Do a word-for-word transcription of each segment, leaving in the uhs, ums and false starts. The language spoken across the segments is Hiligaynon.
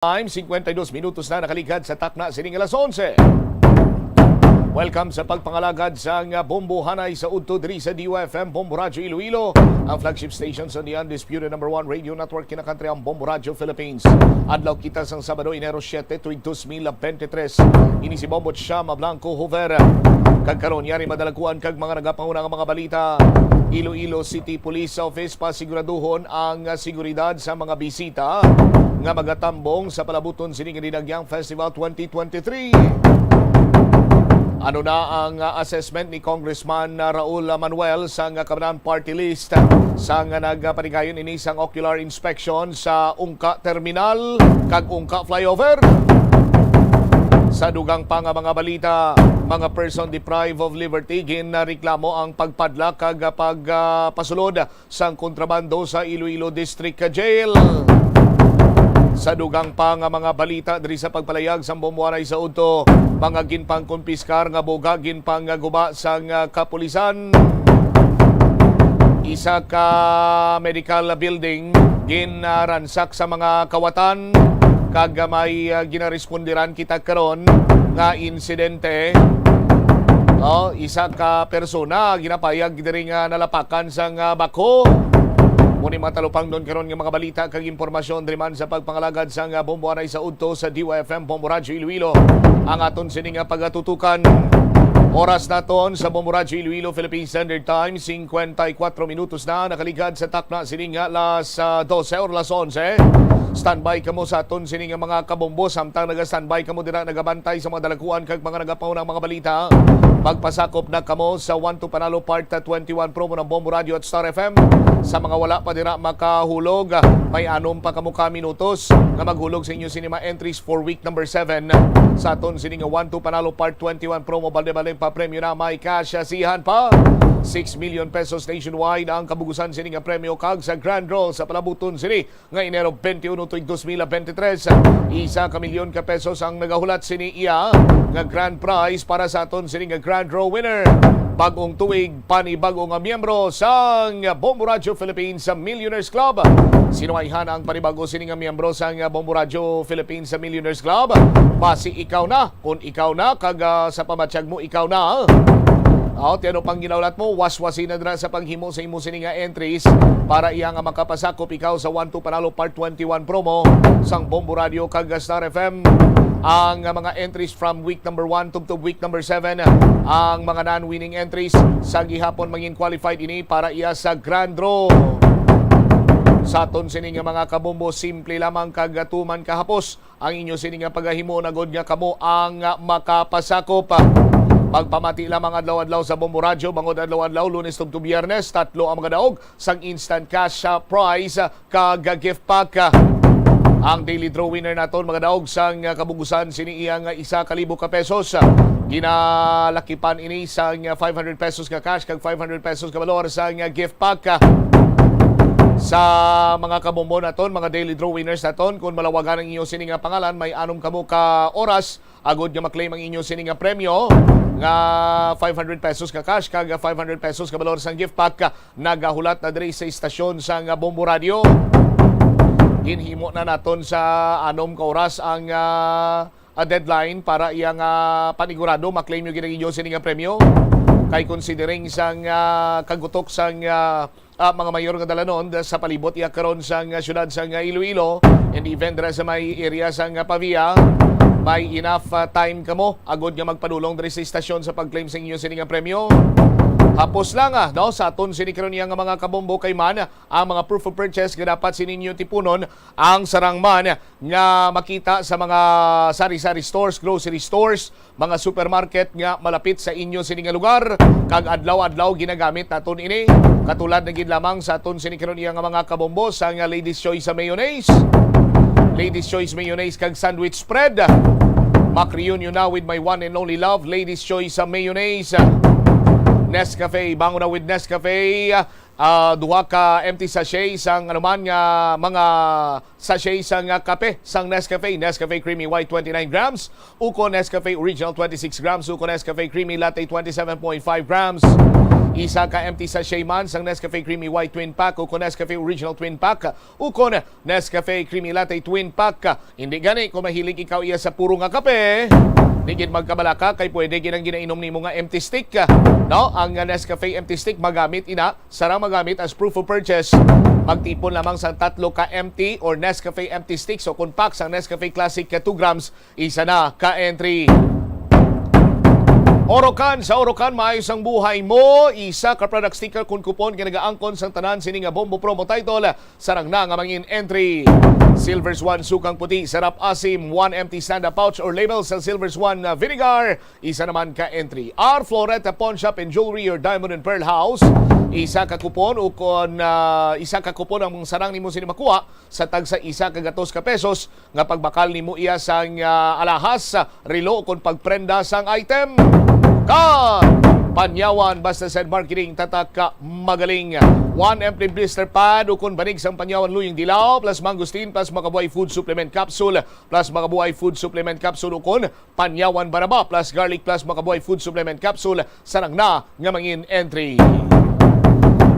Time, cincuenta y dos minutos na nakaligad sa takna sining alas onse. Welcome sa pagpangalagad sang Bombo Hanay sa Udto diri sa D Y F M Bombo Radyo Iloilo, ang flagship station sa The Undisputed Number One Radio Network, kinakantri ang Bombo Radyo Philippines. Adlaw kita sang Sabado, Enero siete, tuig dos mil bente tres. Ini si Bombo Chama Blanco Hoover. Kag karon, yari madalaguan kag mga nagapanguna nga mga balita. Iloilo City Police Office, pasiguraduhon ang seguridad sa mga bisita nga magatambong sa palabuton sini nga Dinagyang Festival twenty twenty-three. Ano na ang, ah, assessment ni Congressman, ah, Raul Manuel sa nga Kabanan Party List sa nga nagpanigayon ini sang ocular inspection sa Ungka Terminal kag Ungka Flyover? Sa dugang pa nga mga balita, mga person deprived of liberty, ginreklamo ang pagpadlak kag pag, ah, pasulod sang kontrabando sa Iloilo District Jail. Sa dugang pa nga mga balita diri sa pagpalayag sang Bombo Hanay sa Udto, mga ginpangkumpiskar nga buga ginpangguba sang, ah, kapulisan. Isa ka medical building ginaransak sa mga kawatan, kag may, ah, ginarespondiran kita karon nga insidente. Oh, isa ka persona ginapayag diri nga nalapakan sang, ah, bako. Mao ni mga talupangnon karon nga mga balita kag impormasyon diri man sa pagpangalagad sang, ah, Bombo Hanay sa Udto sa D Y F M Bombo Radyo Iloilo. Ang aton sini nga pagatutukan. Oras naton sa Bombo Radyo Iloilo, Philippine Standard Time, cincuenta y cuatro minutos na nakaligad sa takna sini nga alas, ah, doce or alas onse. Standby kamo sa aton sini nga mga kabombo, samtang naga-standby kamo dira, nagabantay sa mga dalaguan kag mga nagapaunang mga balita. Magpasakop na kamo sa One to Panalo Part twenty-one promo ng Bombo Radio at Star F M. Sa mga wala pa dira makahulog, may anom pa kamo ka minutos nga maghulog sa inyo sini mga entries for week number seven sa aton sini nga One to Panalo Part twenty-one promo. Balde-baldeng papremyo na, may cash asihan pa. Six million pesos nationwide ang kabugusan sini nga premyo, kag sa grand draw sa palabuton sini nga Enero twenty-one tuig dos mil bente tres, isa ka milyon ka pesos ang nagahulat sini iya nga grand prize para sa aton sini nga grand draw winner. Bag-ong tuig, panibag-o nga miyembro sang Bombo Radio Philippines Millionaires Club. Sinuwayhan ang panibag-o sini nga miyembro sang Bombo Radio Philippines Millionaires Club. Basi ikaw na. Kung ikaw na, kag, ah, sa pamatyag mo, ikaw na, ah. Aw, ti ano pang ginahulat mo? Waswasi na dira sa paghimo sa imo sini nga entries para iya nga makapasakop ikaw sa One to Panalo Part twenty-one promo sang Bombo Radio kag Star F M. Ang, ah, mga entries from week number one tubtob week number seven, ang mga non-winning entries sa gihapon mangin qualified ini para iya sa grand draw. Sa aton sini nga mga kabombo, simple lamang kag tuman kahapos ang inyo sini nga pagahimo, nagod nga kamo ang makapasakop. Pagpamati lamang adlaw-adlaw sa Bombo Radyo, bangod adlaw-adlaw, Lunes tubtob Biyernes, tatlo ang mga daog sang instant cash, ah, prize, ah, kag gift pack. Ang daily draw winner naton, mga daog sang, ah, kabugusan sini iya nga isa ka libo ka pesos. Ginalakipan ini sang, ah, five hundred pesos nga cash kag five hundred pesos ka balor sang, ah, gift pack. Sa mga kabombo naton, mga daily draw winners naton, kung malawagan ang inyo sini nga pangalan, may anom kamo ka oras agod nga maklaim ang inyo sini nga premyo nga five hundred pesos ka cash kag five hundred pesos ka balor sang gift pack. Nagahulat na diri sa istasyon sang Bombo Radio. Ginhimo na naton sa anom ka oras ang, ah, ah, deadline para iya nga panigurado maklaim nyo gid ang inyo sini nga premyo. Kay considering sang, ah, kagutok sang, ah, ah, mga mayor nga dalanon da-, sa palibot iya karon sang, ah, siyudad sang, ah, Iloilo, and even dira sa may area sang, ah, Pavia, may enough, ah, time kamo agod nga magpadulong diri sa istasyon sa pag-claim sa inyo sini nga premyo. Hapos lang, ah, no, sa aton sini karon iya nga mga kabombo, kay man ang mga proof of purchase nga dapat sini ninyo tipunon ang sarang man nga makita sa mga sari-sari stores, grocery stores, mga supermarket nga malapit sa inyo sini nga lugar, kag adlaw-adlaw ginagamit naton ini. Katulad na gid lamang sa aton sini karon iya nga mga kabombo, sang Ladies Choice sa mayonnaise. Ladies Choice mayonnaise kag sandwich spread. Mak-reunion na with my one and only love, Ladies Choice sa mayonnaise. Nescafe, bangon na with Nescafe. ah, duha ka empty sachet sang anuman nga mga sachet sang, ah, kape sang Nescafe, Nescafe Creamy White twenty-nine grams, ukon Nescafe Original twenty-six grams, ukon Nescafe Creamy Latte twenty-seven point five grams. Isa ka empty sachet man sang Nescafe Creamy White Twin Pack, ukon Nescafe Original Twin Pack, ukon Nescafe Creamy Latte Twin Pack. Hindi gani kung mahilig ikaw iya sa puro nga kape, di gid magkabalaka kay pwede gid ang ginainom nimo nga empty stick. No, ang Nescafe empty stick magamit ina, sarang magamit as proof of purchase. Magtipon lamang sang tatlo ka empty or Nescafe empty sticks o kon pack sang Nescafe Classic ka two grams, isa na ka entry. Orocan, sa Orocan, maayos ang buhay mo. Isa ka product sticker kon coupon nga nagaangkon sang tanan sini nga Bombo Promo Title. Sarang na nga mangin entry. Silver Swan Sukang Puti, Sarap Asim, one empty stand-up pouch or label sa Silver Swan, uh, Vinegar. Isa naman ka entry. Our Floretta Pawn Shop and Jewelry, your diamond and pearl house. Isa ka kupon ukon, uh, isa ka kupon ang sarang nimo sini makuha sa tagsa isa ka gatos ka pesos nga pagbakal nimo iya sang, ah, alahas, relo, kon pagprenda sang item. Ka Panyawan, basta sa marketing, tatak ka magaling. One empty blister pad, ukon banig sang Panyawan Luyang Dilaw, plus mangosteen, plus Makabuhay Food Supplement Capsule, plus Makabuhay Food Supplement Capsule, ukon Panyawan Baraba, plus Garlic, plus Makabuhay Food Supplement Capsule, sarang na nga mangin entry.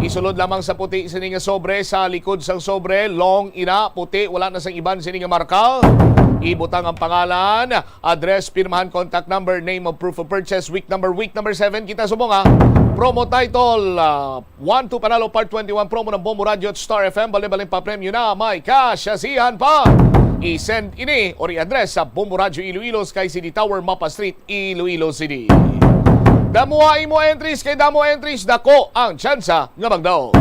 Isulod lamang sa puti sini nga sobre, sa likod sang sobre, long ina, puti, wala na sang iban sini nga marka. Ibutang ang pangalan, address, pirmahan, contact number, name of proof of purchase, week number, week number seven, kita subong, ha. Promo title, ah, One to Panalo Part twenty-one promo ng Bombo Radyo at Star F M. Bali-baling papremyo na may cash asihan pa. I-send ini or i-address sa Bombo Radyo Iloilo, Sky City Tower, Mapa Street, Iloilo City. Damuha imo entries, kay damo entries, dako ang tsansa nga magdaog.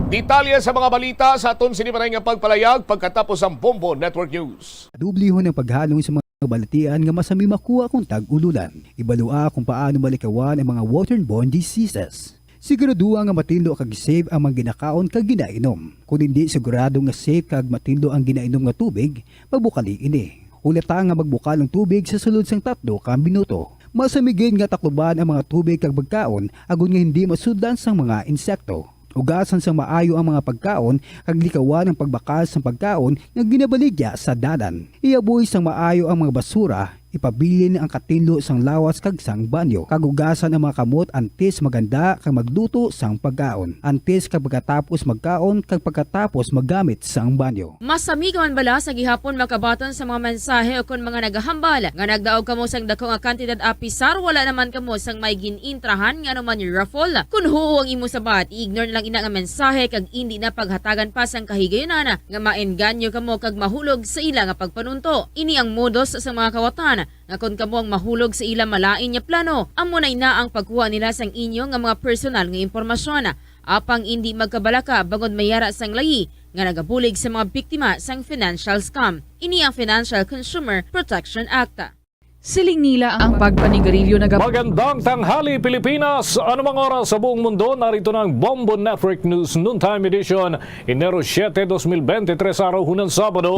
Detalye sa mga balita sa aton sini pa nga pagpalayag pagkatapos ang Bombo Network News. Dublihon ang paghalong sa mga balatian nga masami makuha kung tag-ululan. Ibalua kung paano malikawan ang mga waterborne diseases. Siguraduha nga matinlo kag safe ang mga ginakaon kag ginainom. Kon indi sigurado nga safe kag matinlo ang ginainom nga tubig, pagbukali ini. Hulata nga magbukal ang tubig sa sulod sang tatlo ka minuto. Masami gid nga takluban ang mga tubig kag pagkaon agod nga hindi masudlan sang mga insekto. Hugasan sang maayo ang mga pagkaon kag likawan ang pagbakal sang pagkaon nga ginabaligya sa dalan. Ihaboy sang maayo ang mga basura. Ipabilin ang katinlo sang lawas kag sang banyo, kag hugasan ang mga kamot antes maghanda kag magluto sang pagkaon, antes kag pagkatapos magkaon kag pagkatapos maggamit sang banyo. Masami ka man bala sa gihapon makabaton sa mga mensahe o kon mga nagahambal nga nagdaog kamo sang dako nga kantidad apisar wala naman kamo sang may gin-intrahan nga anuman raffle? Kon huo ang imo sabat, i-ignore na lang ina nga mensahe kag indi na paghatagan pa sang kahigayunan nga maengganyo kamo kag mahulog sa ila nga pagpanunto. Ini ang modus sa mga kawatan nga kon kamo ang mahulog sa ila malain nga plano, amo na ina ang pagkuha nila sang inyo nga mga personal nga impormasyon. Apang indi magkabalaka bangod may ara sang layi nga nagabulig sa mga biktima sang financial scam. Ini ang Financial Consumer Protection Act. Siling nila ang pagpanigarilyo naga- Magandang tanghali, Pilipinas! Anumang oras sa buong mundo, narito na ang Bombo Network News Noontime Edition, Enero siete, dos mil bente tres, araw hunan Sabado.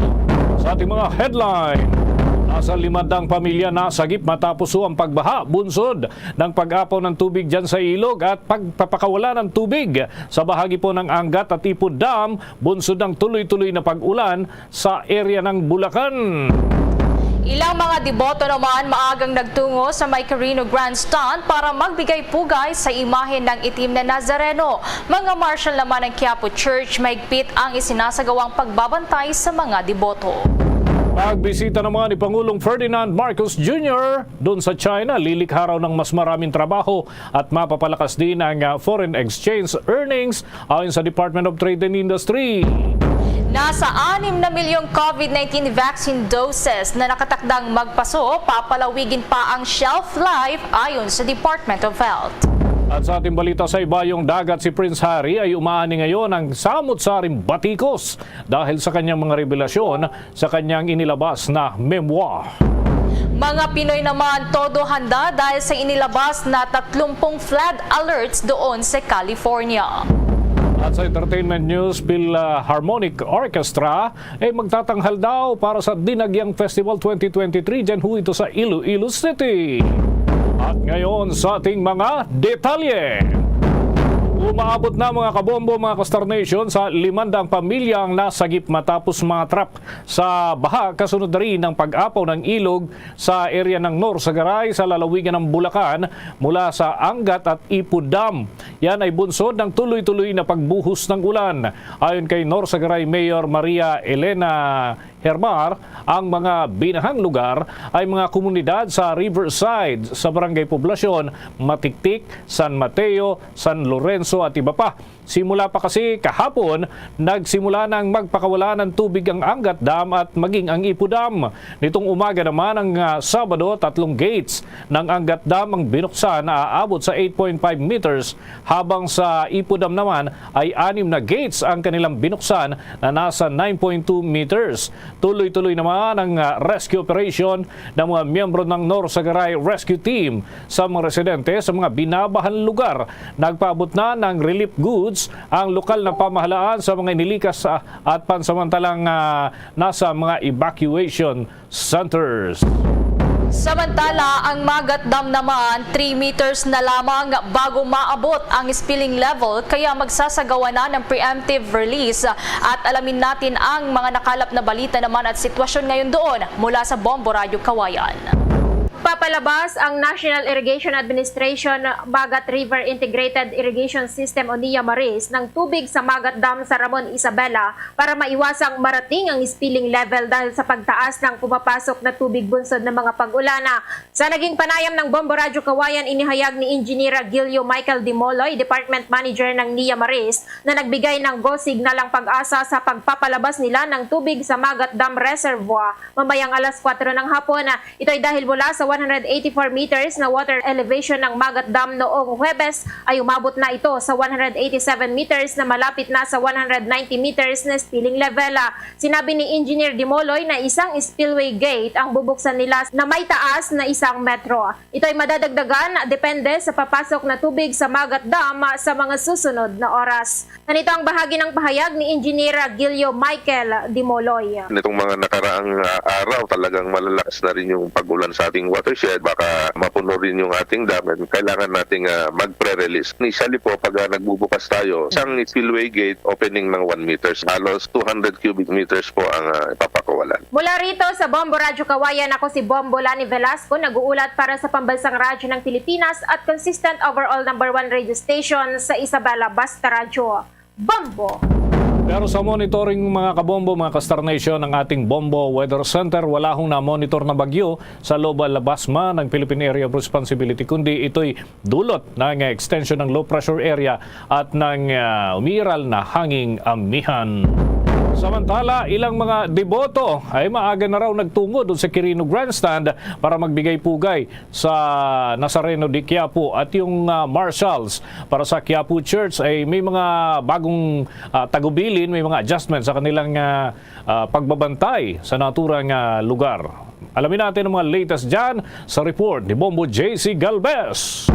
Sa ating mga headline, nasa limandang pamilya nasagip matapos ang pagbaha, bunsod ng pag-apaw ng tubig dyan sa ilog at pagpapakawala ng tubig sa bahagi po ng Angat at Ipo Dam, bunsod ng tuloy-tuloy na pag-ulan sa area ng Bulacan. Ilang mga deboto naman maagang nagtungo sa may Quirino Grandstand para magbigay pugay sa imahe ng itim na Nazareno. Mga marshal naman ng Quiapo Church, mahigpit ang isinasagawang pagbabantay sa mga deboto. Pagbisita naman ni Pangulong Ferdinand Marcos Junior doon sa China, lilikha raw ng mas maraming trabaho at mapapalakas din ang, ah, foreign exchange earnings, ayon sa Department of Trade and Industry. Nasa anim na milyong COVID nineteen vaccine doses na nakatakdang magpaso, papalawigin pa ang shelf life ayon sa Department of Health. At sa ating balita sa ibayong dagat, si Prince Harry ay umaani ngayon ang samot-saring batikos dahil sa kanyang mga revelasyon sa kanyang inilabas na memoir. Mga Pinoy naman todo handa dahil sa inilabas na tatlumpung flood alerts doon sa California. At sa entertainment news, Philharmonic Orchestra ay magtatanghal daw para sa Dinagyang Festival twenty twenty-three dyan ho ito sa Iloilo City. At ngayon sa ating mga detalye. Umaabot na, mga kabombo, mga ka-Star Nation, sa limandang pamilya ang nasagip matapos matrap sa baha kasunod na rin ng pag-apaw ng ilog sa area ng Norsagaray sa lalawigan ng Bulacan mula sa Angat at Ipo Dam. Yan ay bunsod ng tuloy-tuloy na pagbuhos ng ulan. Ayon kay Norsagaray Mayor Maria Elena Hermar, ang mga binahang lugar ay mga komunidad sa Riverside, sa Barangay Poblacion, Matiktik, San Mateo, San Lorenzo at iba pa. Simula pa kasi kahapon, nagsimula nang magpakawala ng tubig ang Angat Dam at maging ang Ipo Dam. Nitong umaga naman, ang, ah, Sabado, tatlong gates ng Angat Dam ang binuksan na aabot sa eight point five meters, habang sa Ipo Dam naman ay anim na gates ang kanilang binuksan na nasa nine point two meters. Tuloy-tuloy naman ang, ah, rescue operation ng mga miyembro ng Norsagaray Rescue Team sa mga residente sa mga binabahan lugar. Nagpaabot na ng relief goods ang lokal na pamahalaan sa mga inilikas, ah, at pansamantalang, ah, nasa mga evacuation centers. Samantala, ang Magat Dam naman, three meters na lamang bago maabot ang spilling level, kaya magsasagawa na ng preemptive release. At alamin natin ang mga nakalap na balita naman at sitwasyon ngayon doon mula sa Bombo Radyo Kawayan. Papalabas ang National Irrigation Administration Magat River Integrated Irrigation System o NIA Maris ng tubig sa Magat Dam sa Ramon Isabela para maiwasang marating ang spilling level dahil sa pagtaas ng pumapasok na tubig bunsod ng mga pag-ulan. Sa naging panayam ng Bombo Radyo Kawayan, inihayag ni Engineer Gilio Michael Dimoloy, Department Manager ng NIA Maris, na nagbigay ng go signal ang PAGASA sa pagpapalabas nila ng tubig sa Magat Dam Reservoir mamayang alas kwatro ng hapon. Ito ay dahil mula sa one hundred eighty-four meters na water elevation ng Magat Dam noong Huwebes ay umabot na ito sa one hundred eighty-seven meters na malapit na sa one hundred ninety meters na spilling level. Sinabi ni Engineer Dimoloy na isang spillway gate ang bubuksan nila na may taas na isang metro. Ito ay madadagdagan depende sa papasok na tubig sa Magat Dam sa mga susunod na oras. Ganito ang bahagi ng pahayag ni Engineer Gilio Michael Dimoloy. Nitong mga nakaraang, ah, araw, talagang malalakas na rin yung pag-ulan sa ating watershed. Baka mapuno rin yung ating dam and kailangan nating, ah, mag-pre-release. Initially po, pag, ah, nagbubukas tayo, isang spillway gate opening ng one meters. Halos two hundred cubic meters po ang, ah, ipapakawalan. Mula rito sa Bombo Radyo Kawayan, ako si Bombo Lani Velasco, nag-uulat para sa Pambansang Radyo ng Pilipinas at consistent overall number one radio station sa Isabela, Basta Radyo. Bombo! Pero sa monitoring, mga kabombo, mga ka-Star Nation, ng ating Bombo Weather Center, wala hong na-monitor na bagyo sa Loba Labasma ng Philippine Area of Responsibility, kundi ito'y dulot ng extension ng low pressure area at ng, ah, umiiral na hanging amihan. Samantala, ilang mga deboto ay maaga na raw nagtungod sa Quirino Grandstand para magbigay pugay sa Nazareno de Quiapo at yung, ah, Marshals. Para sa Quiapo Church ay may mga bagong, ah, tagubilin, may mga adjustment sa kanilang, ah, ah, pagbabantay sa naturang, ah, lugar. Alamin natin ang mga latest dyan sa report ni Bombo J C Galvez.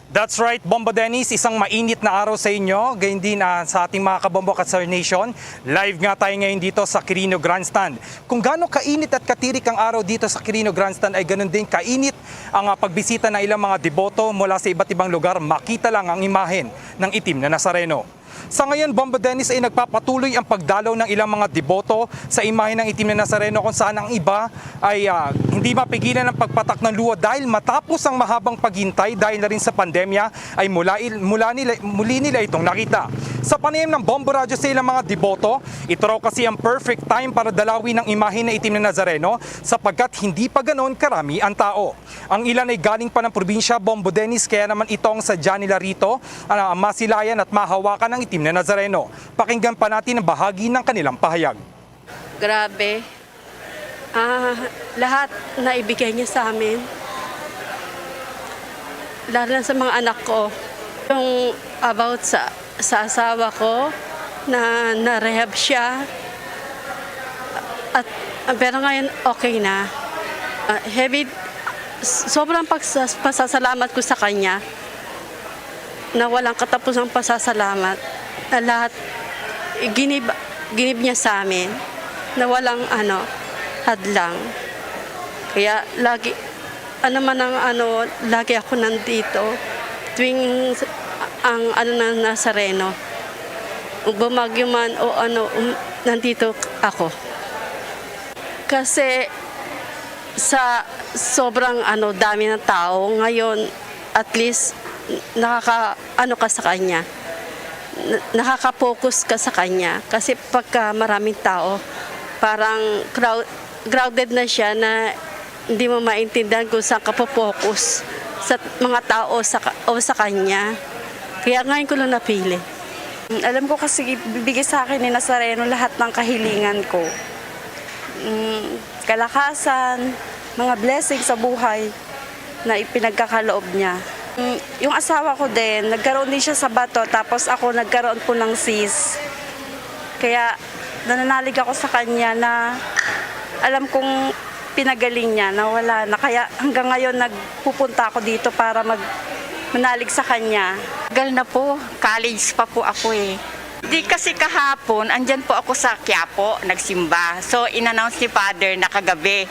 That's right, Bombo Dennis, isang mainit na araw sa inyo, gayon din, ah, sa ating mga kabombo at Star Nation. Live nga tayo ngayon dito sa Quirino Grandstand. Kung gaano kainit at katirik ang araw dito sa Quirino Grandstand, ay ganun din kainit ang, ah, pagbisita ng ilang mga deboto mula sa iba't ibang lugar. Makita lang ang imahen ng itim na Nazareno. Sa ngayon, Bombo Dennis, ay nagpapatuloy ang pagdalaw ng ilang mga deboto sa imahe ng itim na Nazareno, kung saan ang iba ay, ah, hindi mapigilan ang pagpatak ng luha dahil matapos ang mahabang paghintay dahil na rin sa pandemya, ay mula, il- mula nila, muli nila itong nakita. Sa panayam ng Bombo Radyo sa ilang mga deboto, ito raw kasi ang perfect time para dalawin ang imahe ng itim na Nazareno sapagkat hindi pa ganoon karami ang tao. Ang ilan ay galing pa ng probinsya, Bombo Dennis, kaya naman ito ang sadya nila rito, ah, masilayan at mahawakan ang itim na Nazareno. Pakinggan pa natin ang bahagi ng kanilang pahayag. Grabe. Ah, lahat na ibigay niya sa amin. Lalo na sa mga anak ko. Yung about sa, sa asawa ko, na na-rehab siya. At, pero ngayon, okay na. Ah, heavy, sobrang pagsas-, pasasalamat ko sa kanya na walang katapusang pasasalamat na lahat ginib-, ginib niya sa amin na walang, ano, hadlang. Kaya lagi, ano man ang, ano, lagi ako nandito. Tuwing ang ano na Nazareno, bumagyo man o ano, um, nandito ako. Kasi sa sobrang ano, dami ng tao, ngayon at least nakaka-, ano ka sa kanya, na-, nakaka-focus ka sa kanya. Kasi pagka maraming tao, parang crowd-, crowded na siya na hindi mo maintindihan kung saan ka po-focus sa mga tao sa ka-, o sa kanya. Kaya ngayon ko lang napili. Alam ko kasi bibigay sa akin ni Nazareno lahat ng kahilingan ko. Mm, kalakasan, mga blessing sa buhay na ipinagkakaloob niya. Mm, yung asawa ko din, nagkaroon din siya sa bato, tapos ako nagkaroon po ng cyst. Kaya nananalig ako sa kanya na alam kong pinagaling niya, nawala na. Kaya hanggang ngayon nagpupunta ako dito para mag-, manalig sa kanya. Tagal na po, college pa po ako eh. Di kasi kahapon, andyan po ako sa Quiapo, nagsimba. So, in-announce ni Father na kagabi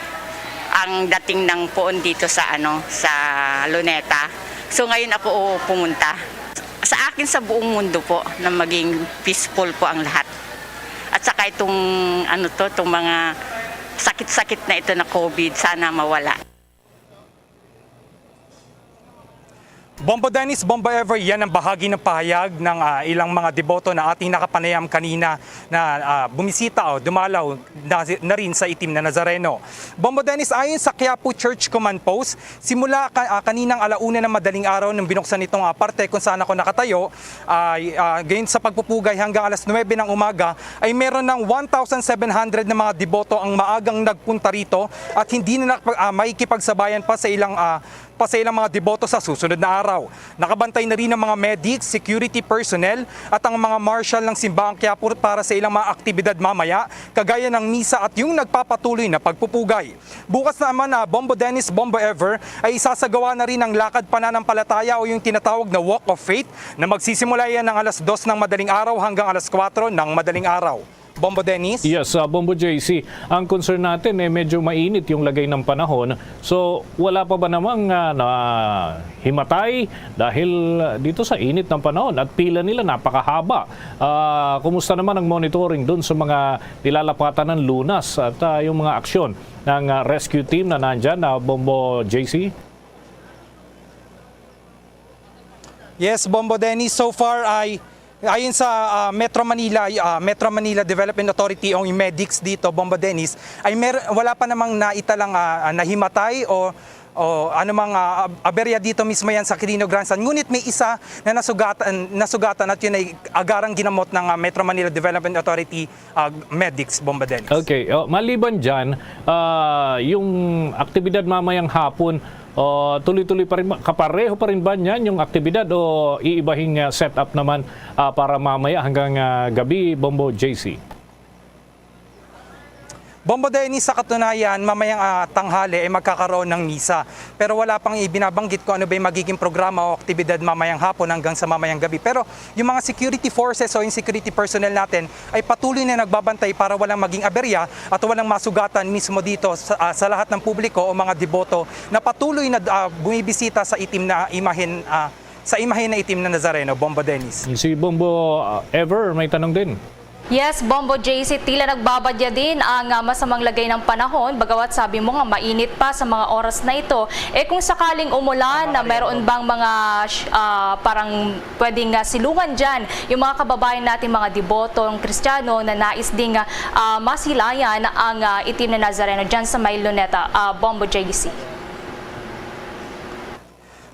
ang dating ng poon dito sa, ano, sa Luneta. So, ngayon ako pumunta. Sa akin, sa buong mundo po, na maging peaceful po ang lahat. At saka itong, ano to, itong mga sakit-sakit na ito na COVID, sana mawala. Bombo Dennis, Bombo Ever, yan ang bahagi ng pahayag ng, ah, ilang mga deboto na ating nakapanayam kanina na, ah, bumisita o dumalaw na, na rin sa Itim na Nazareno. Bombo Dennis, ayon sa Quiapo Church Command Post, simula ka-, ah, kaninang ala una ng madaling araw nung binuksan itong, ah, parte kung saan ako nakatayo, ay, ah, gayon sa pagpupugay hanggang alas nuwebe ng umaga, ay meron ng one thousand seven hundred na mga deboto ang maagang nagpunta rito at hindi na nakapag-, ah, makikipagsabayan pa sa ilang, ah, pa sa ilang mga deboto sa susunod na araw. Nakabantay na rin ang mga medics, security personnel at ang mga marshal ng Simbahan Quiapo para sa ilang mga aktibidad mamaya, kagaya ng misa at yung nagpapatuloy na pagpupugay. Bukas naman, ah, Bombo Dennis, Bombo Ever, ay isasagawa na rin ang lakad pananampalataya o yung tinatawag na Walk of Faith na magsisimula yan ng alas dos ng madaling araw hanggang alas kwatro ng madaling araw. Bombo Dennis? Yes, ah, Bombo J C. Ang concern natin, eh, medyo mainit yung lagay ng panahon. So, wala pa ba namang, ah, nahimatay dahil, ah, dito sa init ng panahon at pila nila napakahaba? Ah, kumusta naman ang monitoring dun sa mga nilalapatan ng lunas at, ah, yung mga aksyon ng, ah, rescue team na nandyan, ah, Bombo J C? Yes, Bombo Dennis, so far ay ayon sa, ah, Metro Manila, ah, Metro Manila Development Authority o yung medics dito, Bombo Dennis, ay mer-, wala pa namang naitalang, ah, ah, nahimatay o, o anumang, ah, ab-, aberya dito mismo yan sa Quirino Grandstand. Ngunit may isa na nasugatan, nasugatan at yun ay agarang ginamot ng, ah, Metro Manila Development Authority, ah, medics, Bombo Dennis. Okay. Oh, maliban dyan, ah, yung aktibidad mamayang hapon, oh, tuloy-tuloy pa rin ba, kapareho pa rin ba niyan yung aktibidad o iibahing, ah, setup naman, ah, para mamaya hanggang, ah, gabi, Bombo J C? Bombo Dennis, sa katunayan, mamayang, ah, tanghali ay magkakaroon ng misa. Pero wala pang ibinabanggit kung ano ba yung magiging programa o aktibidad mamayang hapon hanggang sa mamayang gabi. Pero yung mga security forces o yung security personnel natin ay patuloy na nagbabantay para walang maging aberya at walang masugatan mismo dito sa, ah, sa lahat ng publiko o mga deboto na patuloy na, ah, bumibisita sa itim na imahen, ah, sa imahen na itim na Nazareno. Bombo Dennis. Si Bombo, ah, Ever, may tanong din. Yes, Bombo J C, tila nagbabadya din ang, ah, masamang lagay ng panahon, bagamat sabi mo nga mainit pa sa mga oras na ito. Eh, kung sakaling umulan, na meron bang mga sh-, ah, parang pwedeng, ah, silungan dyan yung mga kababayan nating mga debotong Kristiyano na nais ding, ah, masilayan ang, ah, itim na Nazareno dyan sa may Luneta, ah, Bombo J C?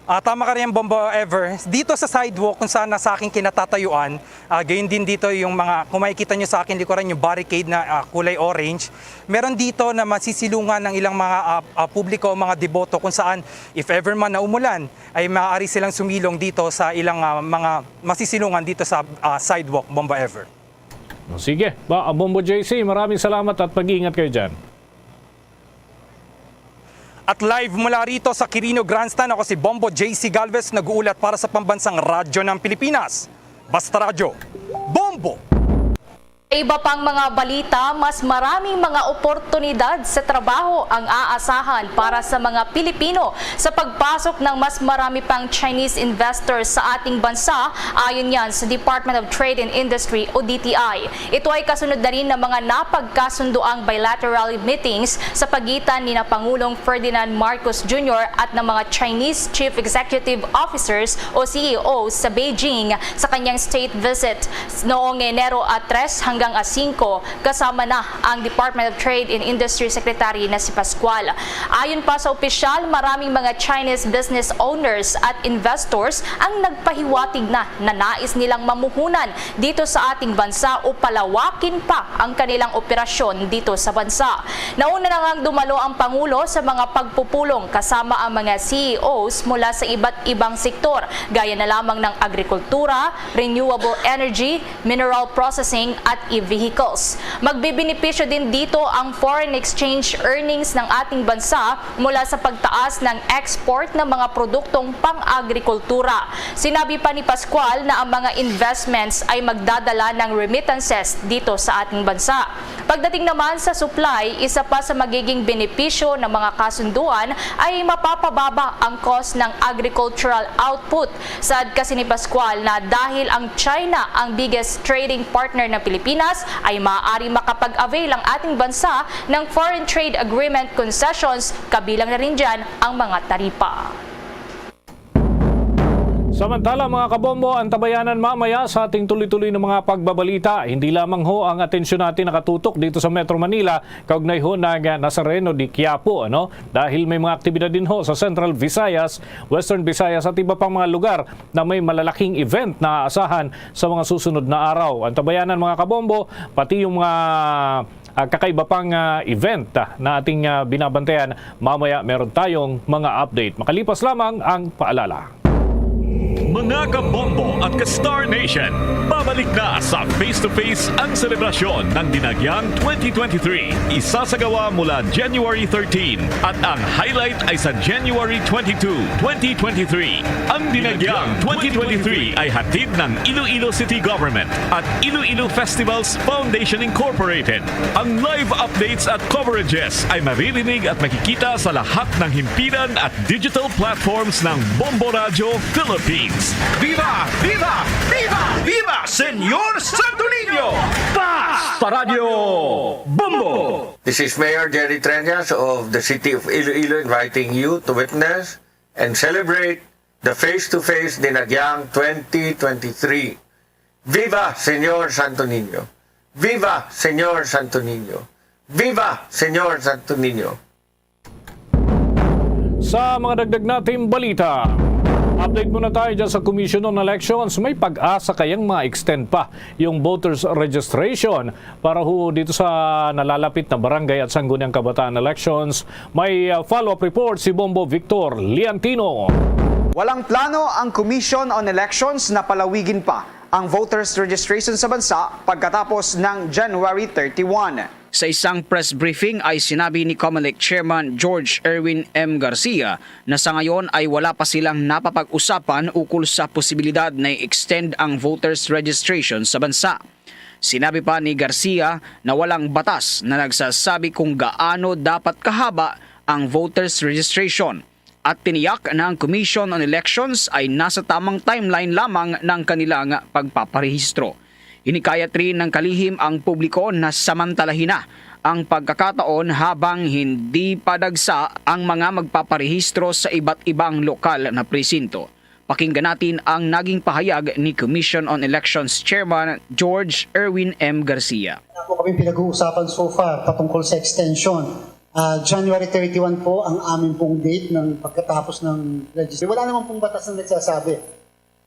Ah, tama ka rin, Bombo Ever. Dito sa sidewalk kung saan nasa aking kinatatayuan, ah, gayon din dito yung mga, kung makikita nyo sa aking likuran, yung barricade na, ah, kulay orange, meron dito na masisilungan ng ilang mga, ah, ah, publiko o mga deboto kung saan, if ever man na umulan, ay maaari silang sumilong dito sa ilang, ah, mga masisilungan dito sa, ah, sidewalk, Bombo Ever. Sige, ba, Bombo J C, maraming salamat at mag-iingat kayo dyan. At live mula rito sa Quirino Grandstand, ako si Bombo J C Galvez, nag-uulat para sa Pambansang Radyo ng Pilipinas. Basta Radyo, Bombo! Iba pang mga balita, mas maraming mga oportunidad sa trabaho ang aasahan para sa mga Pilipino sa pagpasok ng mas marami pang Chinese investors sa ating bansa, ayon yan sa Department of Trade and Industry o D T I. Ito ay kasunod na rin ng mga napagkasunduang bilateral meetings sa pagitan ni na Pangulong Ferdinand Marcos Junior at ng mga Chinese Chief Executive Officers o C E Os sa Beijing sa kanyang state visit noong Enero tres hanggang a singko, kasama na ang Department of Trade and Industry Secretary na si Pascual. Ayon pa sa opisyal, maraming mga Chinese business owners at investors ang nagpahiwatig na na nais nilang mamuhunan dito sa ating bansa o palawakin pa ang kanilang operasyon dito sa bansa. Nauna na ngang dumalo ang Pangulo sa mga pagpupulong kasama ang mga C E Os mula sa iba't ibang sektor, gaya na lamang ng agrikultura, renewable energy, mineral processing, at e-vehicles. Magbebenepisyo din dito ang foreign exchange earnings ng ating bansa mula sa pagtaas ng export ng mga produktong pang-agrikultura. Sinabi pa ni Pascual na ang mga investments ay magdadala ng remittances dito sa ating bansa. Pagdating naman sa supply, isa pa sa magiging benepisyo ng mga kasunduan ay mapapababa ang cost ng agricultural output. Saad kasi ni Pascual na dahil ang China ang biggest trading partner ng Pilipinas, ay maaari makapag-avail ang ating bansa ng foreign trade agreement concessions, kabilang na rin dyan ang mga taripa. Samantala, mga kabombo, antabayanan mamaya sa ating tuloy-tuloy na mga pagbabalita. Hindi lamang ho ang atensyon natin nakatutok dito sa Metro Manila, kaugnay ho ng, ah, Nazareno de Quiapo, ano? Dahil may mga aktibidad din ho sa Central Visayas, Western Visayas at iba pang mga lugar na may malalaking event na aasahan sa mga susunod na araw. Antabayanan, mga kabombo, pati yung mga ah, kakaiba pang, ah, event, ah, na ating, ah, binabantayan. Mamaya meron tayong mga update. Makalipas lamang ang paalala. Mga kabombo at ka-Star Nation, babalik na sa Face to Face ang selebrasyon ng Dinagyang twenty twenty-three. Isasagawa mula January thirteen at ang highlight ay sa January twenty-two, twenty twenty-three. Ang Dinagyang twenty twenty-three ay hatid ng Iloilo City Government at Iloilo Festivals Foundation Incorporated. Ang live updates at coverages ay maririnig at makikita sa lahat ng himpilan at digital platforms ng Bombo Radyo Philippines. Viva! Viva! Viva! Viva Señor Santo Niño! Basta Radyo Bombo! This is Mayor Jerry Treñas of the City of Iloilo inviting you to witness and celebrate the Face to Face Dinagyang twenty twenty-three. Viva Señor Santo Niño! Viva Señor Santo Niño! Viva Señor Santo Niño! Sa mga dagdag nating balita, update muna tayo dyan sa Commission on Elections. May pag-asa kayang ma-extend pa yung voters registration para ho dito sa nalalapit na barangay at sangguniang kabataan elections? May, uh, follow-up report si Bombo Victor Liantino. Walang plano ang Commission on Elections na palawigin pa ang voters registration sa bansa pagkatapos ng January thirty-one. Sa isang press briefing ay sinabi ni Comelec Chairman George Erwin M. Garcia na sa ngayon ay wala pa silang napapag-usapan ukol sa posibilidad na i-extend ang voters registration sa bansa. Sinabi pa ni Garcia na walang batas na nagsasabi kung gaano dapat kahaba ang voters registration. At tiniyak na ang Commission on Elections ay nasa tamang timeline lamang ng kanilang pagpaparehistro. Hinikayat rin ng kalihim ang publiko na samantalahin na ang pagkakataon habang hindi pa dagsa ang mga magpaparehistro sa iba't ibang lokal na presinto. Pakinggan natin ang naging pahayag ni Commission on Elections Chairman George Erwin M. Garcia. Wala po kaming pinag-uusapan so far patungkol sa extension. Ah, January thirty-one po ang amin pong date ng pagkatapos ng registration. Wala naman pong batas na nagsasabi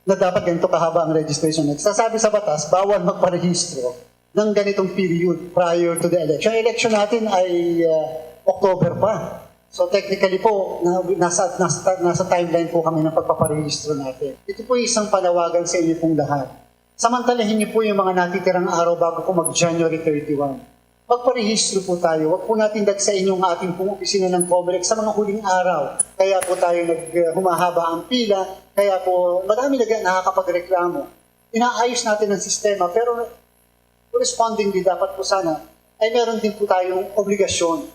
na dapat ganito kahaba ang registration. Nagsasabi sa batas, bawal magparehistro ng ganitong period prior to the election. Ang election natin ay, ah, October pa. So technically po, na, nasa, nasa, nasa timeline po kami ng pagpaparehistro natin. Ito po ay isang panawagan sa inyo pong lahat. Samantalahin niyo po yung mga natitirang araw bago po mag-January thirty-one. Magparehistro po tayo. Huwag po natin dagsain yung ating pong opisina ng Comelec sa mga huling araw. Kaya po tayo nag, humahaba ang pila. Kaya po marami nag, nakakapagreklamo. Inaayos natin ang sistema, pero Correspondingly, dapat po sana ay meron din po tayong obligasyon.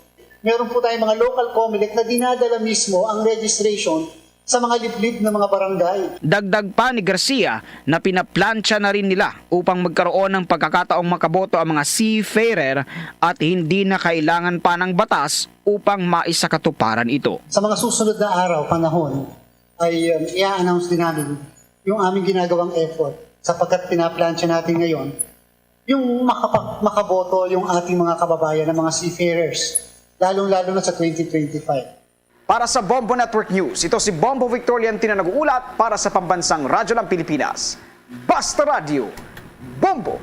Meron po tayong mga local COMELEC na dinadala mismo ang registration sa mga liblib na mga barangay. Dagdag pa ni Garcia na pinaplantsa na rin nila upang magkaroon ng pagkakataong makaboto ang mga seafarer at hindi na kailangan pa ng batas upang maisakatuparan ito. Sa mga susunod na araw, panahon, ay um, i-announce din namin yung aming ginagawang effort sapagkat pinaplantsa natin ngayon yung makapa- makaboto yung ating mga kababayan ng mga seafarers, lalong-lalo na sa twenty twenty-five. Para sa Bombo Network News, ito si Bombo Victorian Tina nag-uulat para sa Pambansang Radyo ng Pilipinas. Basta Radyo, Bombo!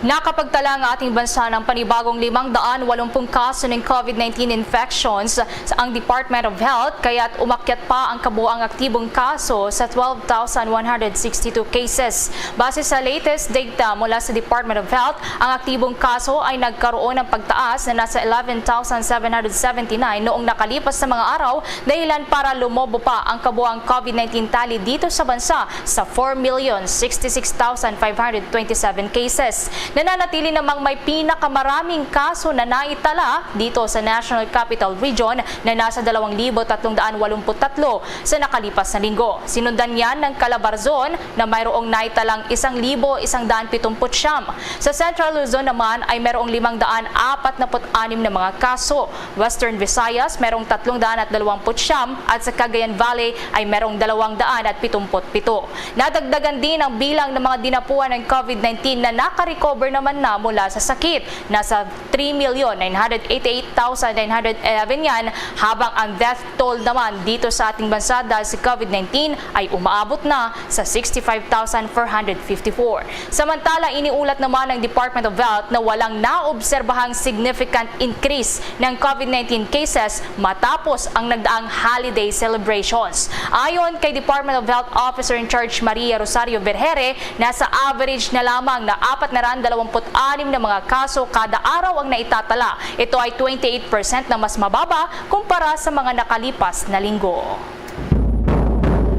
Nakapagtala ang ating bansa ng panibagong limang daan walumpung kaso ng COVID nineteen infections ang Department of Health, kaya't umakyat pa ang kabuang aktibong kaso sa twelve thousand one hundred sixty-two cases. Base sa latest data mula sa Department of Health, ang aktibong kaso ay nagkaroon ng pagtaas na nasa eleven thousand seven hundred seventy-nine noong nakalipas na mga araw, dahilan para lumobo pa ang kabuang COVID nineteen tally dito sa bansa sa four million sixty-six thousand five hundred twenty-seven cases. Nananatili namang may pinakamaraming kaso na naitala dito sa National Capital Region na nasa dalawang libo tatlong daan walumput tatlo sa nakalipas na linggo. Sinundan niyan ng Calabarzon na mayroong naitalang isang libo isang daan pitumput siyam. Sa Central Luzon naman ay mayroong limang daan apat na put anim na mga kaso. Western Visayas mayroong tatlong daan at dalawamput siyam at sa Cagayan Valley ay mayroong dalawang daan at pitumput pito. Nadagdagan din ang bilang ng mga dinapuan ng COVID nineteen na nakarecover naman na mula sa sakit. Nasa three million nine hundred eighty-eight thousand nine hundred eleven yan, habang ang death toll naman dito sa ating bansa dahil sa COVID nineteen ay umaabot na sa sixty-five thousand four hundred fifty-four. Samantala, iniulat naman ng Department of Health na walang naobserbahang significant increase ng COVID nineteen cases matapos ang nagdaang holiday celebrations. Ayon kay Department of Health Officer in Charge Maria Rosario Vergere, nasa average na lamang na apat na raan dalawamput anim na mga kaso kada araw ang naitatala. Ito ay twenty-eight percent na mas mababa kumpara sa mga nakalipas na linggo.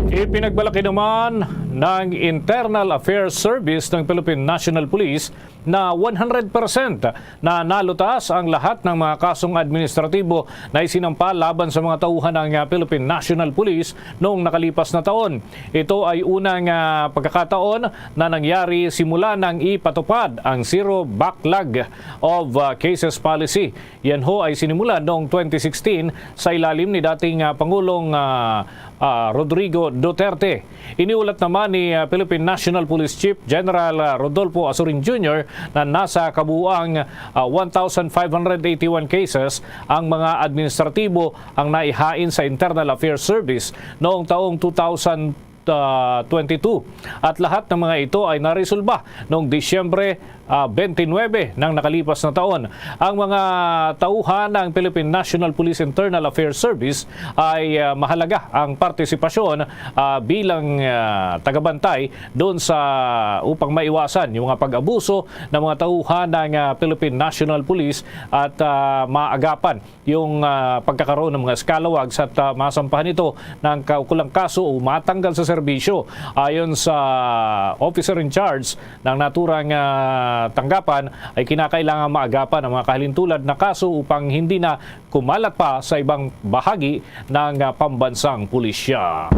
Ipinagmalaki naman ng Internal Affairs Service ng Philippine National Police na one hundred percent na nalutas ang lahat ng mga kasong administratibo na isinampa laban sa mga tauhan ng, ah, Philippine National Police noong nakalipas na taon. Ito ay unang, ah, pagkakataon na nangyari simula nang ipatupad ang zero backlog of, ah, cases policy. Yan ho ay sinimulan noong twenty sixteen sa ilalim ni dating, ah, Pangulong, ah, ah, Rodrigo Duterte. Iniulat naman ni, ah, Philippine National Police Chief General, ah, Rodolfo Azurin Junior na nasa kabuuang, ah, one thousand five hundred eighty-one cases ang mga administratibo ang naihain sa Internal Affairs Service noong taong two thousand twenty-two. At lahat ng mga ito ay naresolba noong Disyembre, ah, twenty-nine ng nakalipas na taon. Ang mga tauhan ng Philippine National Police Internal Affairs Service ay, ah, mahalaga ang partisipasyon, ah, bilang, ah, tagabantay doon sa, upang maiwasan yung mga pag-abuso ng mga tauhan ng, ah, Philippine National Police at, ah, maagapan yung, ah, pagkakaroon ng mga scalawags at, ah, masampahan ito ng kaukulang kaso o matanggal sa serbisyo. Ayon sa officer in charge ng naturang, ah, tanggapan, ay kinakailangan maagapan ang mga kahalintulad na kaso upang hindi na kumalat pa sa ibang bahagi ng, ah, pambansang pulisya.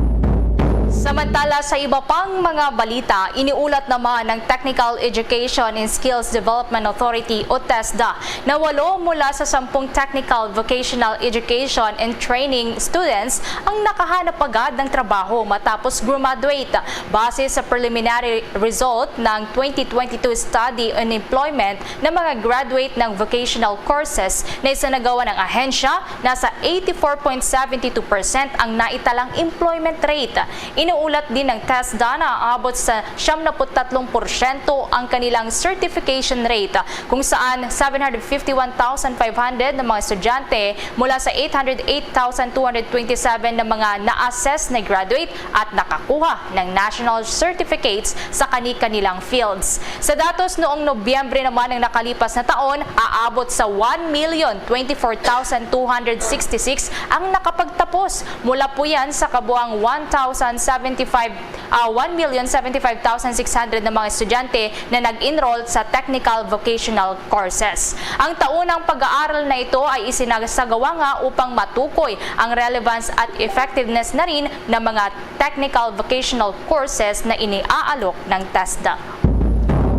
Samantala, sa iba pang mga balita, iniulat naman ng Technical Education and Skills Development Authority o TESDA na walo mula sa sampung technical vocational education and training students ang nakahanap agad ng trabaho matapos graduate. Base sa preliminary result ng twenty twenty-two Study on Employment ng mga graduate ng vocational courses na isinagawa ng ahensya, nasa eighty-four point seven two percent ang naitalang employment rate. Inuulat din ng TESDA na aabot sa siyam na put tatlong porsyento ang kanilang certification rate, kung saan seven hundred fifty-one thousand five hundred na mga estudyante mula sa eight hundred eight thousand two hundred twenty-seven na mga na-assess na graduate at nakakuha ng national certificates sa kani-kanilang fields. Sa datos noong Nobyembre naman ng nakalipas na taon, aabot sa one million twenty-four thousand two hundred sixty-six ang nakapagtapos, mula po yan sa kabuang one thousand seventy-five, ah, one million seventy-five thousand six hundred na mga estudyante na nag-enroll sa technical vocational courses. Ang taunang pag-aaral na ito ay isinasagawa nga upang matukoy ang relevance at effectiveness na rin ng mga technical vocational courses na iniaalok ng TESDA.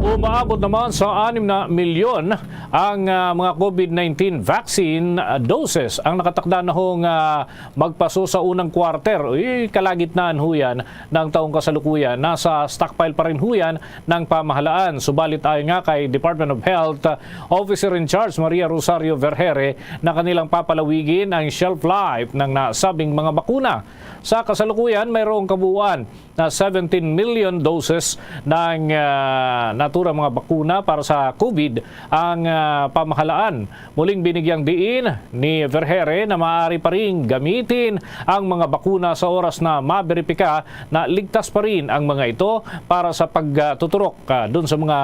Umaabot naman sa anim na milyon ang, ah, mga COVID nineteen vaccine, ah, doses ang nakatakda na hong, ah, magpaso sa unang quarter. Uy, kalagitnaan ho yan ng taong kasalukuyan. Nasa stockpile pa rin ho yan ng pamahalaan. Subalit ayon nga kay Department of Health, ah, Officer in Charge Maria Rosario Vergere na kanilang papalawigin ang shelf life ng nasabing mga bakuna. Sa kasalukuyan, mayroong kabuuan na seventeen million doses ng, ah, naturang mga bakuna para sa COVID ang, ah, pamahalaan. Muling binigyang diin ni Vergere na maaari pa rin gamitin ang mga bakuna sa oras na maberipika na ligtas pa rin ang mga ito para sa pagtuturok, ah, dun sa mga,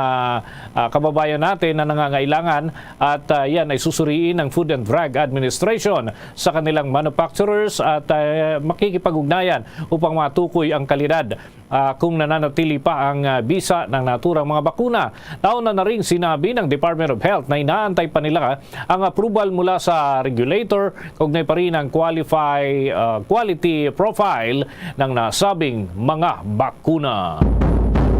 ah, kababayan natin na nangangailangan, at, ah, yan ay susuriin ng Food and Drug Administration sa kanilang manufacturers at, ah, makikipag-ugnayan upang matukoy ang kalidad, ah, kung nananatili pa ang, ah, bisa ng naturang mga bakuna. Nauna na ring sinabi ng Department of Health na inaantay pa nila ang approval mula sa regulator kaugnay pa rin ang qualify, ah, quality profile ng nasabing mga bakuna.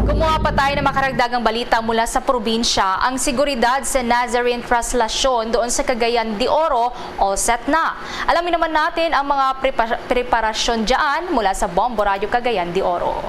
Kumuha pa tayo ng makaragdagang balita mula sa probinsya. Ang seguridad sa Nazarene Traslasyon doon sa Cagayan de Oro, all set na. Alamin naman natin ang mga prepa-, preparasyon dyan mula sa Bombo Radyo Cagayan de Oro.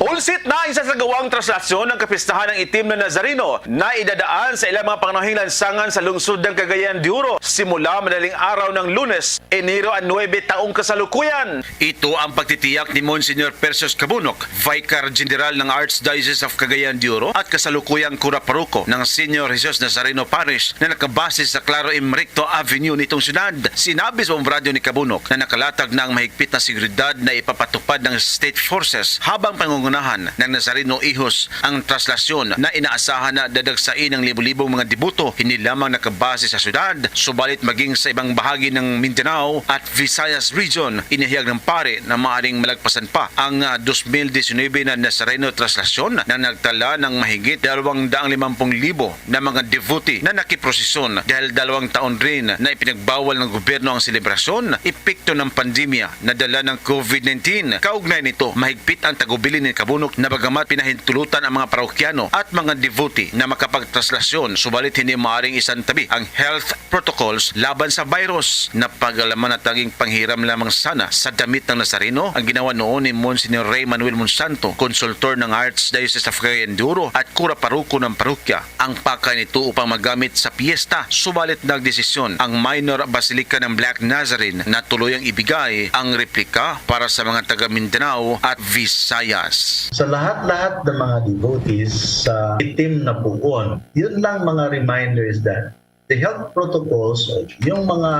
All set na ang sasagawang traslasyon ng kapistahan ng Itim na Nazareno na idadaan sa ilang mga pangunahing lansangan sa lungsod ng Cagayan de Oro simula madaling araw ng Lunes, Enero ang nuebe taong kasalukuyan. Ito ang pagtitiyak ni Monsignor Percius Cabunok, Vicar General ng Archdiocese of Cagayan de Oro at kasalukuyang Kura Paroko ng Senior Jesus Nazareno Parish na nakabase sa Claro Imrecto Avenue nitong syudad. Sinabi sa Bombo Radyo ni Cabunok na nakalatag na ang mahigpit na seguridad na ipapatupad ng state forces habang pangungunahan ng Nazareno Hijos ang traslasyon na inaasahan na dadagsain ng libo-libong mga deboto, hindi lamang nakabase sa syudad, subalit maging sa ibang bahagi ng Mindanao at Visayas Region. Inihayag ng pari na maaring malagpasan pa ang, ah, dos mil disinuybe na Nazareno traslasyon na nagtala ng mahigit dalawang daang limampung libo na mga devotee na nakiprosesyon dahil dalawang taon rin na ipinagbawal ng gobyerno ang selebrasyon epekto ng pandemya na dala ng COVID nineteen. Kaugnay nito, mahigpit ang tagubilin ni Cabunok na bagamat pinahintulutan ang mga parokyano at mga devotee na makapagtraslasyon, subalit hindi maaring isantabi ang health protocols laban sa virus. Napagalaman na tanging panghiram lamang sana sa damit ng Nazareno ang ginawa noon ni Monsignor Ray Manuel Monsanto, konsultor ng Archdiocese of Cagayan de Oro at kura paroko ng parokya. Ang pakay nito upang magamit sa piyesta, subalit nagdesisyon ang Minor Basilica ng Black Nazarene na tuluyang ibigay ang replika para sa mga taga Mindanao at Visayas. Sa lahat-lahat ng mga devotees sa Itim na Puon, yun lang mga reminders that the health protocols, yung mga,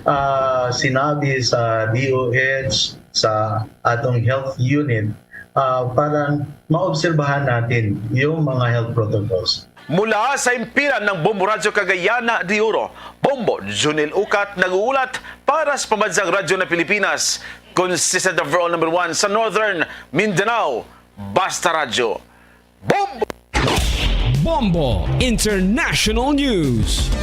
ah, sinabi sa D O H, sa atong health unit, ah, para maobserbahan natin yung mga health protocols. Mula sa himpilan ng Bombo Radyo Cagayan de Oro, Bombo Junel Ucat nag-uulat para sa Pambansang Radyo ng Pilipinas, consistent overall number one sa Northern Mindanao. Basta Radyo. Bombo! Bombo International News.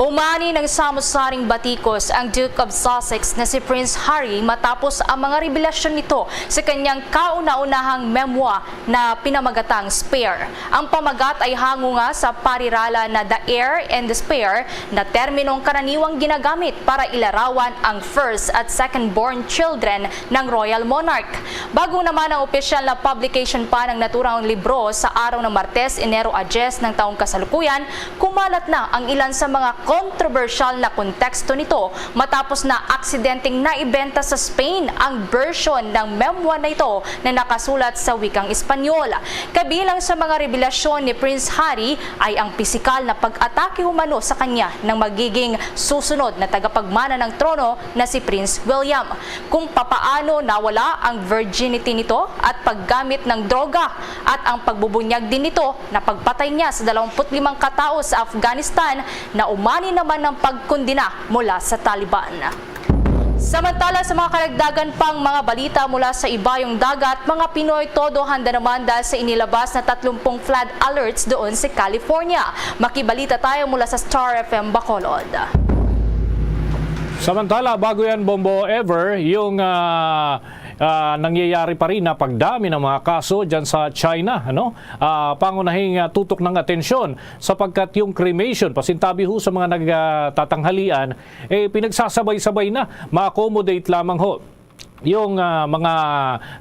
Umani nagsamusaring batikos ang Duke of Sussex na si Prince Harry matapos ang mga revelasyon nito sa kanyang kauna-unahang memoir na pinamagatang Spare. Ang pamagat ay hango nga sa parirala na The Heir and the Spare na terminong karaniwang ginagamit para ilarawan ang first at second born children ng royal monarch. Bago naman ang opisyal na publication pa ng naturang libro sa araw ng Martes, Enero a diyes ng taong kasalukuyan, kumalat na ang ilan sa mga kontrobersyal na konteksto nito matapos na aksidenteng naibenta sa Spain ang version ng memoir na ito na nakasulat sa wikang Espanyol. Kabilang sa mga revelasyon ni Prince Harry ay ang pisikal na pag-atake umano sa kanya ng magiging susunod na tagapagmana ng trono na si Prince William, kung papaano nawala ang virginity nito at paggamit ng droga, at ang pagbubunyag din nito na pagpatay niya sa dalawampu't limang katao sa Afghanistan na umani naman ng pagkondena mula sa Taliban. Samantala, sa mga karagdagan pang mga balita mula sa ibayong dagat, mga Pinoy todo handa naman dahil sa inilabas na tatlumpung flood alerts doon sa California. Makibalita tayo mula sa Star F M Bacolod. Samantala, bago yan, Bombo Ever, yung ah, ah, nangyayari pa rin na pagdami ng mga kaso dyan sa China, ano? Ah, pangunahing ah, tutok ng atensyon sapagkat yung cremation, pasintabi ho sa mga nagtatanghalian, eh, pinagsasabay-sabay na ma-accommodate lamang ho yung ah, mga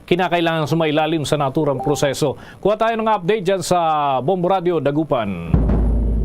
kinakailangan sumailalim sa naturang proseso. Kuha tayo ng update dyan sa Bombo Radio Dagupan.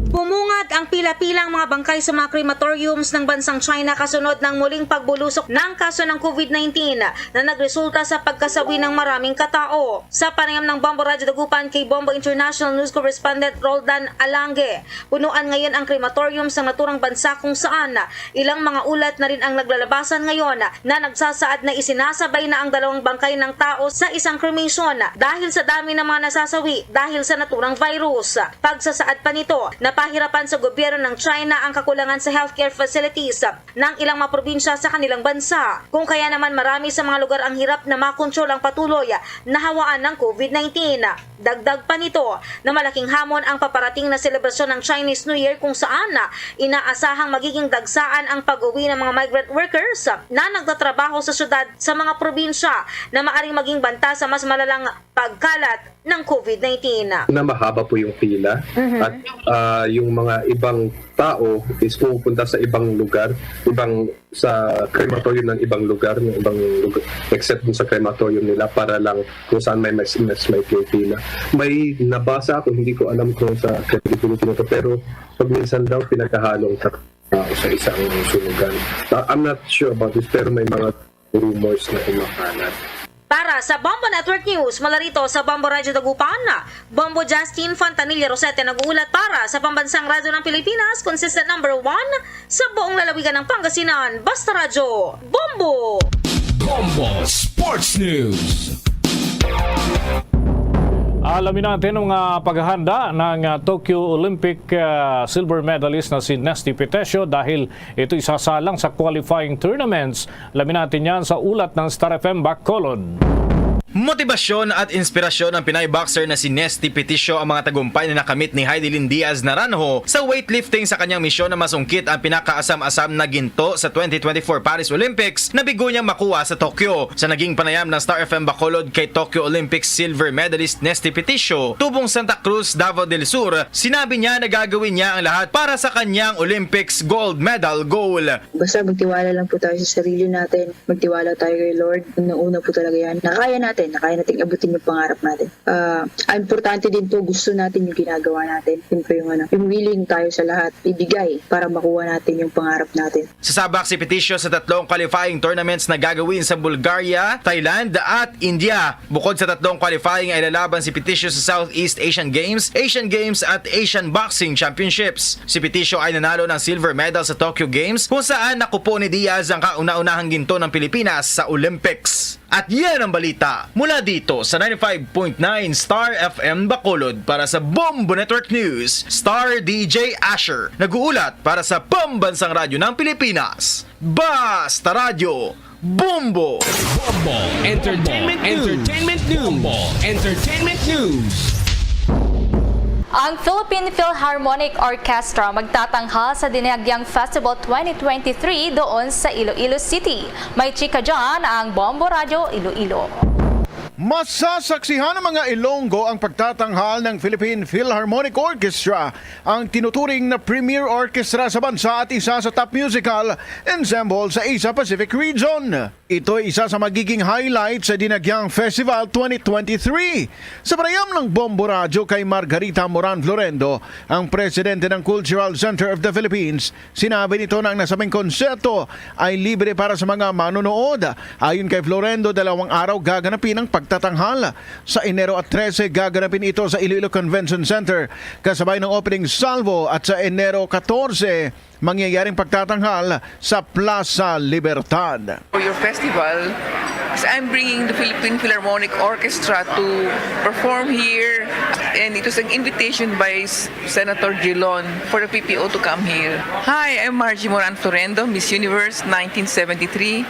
Pumungat ang pila-pilang mga bangkay sa mga crematoriums ng bansang China kasunod ng muling pagbulusok ng kaso ng COVID nineteen na nagresulta sa pagkasawi ng maraming katao. Sa panayam ng Bombo Radyo Dagupan kay Bombo International News Correspondent Roldan Alange, punuan ngayon ang crematorium sa naturang bansa kung saan ilang mga ulat na rin ang naglalabasan ngayon na nagsasaad na isinasabay na ang dalawang bangkay ng tao sa isang cremation dahil sa dami ng mga nasasawi dahil sa naturang virus. Pagsasaad pa nito, napahirapan sa gobyerno ng China ang kakulangan sa healthcare facilities ng ilang mga probinsya sa kanilang bansa, kung kaya naman marami sa mga lugar ang hirap na makontrol ang patuloy na hawaan ng COVID nineteen. Dagdag pa nito na malaking hamon ang paparating na selebrasyon ng Chinese New Year kung saan inaasahang magiging dagsaan ang pag-uwi ng mga migrant workers na nagtatrabaho sa syudad sa mga probinsya na maaring maging banta sa mas malalang pagkalat ng COVID nineteen. Na mahaba po yung pila at ah, yung mga ibang tao is pumupunta sa ibang lugar, ibang sa crematorium ng ibang lugar, ng ibang lugar, except dun sa crematorium nila para lang kung saan may mas, mas may pila. May nabasa ako, hindi ko alam kung sa credibility nito, pero pag minsan daw pinaghahalong sa tao sa isang sunugan. Ah, I'm not sure about this, pero may mga rumors na kumakalat. Para sa Bombo Network News, mula rito sa Bombo Radyo Dagupan, Bombo Justin Fontanilla Rosete nag-uulat para sa Pambansang Radyo ng Pilipinas, consistent number one sa buong lalawigan ng Pangasinan. Basta Radyo, Bombo! Bombo Sports News. Alamin natin ang mga paghahanda ng ah, Tokyo Olympic ah, silver medalist na si Nesty Petesio dahil ito'y sasalang sa qualifying tournaments. Alamin natin yan sa ulat ng Star F M Bacolod. Motibasyon at inspirasyon ng Pinay boxer na si Nesty Peticio ang mga tagumpay na nakamit ni Heidelin Diaz Naranjo sa weightlifting sa kanyang misyon na masungkit ang pinakaasam-asam na ginto sa twenty twenty-four Paris Olympics na bigo niyang makuha sa Tokyo. Sa naging panayam ng Star F M Bacolod kay Tokyo Olympics silver medalist Nesty Peticio, tubong Santa Cruz, Davao del Sur, sinabi niya na gagawin niya ang lahat para sa kanyang Olympics gold medal goal. Basta magtiwala lang po tayo sa sarili natin, magtiwala tayo kay Lord. Unang-una po talaga yan. Nakaya natin, nakaya natin abutin yung pangarap natin. Ah, ang importante din po, gusto natin yung ginagawa natin. Yun po yung ano, yung willing tayo sa lahat ibigay para makuha natin yung pangarap natin. Sasabak si Peticio sa tatlong qualifying tournaments na gagawin sa Bulgaria, Thailand at India. Bukod sa tatlong qualifying ay lalaban si Peticio sa Southeast Asian Games, Asian Games at Asian Boxing Championships. Si Peticio ay nanalo ng silver medal sa Tokyo Games kung saan nakupo ni Diaz ang kauna-unahang ginto ng Pilipinas sa Olympics. At yan ang balita mula dito sa ninety-five point nine Star F M Bacolod. Para sa Bombo Network News, Star D J Asher, nag-uulat para sa Pambansang Radyo ng Pilipinas, Basta Radyo, Bombo! Bombo Entertainment News. Entertainment News. Bombo Entertainment News. Ang Philippine Philharmonic Orchestra magtatanghal sa Dinagyang Festival twenty twenty-three doon sa Iloilo City. May chika dyan ang Bombo Radyo Iloilo. Masasaksihan ng mga Ilonggo ang pagtatanghal ng Philippine Philharmonic Orchestra, ang tinuturing na premier orchestra sa bansa at isa sa top musical ensemble sa Asia Pacific region. Ito ay isa sa magiging highlight sa Dinagyang Festival twenty twenty-three. Sa panayam ng Bombo Radyo kay Margarita Moran Florendo, ang presidente ng Cultural Center of the Philippines, sinabi nito na ang nasabing konsepto ay libre para sa mga manonood. Ayon kay Florendo, dalawang araw gaganapin ang pagtatanghal. Sa Enero trese, gaganapin ito sa Iloilo Convention Center, kasabay ng opening salvo, at sa Enero katorse, mangyayaring pagtatanghal sa Plaza Libertad. For your festival, as I'm bringing the Philippine Philharmonic Orchestra to perform here, and it was an invitation by S- Senator Drilon for the P P O to come here. Hi, I'm Margie Moran Florendo, Miss Universe nineteen seventy-three,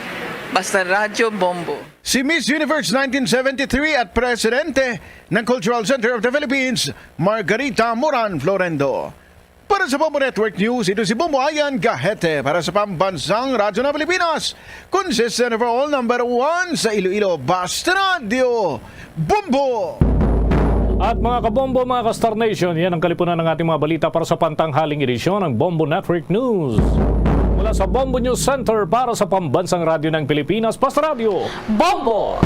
Basta Radyo Bombo. Si Miss Universe nineteen seventy-three at presidente ng Cultural Center of the Philippines, Margarita Moran Florendo. Para sa Bombo Network News, ito si Bombo Ayan Gahete para sa Pambansang Radyo ng Pilipinas. Consistent overall number one sa Iloilo, Basta Radyo, Bombo! At mga kabombo, mga ka-Star Nation, yan ang kalipunan ng ating mga balita para sa pantanghaling edisyon ng Bombo Network News. Mula sa Bombo News Center para sa Pambansang Radyo ng Pilipinas, Basta Radyo, Bombo!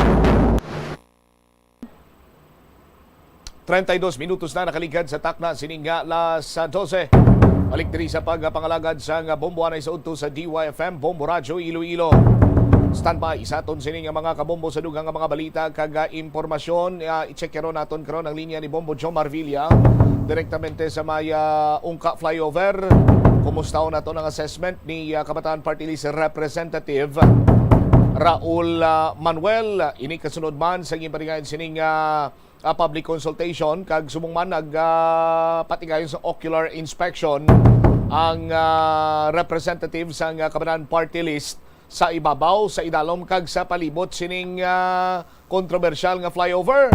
Treinta y dos minutos na nakaligad sa takna sining alas dose. Balik diri sa pagpangalagad sa nga Bombo anay sa udto sa D Y F M, Bombo Radyo Iloilo. Standby sa aton sini nga mga kabombo sa dugang nga mga balita kag ah, impormasyon. Ah, i-check karon naton karon ang linya ni Bombo Joe Marvilla direktamente sa may ah, Ungka Flyover. Kumusta naton ang assessment ni ah, Kabataan Party List Representative Raul ah, Manuel? Ini kasunod man sa ginpatigayon sining ah, ah, public consultation kag subong man nag ah, patigayon sa ocular inspection ang ah, representative sang ah, Kabataan Party List sa ibabaw, sa idalom kag sa palibot sining ah, kontrobersyal nga flyover.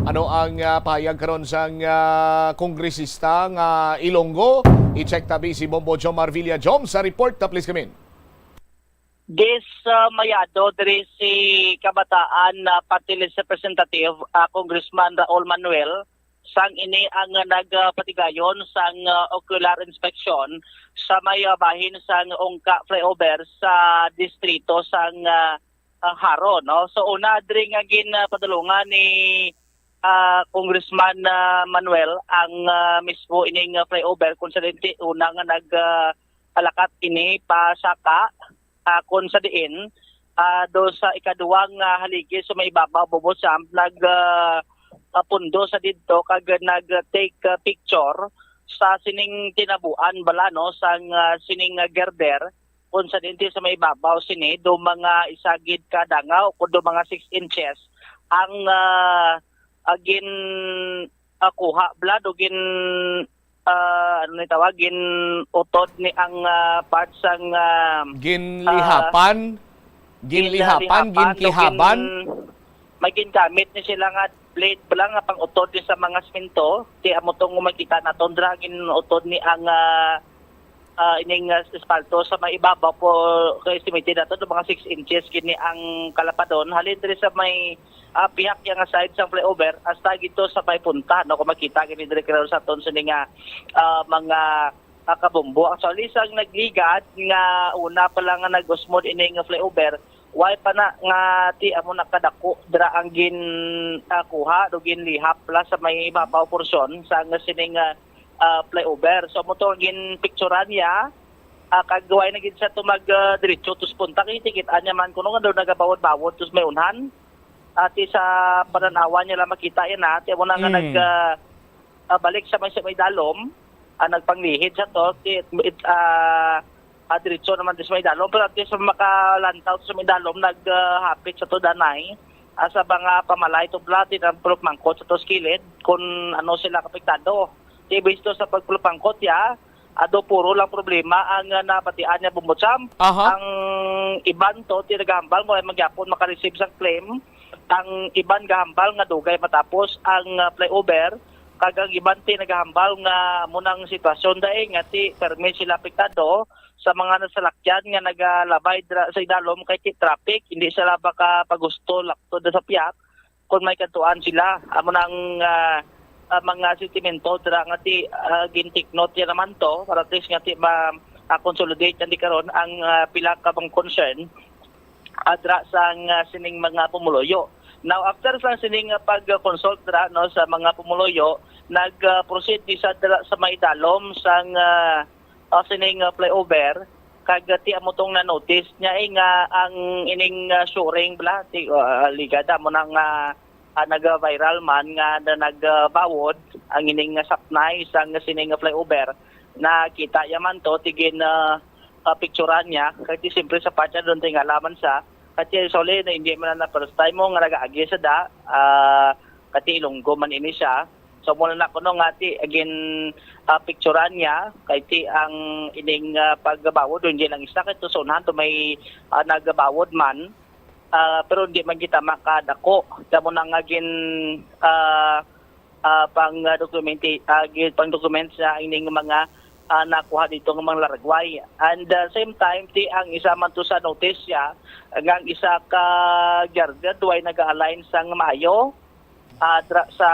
Ano ang ah, pahayag karon sang ah, kongresista nga Ilonggo? I-check tabi si Bombo Jomar Villa. Jom, sa report ta, please come in. This uh, mayado diri si Kabataan uh, Party List Representative uh, Congressman Raul Manuel sang ini ang uh, nagpatigayon sang uh, ocular inspection sa may uh, bahin sang Ungka Flyover sa distrito sang uh, uh, Jaro, no. So una diri nga gin uh, padulungan ni uh, Congressman uh, Manuel ang uh, mismo ining uh, flyover kung sa dinti una nga nag uh, alakat ini pa Saka, ah, kon sa diin, ah, do sa ikaduwang ah, haligi sa may ibabaw, Bobo Champ, nag ah, ah, pundo sa didto kag nag take ah, picture sa sining tinabuan bala, no, sang ah, sining ah, girder, kung sa dinti sa may ibabaw sini do mga isa gid ka dangaw kun do mga six inches ang ah, ah, gin ah, kuha, bala, do gin ah, ano ni tawag, gin-utod ni ang ah, part sang ah, Ginlihapan? gin- Ginlihapan? lihapan, Ginkihaban? gin- may gingamit ni sila nga blade bala nga pang-utod ni sa mga semento. Ti amo tong makita naton dira, gin-utod ni ang ah, ah, ining ah, espalto sa may ibabaw po kay estimated nato do mga six inches kini ang kalapadon halin diri sa may ah, pihak yang side sang flyover hasta gito sa may punta, no, kung makita gini diri karon sa aton sini nga ah, mga ah, kabumbo. Actually, sang nagligad nga una pa lang nga nag-usmod ini nga flyover, way pa na nga ti amo nakadako dira ang gin ah, kuha do ginlihap la sa may ibabaw porsyon sa nga sining ah, ah, flyover. So amo to ang ginpicturan niya. Ah, kag way na gid sa tumag ah, diretso tus punta kay tikit-an niya man kuno nga daw nagabawod-bawod tus may unhan. Ati sa pananawan niya lang makita yan, ha. Ati amo na nga Mm. nag ah, ah, balik sa may sa may dalom, ah, nagpanglihid sa to, ti it, ah, ah, diretso naman sa may dalom, pero at least makalantaw sa may dalom, naghapit sa to danay ah, sa mga pamalay tubla, ti nagpulupmangkot sa to sa kilid kung ano sila kapiktado. Ti bisto sa pagpulupmangkot ya, ado puro lang problema ang ah, nabatian niya, Bumbo Champ. Aha. Ang iban to ti nagahambal mo ay magyapon makareceive sang claim. Ang iban gahambal nga dugay matapos ang ah, flyover, kag ang iban ti nagahambal nga amo nang sitwasyon dai nga ti permi sila apektado sa mga nasalakyan nga nagalabay dira sa idalom kay ti traffic, hindi sila makapagusto lakto da sa piyak kung may kadtuan sila. Amo nang ah, ah, mga sentimento dira nga ti ah, gintiknot ya naman to para at least nga ti ma ah, consolidate yan di karon ang ah, pila ka mga concern adra sang ah, sining mga pumuluyo. Now, after sa sining ah, pag-consult dira, no, sa mga pumuluyo, nag-proceed ni sa dira sa may dalom sang ah, ah, sining ah, flyover, kag ah, ti amo tong na-notice niya eh, nga ang ining ah, shoring bala ti ah, ligada mo nang ah, ah, nag-viral man nga na nagbawod ang ining ah, sapnay sang sining ah, flyover. nakita ya man to, ti gin, ah, ah, picturan niya, kay ti siyempre sa part niya doon tingala man sa, kay ti usually na hindi man na first time mo nga nagaagi sa da, ah, kay ti Ilonggo man ini siya. So, muna na kuno nga ti, again, ah, picturan niya, kay ti ang ining, ah, paggabawod, hindi lang isa, kay tusunan to may, ah, nagabawod man, ah, pero hindi man kita makadako. Kamo na nga gin, ah, ah, pang, ah, dokumenti-, ah, gi-, pang documents sa ining mga, ah, nakuha dito ng mga laragway. And, ah, same time, ti ang isa man to sa notice siya, nga ang isa ka girder duway nag-align sang maayo, ah, dra-, sa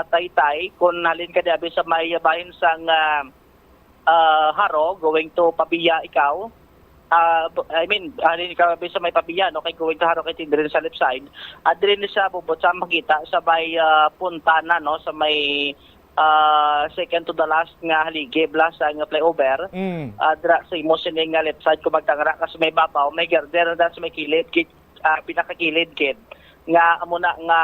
Taytay, kung halin ka diabi sa may bahin sang, ah, ah, Haro, going to Pavia ikaw, ah, b-, I mean, halin ikaw abi sa may Pavia, no, kay going to Haro, kay tindrin sa left side, ah, diri ni sa bubot sa makita sa may, ah, Puntana, no, sa may, ah, second to the last nga haligi bala sa nga flyover. Mm. Ah, dira sa imo sini nga left side, kung magtangra ka sa may babaw, may girder na sa may kilid, ki-, ah, pinakakilid gid, nga amo na nga,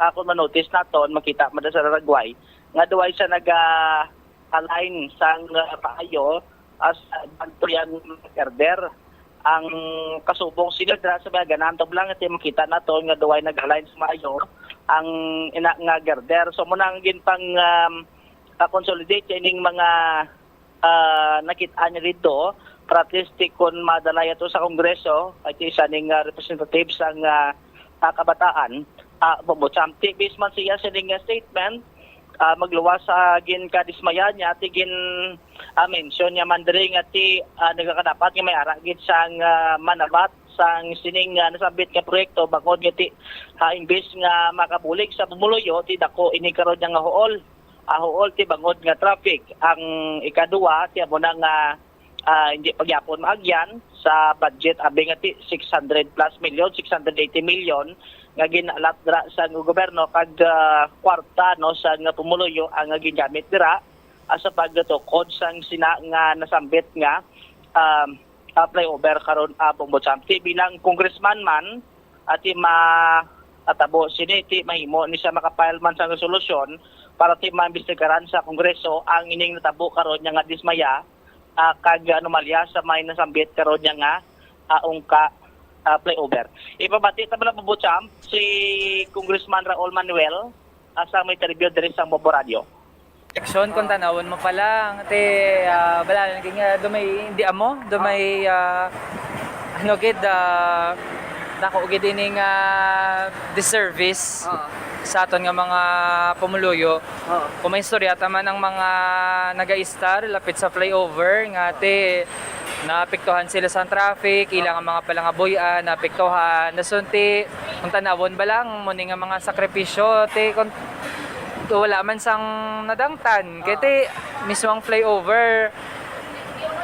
ah, kung manotice naton, makita man sa laragway nga duway sa naga-align sang, ah, paayo as bantoyan girder. Ang kasubong sila dira sa mga ganahan to lang, ito makita nato nga duway nag-align sa maayo ang ina nga girder. So, muna ang ginpang, um, ah, consolidate ining mga, ah, nakit-an niya dito, para at least ti kon madala yato sa Kongreso, ay ti isa ning, ah, representative sang, ah, ah, kabataan, ah, Bongbong Champ. Ti based man siya sining, ah, statement, ah, magluwas sa ginkadismaya niya, ti gin, ah, mention niya man diri nga ti, ah, nagakadapat nga may ara gid sang, ah, manabat sang sining, ah, nasambit nga proyekto, bangod nga ti, ah, imbis nga makabulig sa pumuluyo, ti dako ini karon niya nga huol. Ah, huol ti bangod nga traffic. Ang ikaduha, ti amo na nga, ah, hindi pagyapon maagyan sa budget, abi nga ti six hundred plus million, six hundred eighty million nga gin-allot dira sa gobyerno kag, ah, kwarta, no, sa nga pumuluyo ang gingamit dira, ah, sa pagtukod sang sina nga nasambit nga, um, ah, flyover karon, ah, Bongbong Champ. Ti bilang congressman man, ati ma-, atabo sini, ti mahimo ni siya makapile man sa resolusyon para ti maimbestigaran sa Kongreso ang ining natabo karon niya nga dismaya, ah, kag anomalya sa may nasambit karon niya nga, ah, ungka, ah, flyover. Ipabati ta man, Bongbong Champ, si Congressman Raul Manuel, ah, sa may interview diri sa Bombo Radio. Action kung tanawon mo pa lang, ti, ah, bala, lagi nga, do may, hindi amo, do may, ah, ano gid, ah, dako gid ini nga disservice Oo. sa aton nga mga pumuluyo. Oo. Kung may istorya ta man ang mga nag-a-istar lapit sa flyover, nga ti, naapektuhan sila sa traffic, ila nga mga palangabuy-an, naapektuhan. Dason ti, kung tanawon ba lang, mo ni nga mga sakripisyo, ti, kung wala man sang nadangtan. Kay ti, mismo ang flyover,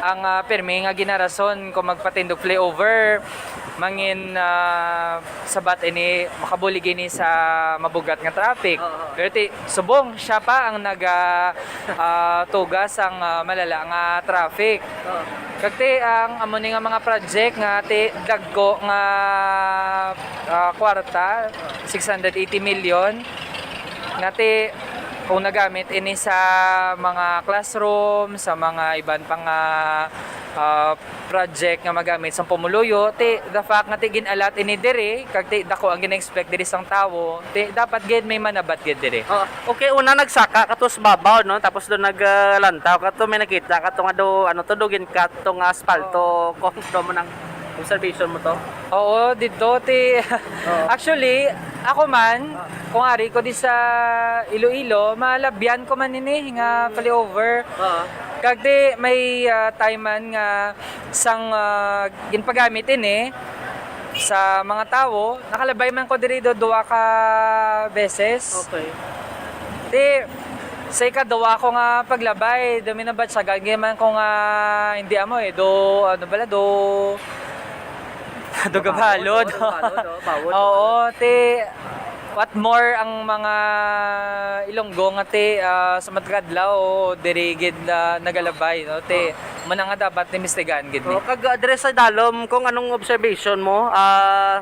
ang, ah, pirmi nga ginarason kung magpatindog flyover, mangin, ah, sabat ini, makabulig ini sa mabugat nga traffic. Oo. Pero ti, subong, siya pa ang naga, ah, tuga sang, ah, malala nga traffic. Oo. Kag ti, ang amo ni nga mga project nga ti dagko nga, ah, kwarta, six hundred eighty million, nga ti kung nagamit ini sa mga classroom, sa mga iban pa nga, ah, project nga magamit sa pumuluyo, ti the fact nga ti gin-allot ini diri, kag ti dako ang gina-expect diri sang tawo, ti dapat gid may manabat gid diri. Oh, okay, una nagsaka kato sa babaw, no? Tapos doon naglantaw kato, may nakita kato nga do, ano to, do gin-cut to nga aspalto. Kung do mo nang observation mo to? Oo, dito ti Oo. Actually, ako man, Ah. kung ari ko di sa Iloilo, malabyan ko man ini nga flyover. Oo. Kag ti may, ah, time man nga sang, ah, ginpagamit ini sa mga tawo, nakalabay man ko diri do duha ka beses. Okay. Ti, sa ikaduha ko nga paglabay, dumi na batsagan, gid man ko nga hindi amo eh, do, ano bala, do, do gabalod. Gabalod, oh, bawod, Oo, bawod. Ti, what more ang mga Ilonggo nga ti, ah, sa matag adlaw, diri gid, ah, nagalabay, no? Ti, Oh. muna nga dapat ni mistigan gid ni. Oh, kag, ah, diri sa dalom, kung anong observation mo, ah,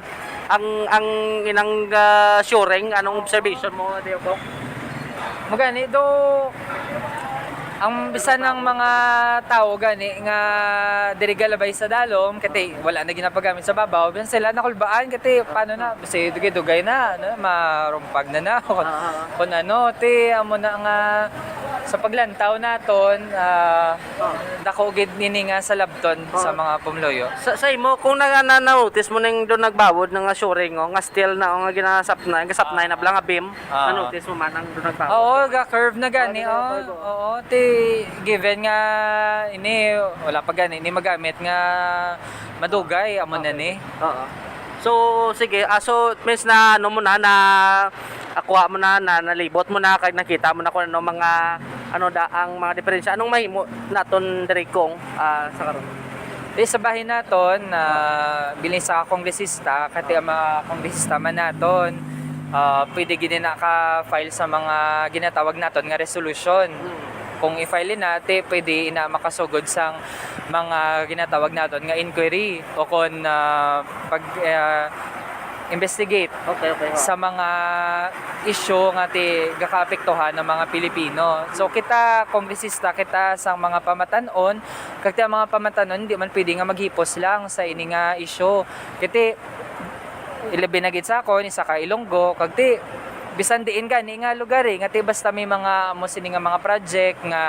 ang, ang inang, ah, Suring, anong observation mo, Ate Yoko? Magani do, Ang bisan ang mga tawo gani nga diri galabay sa dalom, kati wala na ginapagamit sa babaw, bisan sila nakulbaan, kati paano na, basi dugay-dugay na, ano, marumpag na na, kung, Ah, ah, ah. kung ano, ti, amo na nga, sa paglantaw naton, ah, Ah. dako gid nini nga salabton sa Ah. mga pumuluyo. Sa, sa imo, kung na, na, na-notice mo ning do nagbawod na nga shoring, oh, nga steel na, oh, nga ginasapnay, gasapnay na bala nga beam, Ah. na-notice mo man ang do nagbawod? Oo, ga-curve na gani, Ah, oh. nagbabago. Oo, ti, given nga ini, wala pa gani ini magamit nga madugay, amo na Okay. ni. Oo. So, sige, ah, so, it means na, ano mo na, na nakuha mo na, na nalibot mo na, kag nakita mo na kung ano mga, ano da, ang mga diferensya. Anong mahimo naton diri kung, ah, sa karon? Di sa bahin naton, ah, bilin sa kongresista, kati ang mga kongresista man naton, ah, pwede gid na ka-file sa mga ginatawag naton nga resolution. Mm. Kung i-file na, ti pwede na makasugod sang mga ginatawag naton nga inquiry o kon, ah, pag, ah, investigate Okay, okay, ho. sa mga isyu nga ti gakaapektuhan ng mga Pilipino. So, kita, kongresista, kita sang mga pamatan-on, kag ti ang mga pamatan-on, hindi man pwede nga maghipos lang sa ini nga isyu. Kay ti, ilabi na gid sa akon, isa ka Ilonggo, kag ti, bisan diin gani nga lugar, eh, nga ti basta may mga, amo sini nga mga project nga,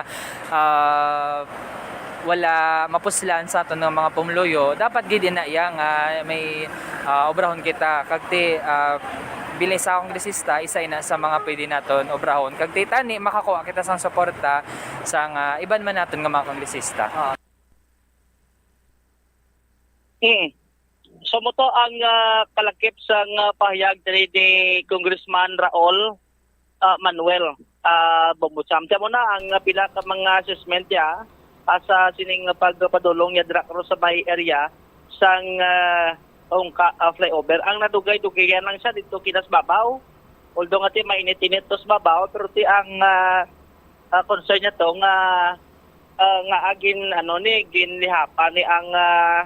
ah, wala mapuslan sa aton nga mga pumuluyo, dapat gid ina iya nga may, ah, obrahon kita. Kag ti, ah, bilin sa kongresista, isa ina sa mga pwede naton obrahon. Kag ti tani makakuha kita sang suporta sang, ah, iban man naton nga mga kongresista. Ah. Mm. So, mo to ang, ah, kalakip sang, ah, pahayag diri ni Congressman Raul, ah, Manuel, ah, Bombo Cham. Siya mo na ang, ah, pila ka mga assessment ya, ah, sa sining pagpadulong ya dira karon sa may area sang, ah, Ungka, ah, flyover. Ang nadugay-dugayan lang siya dito kinas babaw. Although nga ti mainit-init to sa babaw, pero ti ang, ah, ah, concern niya to nga, ah, nga agin, ano ni, ginlihapan ni ang, ah,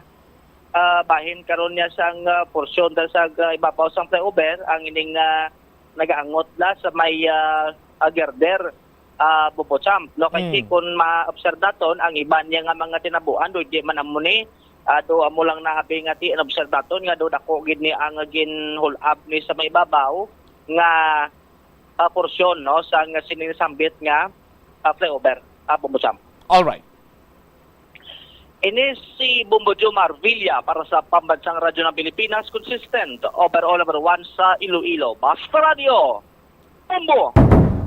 ah, bahin karon niya sang, ah, porsyon dahil sa, ah, ibabaw sang flyover, ang ining, ah, nagaangot la sa may, ah, ah, girder, ah, Bombo Cham, no? Kay ti Mm. kun ma-observe naton, ang iban niya nga mga tinabuan, do di man amo ni, ah, do amo lang na abi nga ti-observe naton nga do dako gid ni ang ginhulab ni sa may babaw nga, ah, porsyon, no, sa nga sining sambit nga, ah, flyover, ah, Bombo Cham. All right. Ini si Bombo Jomar Villa para sa Pambansang Radyo ng Pilipinas, consistent, overall number one sa Iloilo. Basta Radyo, Bombo!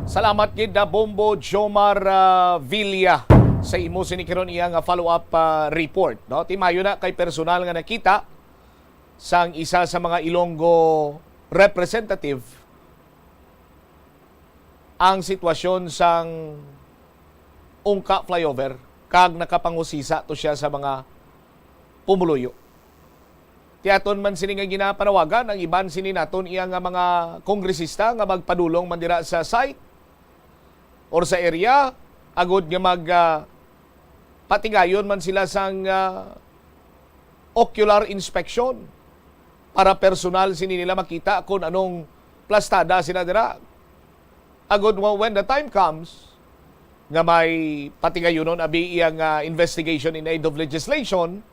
Salamat gid na Bombo Jomar, ah, Villa sa imo sini karon iya nga follow-up, ah, report, no? Ti maayo na kay personal nga nakita sang isa sa mga Ilonggo representative ang sitwasyon sang Ungka flyover kag nakapangusisa to siya sa mga pumuluyo. Ti aton man sini nga ginapanawagan ang iban sini naton iya nga mga kongresista nga magpadulong man dira sa site or sa area agud nga mag, ah, patigayon man sila sang, ah, ocular inspection para personal sini nila makita kung anong plastada sila dira. Agud mo, when the time comes nga may patigayunon abi iya nga investigation in aid of legislation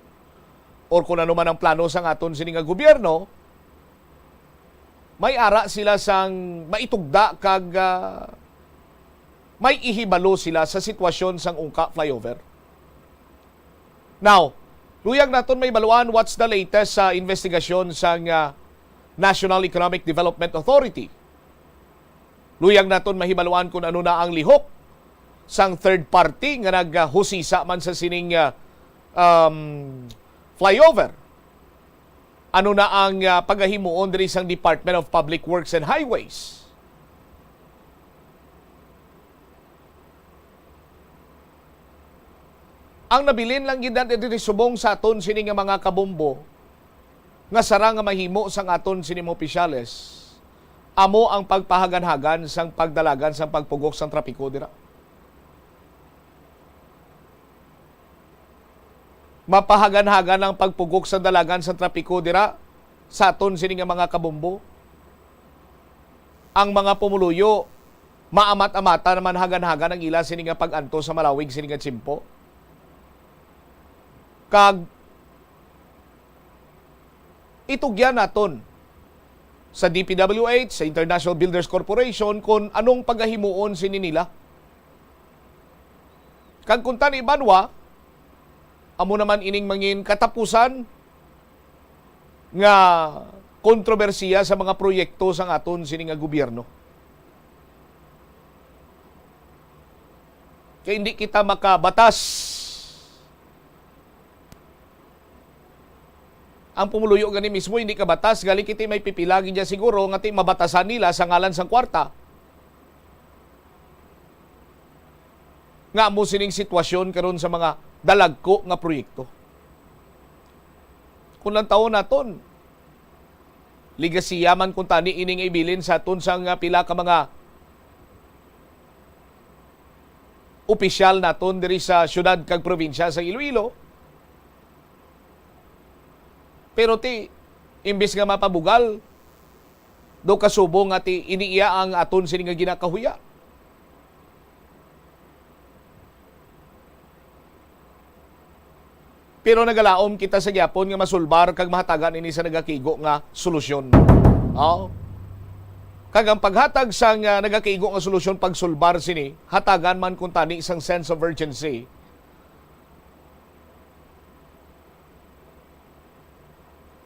or kung ano man ang plano sang aton sini nga gobyerno, may ara sila sang maitugda kag, ah, may ihibalo sila sa sitwasyon sang Ungka flyover. Now, luyag naton mahibaluan what's the latest sa investigasyon sang, ah, National Economic Development Authority. Luyag naton mahibaluan kung ano na ang lihok sang third party nga naghusisa man sa sining, ah, um, flyover. Ano na ang, ah, pagahimuon diri sang Department of Public Works and Highways? Ang nabilin lang gid na diri subong sa aton sini nga mga kabombo, nga sarang nga mahimo sang aton sini mga opisyales, amo ang pagpahaganhagan sang pagdalagan sang pagpugok sang trapiko dira. Mapahaganhagan ang pagpugok sang dalagan sang trapiko dira sa aton sini nga mga kabombo. Ang mga pumuluyo Maamat-amata naman hagan-hagan ang ila sini nga pag-antos sa malawig sini nga tiyempo. Kag itugyan naton sa D P W H, sa International Builders Corporation, kung anong pagahimuon sini nila. Kag kung tani banwa, amo naman ining mangin katapusan nga kontrobersiya sa mga proyekto sang aton sini nga gobyerno. Kay hindi kita makabatas. Ang pumuluyo gani mismo hindi kabatas, gali kiti may pipila gid niya siguro nga ti mabatasan nila sa ngalan sang kwarta. Nga amo sining sitwasyon karon sa mga dalagko nga proyekto. Kung lantawon naton, ligasiya man kung tani ining ibilin sa aton sang, ah, pila ka mga opisyal naton diri sa siyudad kag probinsya sa Iloilo. Pero ti, imbis nga mapabugal, do kasubong nga ti ini iya ang aton sini nga ginakahuya. Pero nagalaom kita sa gyapon nga masulbar kag mahatagan ini sa nagakigo nga solusyon. Oh. Kag ang paghatag sang, ah, nagakigo nga solusyon, pagsulbar sini, hatagan man kung tani sang sense of urgency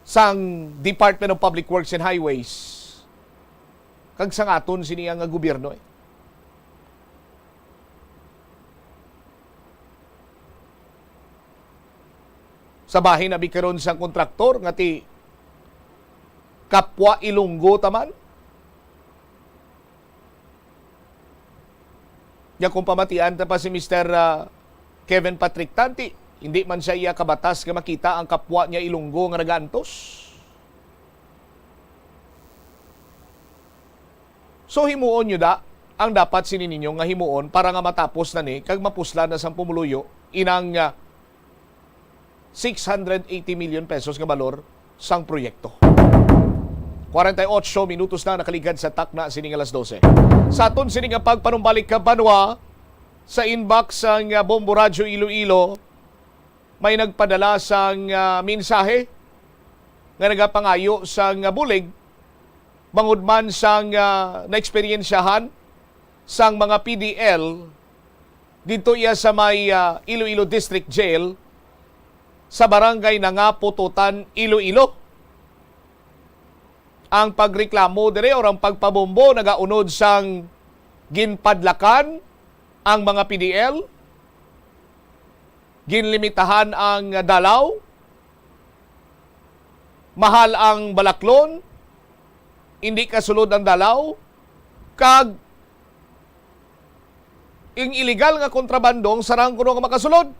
sang Department of Public Works and Highways kag sang aton sini nga gobyerno, eh. Sa bahin abi karon sang kontraktor nga ti kapwa Ilonggo ta man. Nya kung pamatian ta pa si Mister, ah, Kevin Patrick Tanti, hindi man siya iya kabatas nga makita ang kapwa niya Ilonggo nga nagaantos. So, himuon nyo da ang dapat sini ninyo nga himuon para nga matapos na ni kag mapuslan na sang pumuluyo inang, ah, six hundred eighty million pesos nga balor sang proyekto. Kwarenta y ocho minutos na nakaligad sa takna sini nga alas dose. Sa aton sini nga pagpanumbalik ka banwa, sa inbox sang, ah, Bombo Radyo Iloilo, may nagpadala sang, ah, mensahe nga nagapangayo sang, ah, bulig bangod man sang, ah, naeksperyensyahan sang mga P D L didto iya sa may, ah, Iloilo District Jail sa barangay Nangapututan, Iloilo. Ang pagreklamo diri or ang pagpabombo nagaunod sang ginpadlakan ang mga P D L, ginlimitahan ang dalaw, mahal ang balaklon, hindi kasulod ang dalaw, kag ang iligal nga kontrabando ang sarang kuno nga makasulod.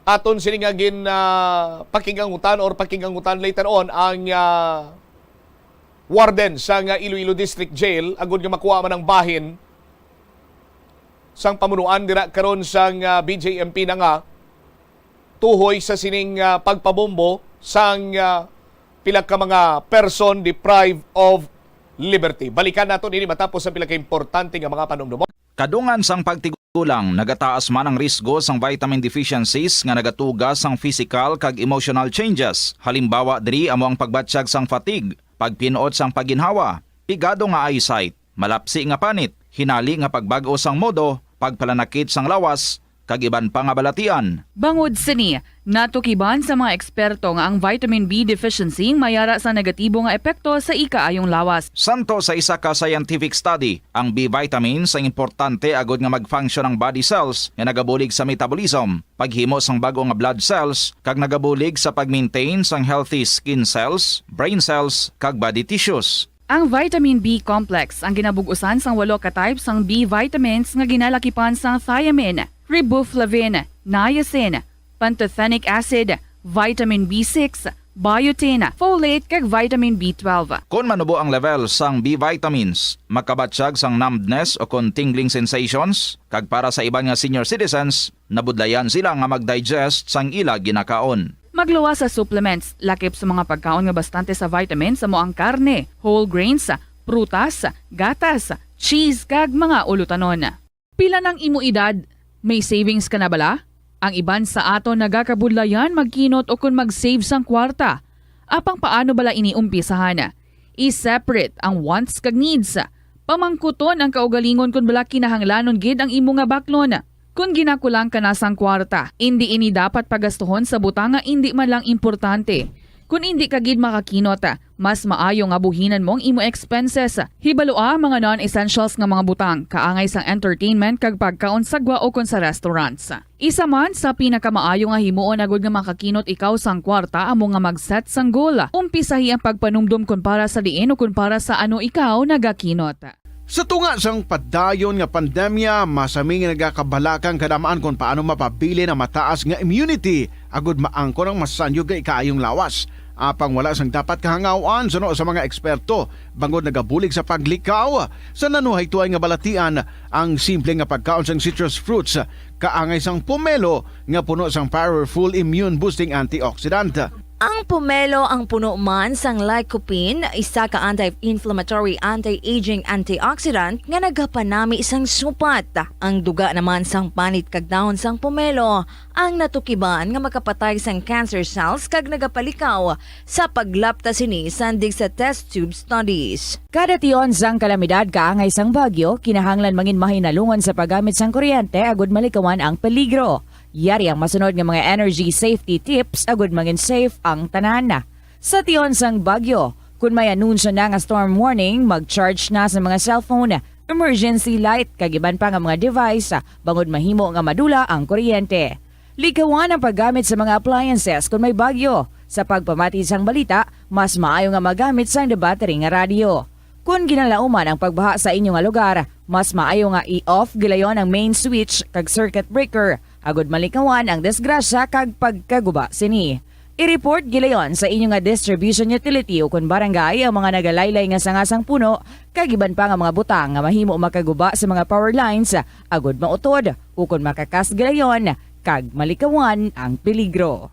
Aton sini nga gin, ah, pakigangutan or pakigangutan later on ang, ah, warden sang, ah, Iloilo District Jail agud nga makuha man ang bahin sang pamunuan dira karon sang, ah, B J M P na nga tuhoy sa sining, ah, pagpabombo sang, ah, pila ka mga person deprived of liberty. Balikan naton ini matapos ang pila ka importante nga mga panumdumon. Kadungan sang pagtigulang, nagataas man ang risgo sang vitamin deficiencies nga nagatuga sang physical kag emotional changes. Halimbawa diri amo ang pagbatyag sang fatigue, pagpin-ot sang pagginhawa, pigado nga eyesight, malapsi nga panit, hinali nga pagbag-o sang modo, pagpalanakit sang lawas, kag iban pa nga balatian. Bangod sini, natukiban sa mga eksperto nga ang vitamin B deficiency may ara sa negatibo nga epekto sa ikaayong lawas. Santo sa isa ka scientific study, ang B vitamins ang importante agud nga mag-function ang body cells nga nagabulig sa metabolism, paghimo sang bag-o nga blood cells, kag nagabulig sa pag-maintain sang healthy skin cells, brain cells, kag body tissues. Ang vitamin B complex ang ginabug-usan sang walo ka type sang B vitamins nga ginalakipan sang thiamine, riboflavin, niacin, pantothenic acid, vitamin B six, biotin, folate, kag vitamin B twelve. Kon manubo ang level sang B vitamins, makabatyag sang numbness o kon tingling sensations, kag para sa iban nga senior citizens, nabudlayan sila nga mag-digest sang ila ginakaon. Pagluwas sa supplements, lakip sa mga pagkaon nga bastante sa vitamins amo ang karne, whole grains, prutas, gatas, cheese, kag mga ulutanon. Pila nang imo edad? May savings ka na bala? Ang iban sa aton nagakabudlayan magkinot ukon mag-save sang kwarta. Apang paano bala ini umpisahan? I-separate ang wants kag needs. Pamangkuton ang kaugalingon kon bala kinahanglanon gid ang imo nga baklon. Kon ginakulang ka na sang kwarta, indi ini dapat pagastuhon sa butang nga indi man lang importante. Kon indi ka gid makakinot, mas maayo nga buhinan mo ang imo expenses. Hibalua ang mga non-essentials nga mga butang, kaangay sang entertainment kag pagkaon sa gwa ukon sa restaurants. Isa man sa pinakamaayo nga himuon agud nga makakinot ikaw sang kwarta amo nga mag-set sang goal. Umpisahi ang pagpanumdom kon para sa diin o kon para sa ano ikaw nagakinot. Sa tunga sang padayon nga pandemya, masami nga nagakabalaka ang kadam-an kon paano mapabilin ang mataas nga immunity agud maangkon ang masanyog nga ikaayong lawas. Apang wala sang dapat kahangaw-an suno sa mga eksperto, bangod nagabulig sa paglikaw sa nanuhaytoay nga balatian ang simple nga pagkaon sang citrus fruits, kaangay sang pomelo nga puno sang powerful immune-boosting antioxidant. Ang pomelo ang puno man sang lycopene, isa ka anti-inflammatory, anti-aging antioxidant nga nagapanami sang supat. Ang duga naman sang panit kag dahon sang pomelo ang natukiban nga makapatay sang cancer cells kag nagapalikaw sa paglapta sini sandig sa test tube studies. Kada tion sang kalamidad kaangay sang bagyo, kinahanglan mangin mahinalungan sa paggamit sang kuryente agud malikawan ang peligro. Yari ang masunod nga mga energy safety tips agud mangin safe ang tanan. Sa tion sang bagyo, kon may anunsyo na nga storm warning, mag-charge na sa mga cellphone, emergency light, kag iban pa nga mga device, bangod mahimo nga madula ang kuryente. Likawan ang paggamit sa mga appliances kon may bagyo. Sa pagpamati sang balita, mas maayo nga magamit sang debattery nga radyo. Kon ginalauman ang pagbaha sa inyo nga lugar, mas maayo nga i-off gilayon ang main switch kag circuit breaker, agud malikawan ang disgrasya kag pagkaguba sini. I-report gilayon sa inyo nga distribution utility ukon barangay ang mga nagalaylay nga sanga sang puno kag iban pa nga mga butang nga mahimo makaguba sa mga power lines, agud mautod ukon makakas gilayon kag malikawan ang peligro.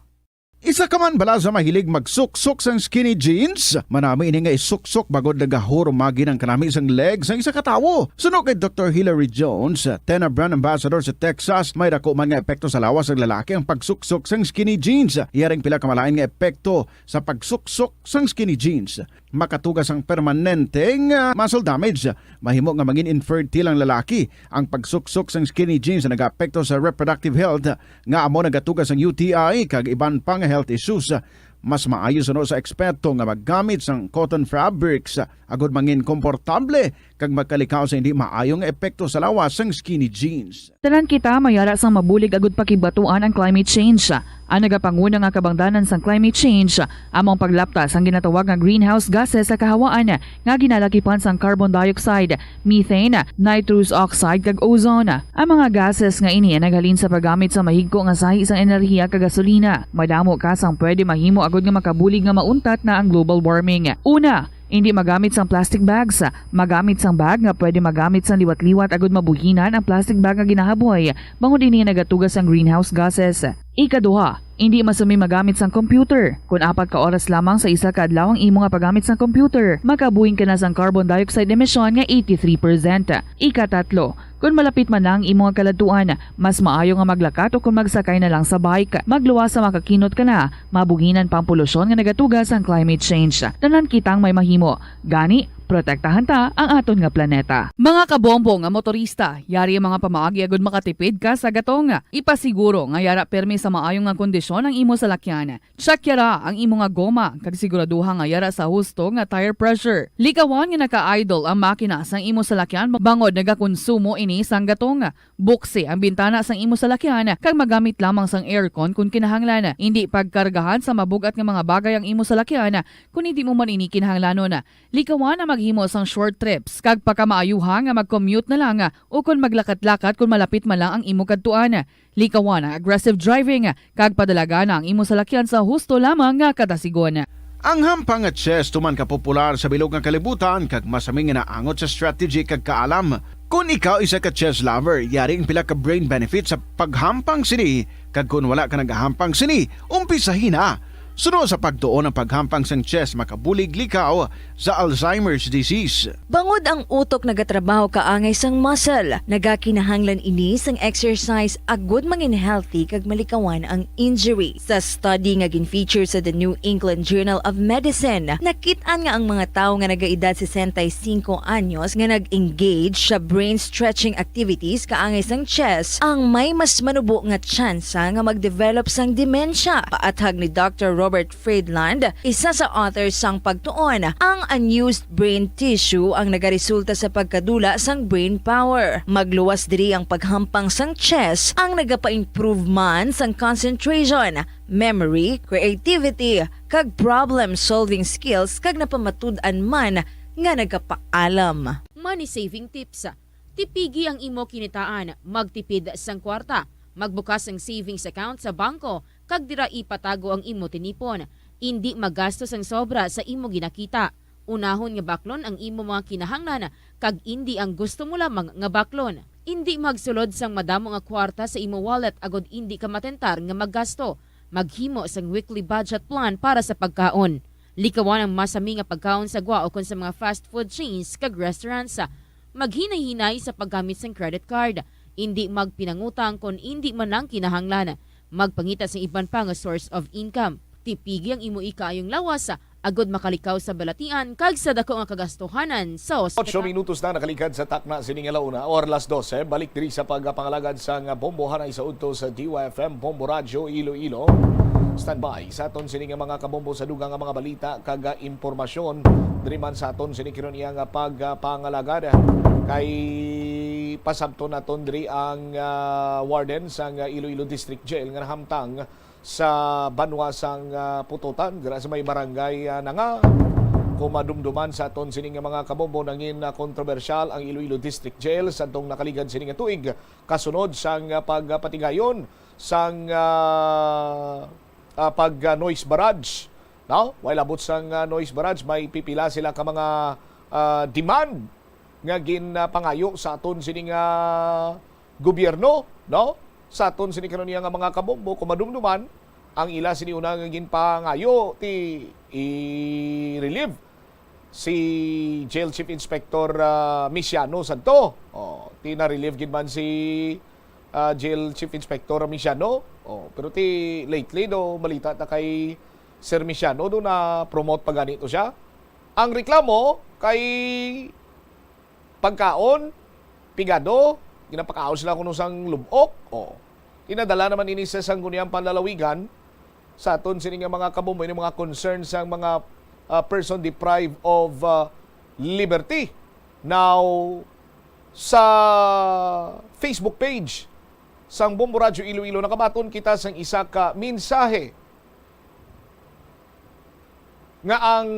Isa ka man bala sa mahilig magsuksok sang skinny jeans? Manami ini nga isuksok bangod nagahurumagi ang kanami sang leg sang isa ka tawo. Suno kay Doktor Hilary Jones, Tena Brand Ambassador sa Texas, may daku man nga epekto sa lawas sang lalaki ang pagsuksok sang skinny jeans. Yaring pila ka malain nga epekto sa pagsuksok sang skinny jeans. Makatuga sang permanente nga muscle damage. Mahimo nga mangin infertile ang lalaki. Ang pagsuksok sang skinny jeans nagaapekto sa reproductive health, nga amo nagatuga sang U T I kag iban pa nga health issues. Mas maayo suno sa eksperto nga maggamit sang cotton fabrics agud mangin komportable kag magkalikaw sa hindi maayo nga epekto sa lawas sang skinny jeans. Tanan kita may ara sang mabulig agud pakigbatuan ang climate change. Ang nagapanguna nga kabangdanan sang climate change amo ang paglapta sang ginatawag nga greenhouse gases sa kahawaan nga ginalakipan sang carbon dioxide, methane, nitrous oxide, kag ozone. Ang mga gases nga ini ang naghalin sa paggamit sa mahigko nga sahi sang enerhiya kag gasolina. Madamo ka sang pwede mahimo agud nga makabulig nga mauntat na ang global warming. Una, hindi magamit sang plastic bags. Magamit sang bag nga pwede magamit sang liwat-liwat agud mabuhinan ang plastic bag nga ginahaboy, bangod ini nagatuga sang greenhouse gases. Ikaduha, hindi masumi magamit sang computer. Kon apat ka oras lamang sa isa ka adlaw ang imo nga paggamit sang computer, makabuhing ka na sang carbon dioxide emission nga eighty-three percent. Ikatatlo, kon malapit man na ang imo nga kaladtuan, mas maayo nga maglakat o kon magsakay na lang sa bike. Magluwas sa makakinot ka na, mabuhinan pa ang polusyon nga nagatuga sang climate change. Tanan kitang may mahimo. Gani, protektahan ta ang aton nga planeta. Mga kabombo nga motorista, yari ang mga pamaagi agud makatipid ka sa gatong. Ipasiguro nga yara pirmi sa maayo nga kondisyon ang imo salakyan. Check yara ang imo nga goma, kag siguraduha nga yara sa husto nga tire pressure. Likawan nga naka-idle ang makina sang imo salakyan bangod nagakonsumo ini sang gatong. Buksi ang bintana sang imo salakyan kag magamit lamang sang aircon kon kinahanglan. Indi pagkargahan sa mabug-at nga mga bagay ang imo salakyan kon hindi mo man ini kinahanglanon. Likawan ang maghimo sang short trips kag pakamaayuha nga mag-commute na lang o kon maglakat-lakat kon malapit man lang ang imo kadtuan. Likawan ang aggressive driving kag padalagan ang imo salakyan sa husto lamang nga kadasigon. Ang hampang nga chess tuman ka popular sa bilog nga kalibutan kag masami nga naangot sa strategy kag kaalam. Kon ikaw isa ka chess lover, yari ang pila ka brain benefits sa paghampang sini, kag kon wala ka nagahampang sini, umpisahi na. Suno sa pagtuon, ang paghampang sang chess makabulig likaw sa Alzheimer's disease. Bangod ang utok nagatrabaho kaangay sang muscle, nagakinahanglan ini sang exercise agud mangin healthy kag malikawan ang injury. Sa study nga gin-feature sa The New England Journal of Medicine, nakit-an nga ang mga tawo nga nagaedad sesenta y cinco anyos nga nag-engage sa brain stretching activities kaangay sang chess ang may mas manubo nga tsansa nga mag-develop sang demensya. Paathag ni Doctor Robert Friedland, isa sa author sang pagtuon, ang unused brain tissue ang nagaresulta sa pagkadula sang brain power. Magluwas diri ang paghampang sang chess ang nagapa-improve man sang concentration, memory, creativity, kag problem-solving skills, kag napamatud-an man nga nagapaalam. Money saving tips. Tipigi ang imo kinitaan, magtipid sang kwarta, magbukas sang savings account sa bangko, kag dira ipatago ang imo tinipon. Indi magasto sang sobra sa imo ginakita. Unahon nga baklon ang imo mga kinahanglan, kag indi ang gusto mo lamang nga baklon. Indi magsulod sang madamo nga kwarta sa imo wallet agod indi ka matentar nga maggasto. Maghimo sang weekly budget plan para sa pagkaon. Likawan ang masami nga pagkaon sa gwa ukon sa mga fast food chains kag restaurants. Maghinay-hinay sa paggamit sang credit card. Indi magpinangutang kon indi man lang kinahanglan. Magpangita sang iban pa nga source of income. Tipigi ang imo ikaayong lawas agod makalikaw sa balatian kag sa dako nga kagastuhanan sa Ocho ospital. Minutos na nakaligad sa takna sini nga launa, or las dose. Balik diri sa pagpangalagad sang bombo hanay sa udto sa D Y F M Bombo Radyo Iloilo. Standby sa aton sini nga mga kabombo sa dugang nga mga balita kag, ah, impormasyon diri man sa aton sini karon iya nga pagpangalagad. Kay pasabton naton diri ang, ah, warden sang, ah, Iloilo District Jail nga nahamtang sa banwa sang, ah, Pututan, dira sa may barangay, ah, Nanga. Kung madumduman sa aton sini nga mga kabombo, nangin, ah, kontrobersyal ang Iloilo District Jail sadtong nakaligad sini nga tuig, kasunod sang, ah, pagpatigayon sang, ah, ah, pag, ah, noise barrage, no? While abot sang, ah, noise barrage, may pipila sila ka mga, ah, demand nga ginpangayo sa aton sini nga gobyerno, no? Sa aton sini kanunay nga mga kabombo, kung madumduman, ang ila sini una nga ginpangayo ti i-relieve si Jail Chief Inspector, ah, Misiano sadto. Oh, ti na-relieve gid man si, ah, Jail Chief Inspector Misiano. Oh, pero ti lately do balita ta kay Sir Misiano do na-promote pa gani to siya. Ang reklamo kay pagkaon, pigado, ginapakaon sila kuno sang lub-ok. Oh. Inadala naman ini sa Sangguniang Panlalawigan sa aton sini nga mga kabombo, ini mga concern sang mga, ah, person deprived of, ah, liberty. Now, sa Facebook page sang Bombo Radyo Iloilo, nakabaton kita sang isa ka mensahe nga ang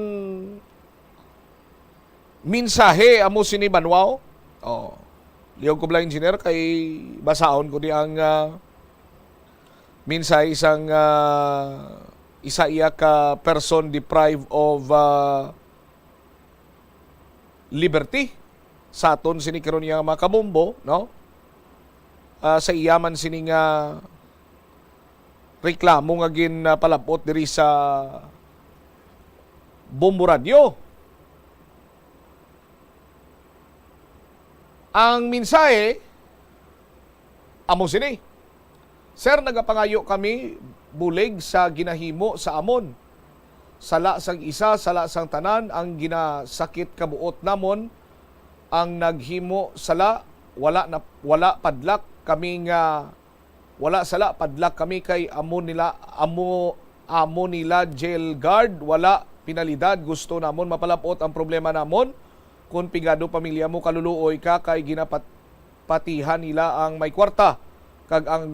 mensahe amo sini, Banwao. Oh, liog ko bala, engineer, kay basaon ko di ang, ah, mensahe sang, ah, isa iya ka person deprived of, ah, liberty sa aton sini karon nga mga kabombo, no? Ah, sa iya man sini nga reklamo nga ginpalab-ot diri sa Bombo Radyo. Ang mensahe amo sini: "Sir, nagapangayo kami bulig sa ginahimo sa amon. Sala sang isa, sala sang tanan ang ginasakit kabuot namon. Ang naghimo sala, wala na, wala padlak kami nga Wala sala padlak kami kay amo nila, amo, amo nila jail guard, wala penalidad. Gusto namon mapalab-ot ang problema namon. Kon pigado pamilya mo, kaluluoy ka kay ginapat-, patihan nila ang may kwarta. Kag ang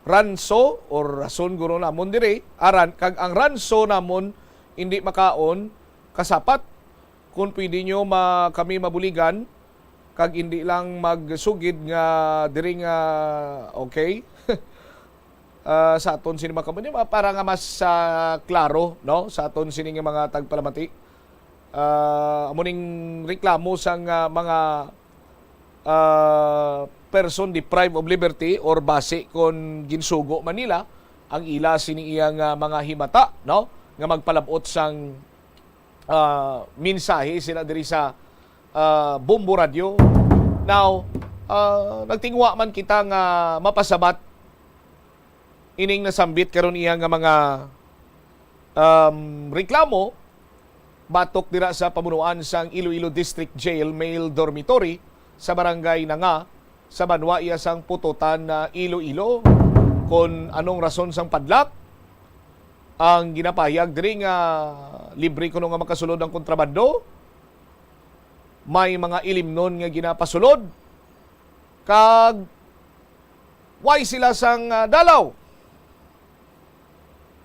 ranso, or rason guro namon diri, aran, kag ang ranso namon hindi makaon kasapat. Kon pwede nyo ma-, kami mabuligan, kag hindi lang magsugid nga diri nga, okay, ah, sa aton sini mga kabunyo, para nga mas, ah, klaro, no, sa aton sini nga mga tagpalamati. Ah, amo ning reklamo sang, ah, mga ah, person deprived of liberty or basi kon ginsugo man nila ang ila sini iya nga mga himata, no, nga magpalab-ot sang, ah, mensahe sila diri sa, ah, Bombo Radyo. Now, ah, nagtinguha man kita nga mapasabat ining nasambit karon iya nga mga, um, reklamo batok dira sa pamunuan sang Iloilo District Jail Male Dormitory sa Barangay Nanga sa banwa iya sang Pututan na Iloilo. Kon anong rason sang padlak, ang ginapahayag diri nga libre kuno nga makasulod ang kontrabando, may mga ilimnon nga ginapasulod, kag way sila sang, ah, dalaw.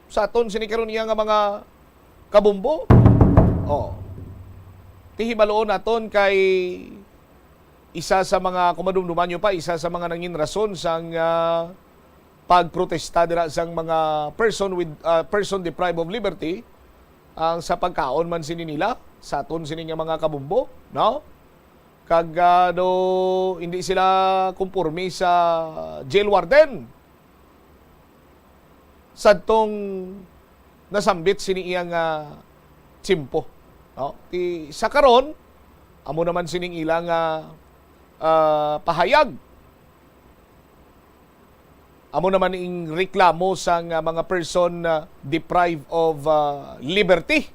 Sa aton sini karon iya nga mga kabombo. Oh. Ti hibaluon naton kay isa sa mga, kung madumduman nyo pa, isa sa mga nangin rason sang, ah, pagprotesta dira sang mga person with, ah, person deprived of liberty, ang sa pagkaon man sini nila, sa aton sini nga mga kabombo, no? Kag, ah, do, hindi sila kumporme sa jail warden. Sadtong nasambit sini iya nga tiyempo, no? Ti sa karon, amo naman sining ila nga, ah, pahayag. Amo naman ing reklamo sang, ah, mga person, ah, deprived of, ah, liberty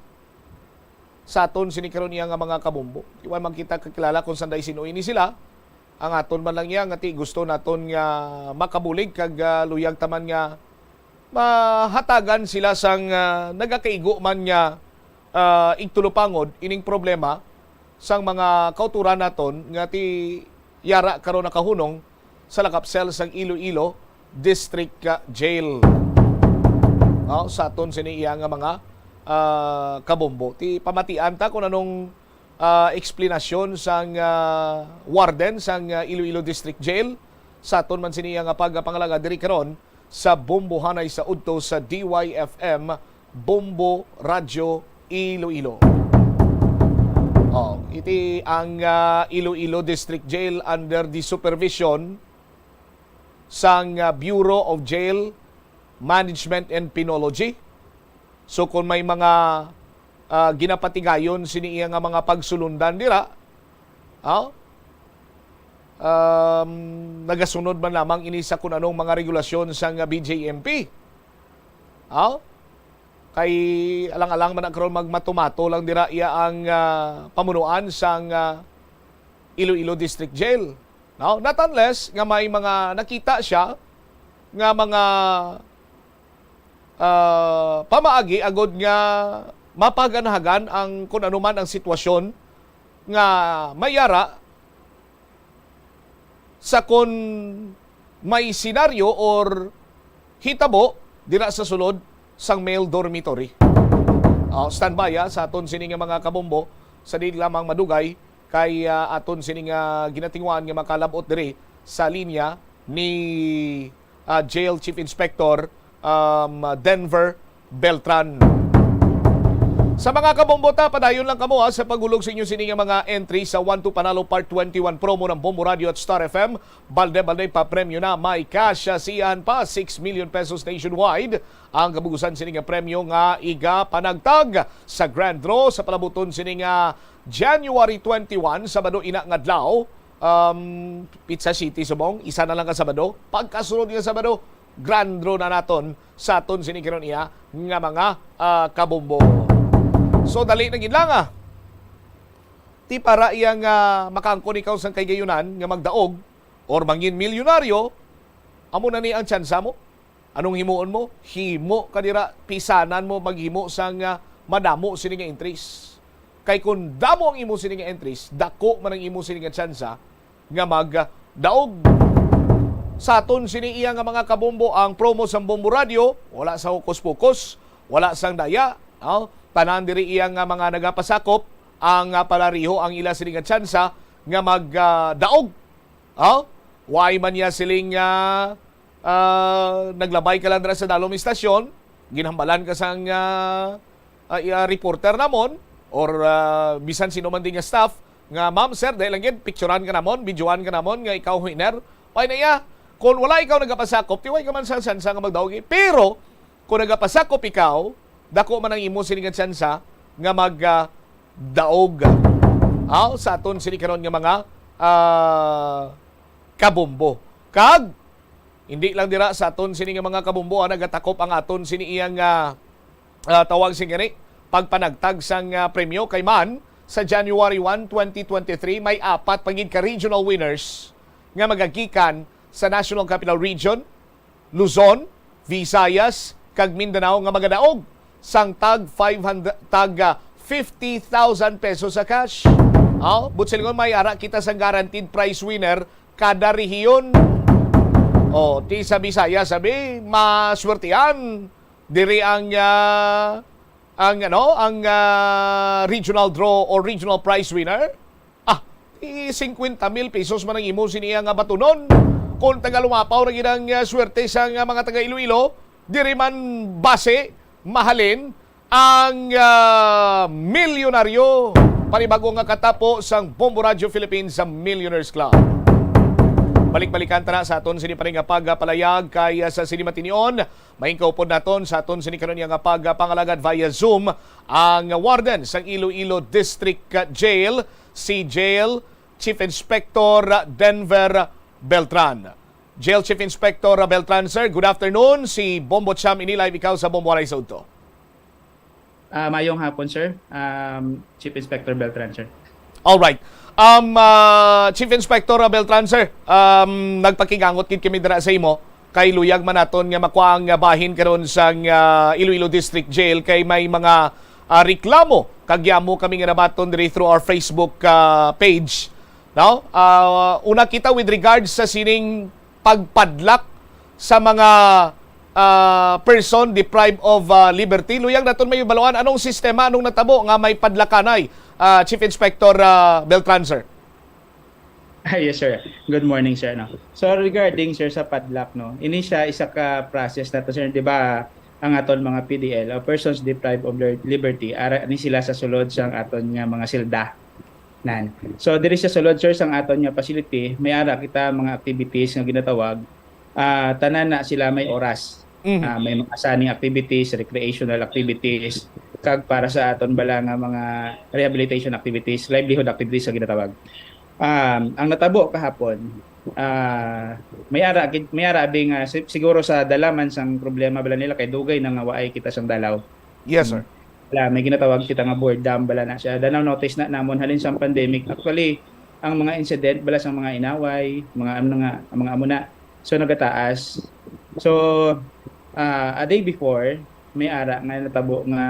sa aton sini karon iya nga mga kabombo. Di man kita kakilala kung sanday sino ini sila. Ang aton man lang iya nga ti gusto naton nga makabulig kag, ah, luyag taman nga mahatagan sila sang, ah, nagakaigo man nga, ah, igtulupangod ining problema sang mga kauturan naton nga ti yara karon nakahunong sa lakap cell sang Iloilo District, ah, Jail. No, sa aton sini iya nga mga, ah, kabombo. Ti pamatian ta kung anong, ah, eksplanasyon sang, ah, warden sang, ah, Iloilo District Jail sa aton man sini iya nga pagpangalagad diri karon sa Bombohanay sa udto sa D Y F M Bombo Radyo Iloilo. Oh, iti ang, ah, Iloilo District Jail under the supervision sang, ah, Bureau of Jail Management and Penology. So, kung may mga, ah, ginapatigayon sini iya nga mga pagsulundan dira, ah, um, nagasunod man lamang ini sa kun anong mga regulasyon sang B J M P. Ah? Kay alang-alang man na karon magmatumato lang dira iya ang, ah, pamunuan sang, ah, Iloilo District Jail. No? Not unless nga may mga nakita siya nga mga, ah, pamaagi agud nga mapaganhagan ang kun ano man ang sitwasyon nga mayara sa kon may senaryo or hitabo dira sa sulod sang male dormitory. Oh, standby, ah, sa aton sini nga mga kabombo sa di lamang madugay kay, ah, aton sini nga ginatinguhaan nga makalab-ot diri sa linya ni, ah, Jail Chief Inspector, um, Denver Beltran. Sa mga kabombo ta, padayon lang kamo, ha, sa paghulog sa inyo sini nga mga entry sa One to Panalo Part twenty-one promo ng Bombo Radio at Star F M. Balde-balde pa premyo na, may cash, ah, siyahan pa, six million pesos nationwide. Ang kabugusan sini nga premyo nga iga panagtag sa grand draw sa palabuton sini nga January twenty-one, Sabado ina nga adlaw. Um, Pizza City subong, isa na lang ka Sabado. Pagkasunod nga Sabado, grand draw na naton sa aton sini karon iya nga mga, ah, kabombo. So, dali na gid lang, ah. Ti para iya nga makaangkon ikaw sang kahigayonan nga magdaog or mangin milyonaryo, amo na ni ang tsansa mo. Anong himuon mo? Himo ka dira, pisanan mo maghimo sang, ah, madamo sini nga entries. Kay kung damo ang imo sini nga entries, dako man ang imo sini nga tsansa nga magdaog. Sa aton sini iya nga mga kabombo, ang promo sang Bombo Radio, wala sa hokus-pokus, wala sang daya, no? Tanan diri iya nga mga nagapasakop ang, ah, palariho ang ila sini nga tsansa nga magdaog. Oh? Why man niya siling, ah, ah, naglabay ka lang dira sa dalom istasyon, ginhambalan ka sang, ah, ah, ah, reporter namon, or, ah, bisan sino man din nga staff, nga, "Ma'am, sir, dali lang gid, picturan ka namon, videoan ka namon nga ikaw winner." Ay na iya, kung wala ikaw nagapasakop, tiway ka man sa sansa nga magdaog, eh. Pero kung nagapasakop ikaw, dako man ang imo sini nga tsansa nga mag, ah, daog. Aw, sa aton sini karon nga mga, ah, kabombo. Kag hindi lang dira sa aton sini nga mga kabombo, ah, nagatakop ang aton sini iyang, ah, ah, tawag sini gani, pagpanagtag sang, ah, premyo kay man sa January one, twenty twenty-three, may apat pa gid ka regional winners nga magagikan sa National Capital Region, Luzon, Visayas, kag Mindanao nga magadaog sang tag five hundred, tag, ah, fifty thousand pesos sa cash. Aw, buot silingon, may ara kita sang guaranteed prize winner kada rehiyon. O, ti sa Visayas, sabi, maswertihan diri ang, ah, ang, ano, ang, ah, regional draw or regional prize winner. Ah, ti singkwenta mil pesos man ang imo sini nga batunon. Kung taga Lumapaw ra gid ang, ah, swerte sa nga mga taga Iloilo, diri man base, mahalin ang, ah, milyonaryo. Panibago nga katapo sang Bombo Radio Philippines sa Millionaires Club. Balik-balikan ta na sa aton sini pa rin nga pagpalayag kay, ah, sa sini matinion. Main kaupod naton sa aton sini karon nga pagpangalagad via Zoom ang warden sang Iloilo District Jail, si Jail Chief Inspector Denver Beltran. Jail Chief Inspector Beltran, sir, good afternoon. Si Bombo Cham ini, live ikaw sa Bombo Waray sa Udto. Ah, mayong hapon, sir. Um, Chief Inspector Beltran, sir. All right. Um, ah, Chief Inspector, ah, Beltran, sir, um, nagpakigangot gid kami dira sa imo kay luyag man naton nga makuha ang, ah, bahin karon sang, ah, Iloilo District Jail kay may mga, ah, reklamo kag yamo kami nga nabaton diri through our Facebook, ah, page. No? Ah, una kita with regards sa sining pagpadlak sa mga, ah, person deprived of, ah, liberty. Luyag naton may baluan anong sistema, anong natabo nga may padlakanay, ah, Chief Inspector, ah, Beltran, sir? Ah, yes, sir. Good morning, sir. No? So, regarding, sir, sa padlak, no, ini siya isa ka process nato, sir, di ba? Ang aton mga P D L, o persons deprived of their liberty, ara ni sila sa sulod sang aton nga mga selda. Nan. So, diri sa sulod, sir, sang aton nga facility, may ara kita mga activities nga ginatawag, ah, tanan na sila may oras. Mhm. Ah, may mga sunning activities, recreational activities, kag para sa aton bala nga mga rehabilitation activities, livelihood activities sa ginatawag. Um, ang natabo kahapon, ah, may ara gid, may ara abi nga si-, siguro sa dala man sang problema bala nila kay dugay na nga waay kita sang dalaw. Yes, sir. Wala, may ginatawag kita nga boredom bala na siya. Danaw notice na namon halin sang pandemic. Actually, ang mga incident bala sang mga inaway, mga ano nga, mga amo na. So nagataas. So, ah, a day before, may ara nga natabo nga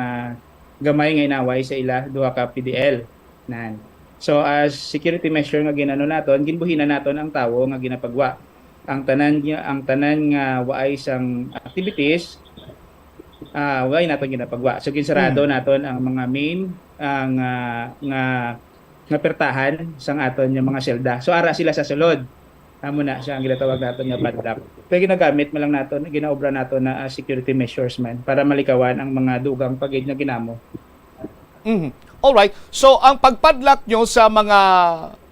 gamay nga inaway sa ila duha ka P D L. Nan. So, as security measure nga ginano naton, ginbuhinan naton ang tawo nga ginapagwa. Ang tanan nga, ang tanan nga waay sang activities, ah, waay naton ginapagwa. So, ginsarado Mm. naton ang mga main, ah, nga, nga, nga pertahan sang aton nga mga selda. So, ara sila sa sulod. Amo na siya ang ginatawag naton nga padlock. Kaya ginagamit man lang naton, ginaobra naton na, ah, security measures man para malikawan ang mga dugang pa gid nga ginamo. Mhm. Alright. So, ang pagpadlock nyo sa mga,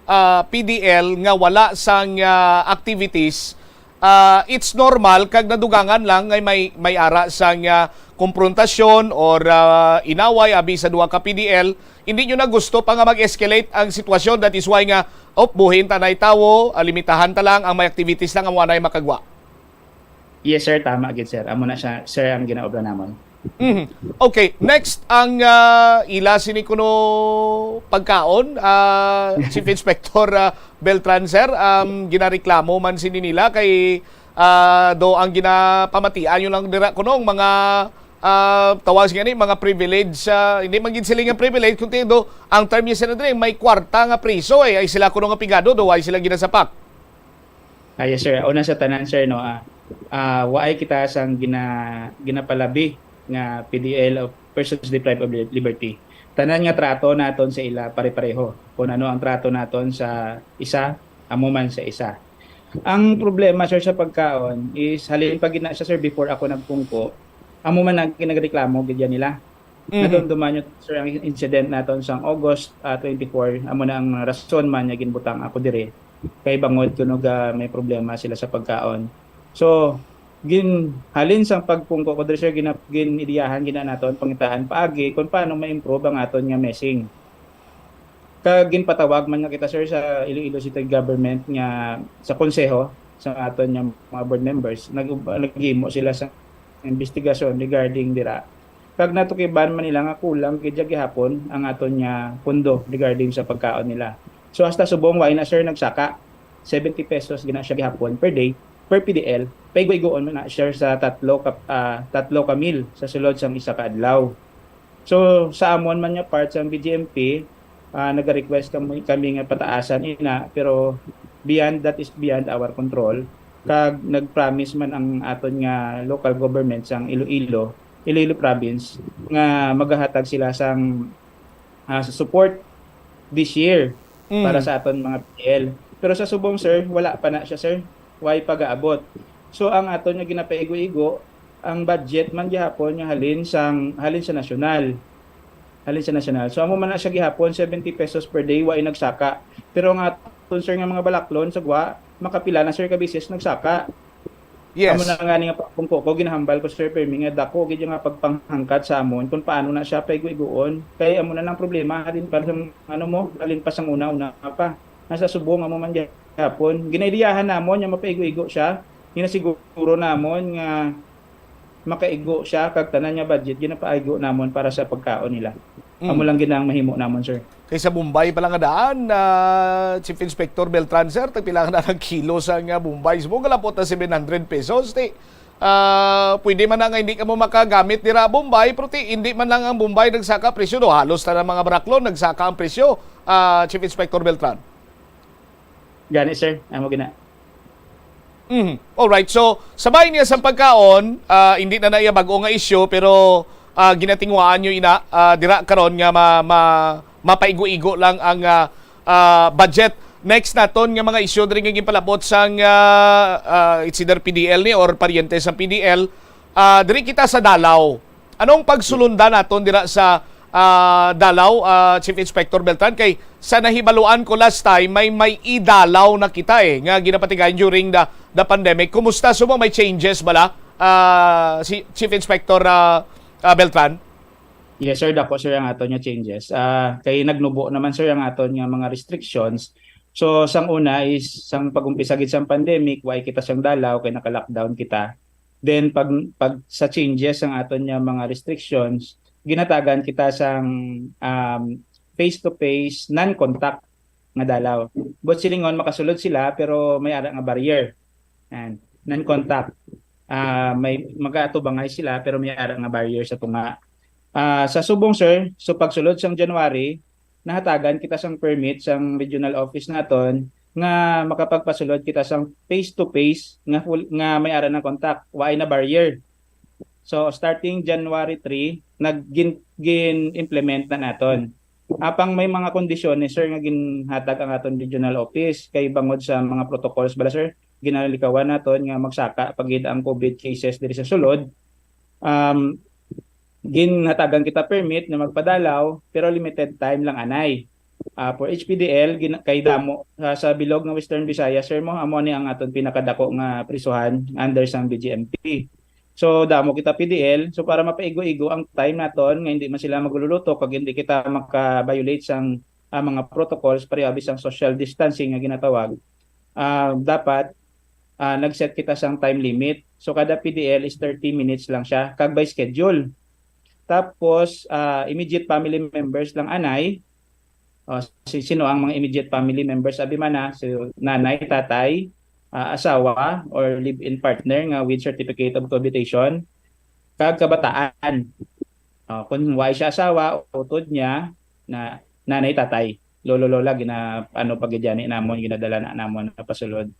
ah, P D L nga wala sang, ah, activities, ah, it's normal kag nadugangan lang nga may, may ara sang, ah, komprontasyon or, ah, inaway abi sa duha ka P D L. Hindi nyo na gusto pa nga mag-escalate ang sitwasyon. That is why nga, "Oh, buhin ta nay tawo, ah, limitahan ta lang ang may activities lang, amo anay makagwa." Yes, sir. Tama gid, sir. Amo na siya, sir, ang ginaobra namon. Mhm. Okay, next ang, ah, ila sini kuno pagkaon, ah, Chief Inspector, ah, Beltran, sir, um, ginareklamo man sini nila kay, ah, do ang ginapamatian nyo lang dira kuno mga, ah, tawag siya ni mga privilege, ah, hindi man gid sila nga privilege kundi do ang term niya sila diri may kwarta nga priso, eh, ay sila kuno nga pigado do ay sila ginasapak. Ah, yes, sir. Una sa tanan, sir, no, ah, ah, waay kita sang gina-, ginapalabi nga P D L o persons deprived of li-, liberty. Tanan nga trato naton sa ila pare-pareho. Kung ano ang trato naton sa isa, amo man sa isa. Ang problema, sir, sa pagkaon is halin pa gid na siya, sir, before ako nagpungko, amo man ang ginagreklamo gid yan nila. Mhm. Nadumduman nyo, sir, ang incident naton sang August, ah, twenty-four, amo na ang rason man nga ginbutang ako diri. Kay bangod kuno ga may problema sila sa pagkaon. So, gin-, halin sang pagpungko ko diri, sir, gina-, gin-ideyahan gina naton pangitaan paagi kung paano ma-improve ang aton nga messing. Kag ginpatawag man nga kita, sir, sa Iloilo City Government nga sa konseho, sa aton nga mga board members, nag-, naghimo sila sa investigasyon regarding dira. Kag natukiban man nila nga kulang gid siya gihapon ang aton nga pondo regarding sa pagkaon nila. So, hasta subong wa na, sir, nagsaka, seventy pesos gina siya gihapon per day, per P D L. Paiguiguon man na, sir, sa tatlo ka, ah, tatlo ka meal sa sulod sang isa ka adlaw. So, sa amon man nga part sang B G M P, ah, naga-request kami, kami nga pataasan ina, pero beyond, that is beyond our control. Kag nag-promise man ang aton nga local government sang Iloilo, Iloilo province, nga magahatag sila sang, ah, sa support this year Mm. para sa aton mga P D L. Pero sa subong, sir, wala pa na siya, sir. Way pagaabot. So, ang aton nga ginapaigo-igo, ang budget man gihapon nga halin sang, halin sa nasyonal. Halin sa nasyonal. So, amo man na siya gihapon, seventy pesos per day, way nagsaka. Pero ang aton, sir, nga mga balaklon sa gwa, makapila na, sir, ka beses nagsaka. Yes. Amo na nga ni nga pagpungko ko, ginahambal ko, sir, permi nga dako gid nga pagpanghangkat sa amon kung paano na siya paigo-igoon. Kay amo na nang problema, halin pa sang, ano mo, halin pa sang una-una pa. Nasa subong amo man gihapon. Ginaidiyahan namon nga mapaigo-igo siya. Ginasiguro namon nga makaigo siya kag tanan nga budget ginapaigo namon para sa pagkaon nila. Mm. Amo lang gid ang mahimo namon, sir. Kay sa Bombay pa lang nga daan, ah, Chief Inspector Beltran, sir, tagpila nga na ang kilo sa nga Bombay? Subong kalapot na seven hundred pesos, ti. Ah, pwede man na nga hindi ka mo makagamit dira Bombay, pero ti, hindi man lang ang Bombay nagsaka presyo, do, halos na mga baraklon nagsaka ang presyo, ah, Chief Inspector Beltran. Gani, sir. Amo gina. Mhm. Alright. So, sa bahin niya sa pagkaon, ah, hindi na na iya bag-o nga isyu, pero, ah, ginatinguhaan nyo ina, ah, dira karon nga ma-, ma-, mapaigo-igo lang ang, ah, ah, budget. Next naton nga mga isyu diri nga ginpalabot sang, ah, ah, it's either P D L ni or paryente sa P D L. Ah, diri kita sa Dalaw. Anong pagsulundan naton dira sa, ah, Dalaw, ah, Chief Inspector Beltran? Kay sa nahibaluan ko last time, may, may idalaw na kita, eh, nga ginapatigayon during the, the pandemic. Kumusta? So, may changes bala, ah, si Chief Inspector, ah, ah, Beltran? Yes, sir. Dako, sir, ang aton nga changes. Ah, kay nagnubo naman, sir, ang aton nga mga restrictions. So, sang una is, sang pag-umpisa gid sang pandemic, way kita sang Dalaw, kay naka-lockdown kita. Then, pag, pag sa changes ang aton nga mga restrictions, ginatagan kita sang, um, face-to-face, non-contact nga Dalaw. But silingon, makasulod sila, pero may ara nga barrier. Yan. Non-contact. Ah, may, mag-aatubangay sila, pero may ara nga barrier sa tunga. Ah, sa subong, sir, so pagsulod sang January, nahatagan kita sang permit sang regional office naton nga makapagpasulod kita sang face-to-face nga full, nga may ara na contact, waay na barrier. So, starting January three, nag-, gin-, gin-implement na naton. Apang may mga kondisyones, sir, nga ginhatag ang aton regional office kay bangod sa mga protocols bala, sir, ginalikawan naton nga magsaka pa gid ang COVID cases diri sa sulod. Um, ginhatagan kita permit na magpadalaw, pero limited time lang anay. Ah, for H P D L, gina-, kay damo, ah, sa bilog nga Western Visayas, sir, mo, amo ni ang aton pinakadako nga prisuhan under sang B G M P. So, damo kita P D L. So, para mapaigo-igo ang time naton, nga hindi man sila magluluto, kag hindi kita maka-violate sang, ah, mga protocols, pareho abi sang social distancing nga ginatawag, ah, dapat, ah, nag-set kita sang time limit. So, kada P D L is thirty minutes lang siya, kag by schedule. Tapos, ah, immediate family members lang anay. O, si-, sino ang mga immediate family members? Abi man na, si nanay, tatay, ah, asawa, or live-in partner nga with certificate of cohabitation, kag kabataan. O, kung way siya asawa, utod niya, na nanay, tatay, lolo, lola, gina-, ano, pagidyani namon, ginadala na namon na pasulod.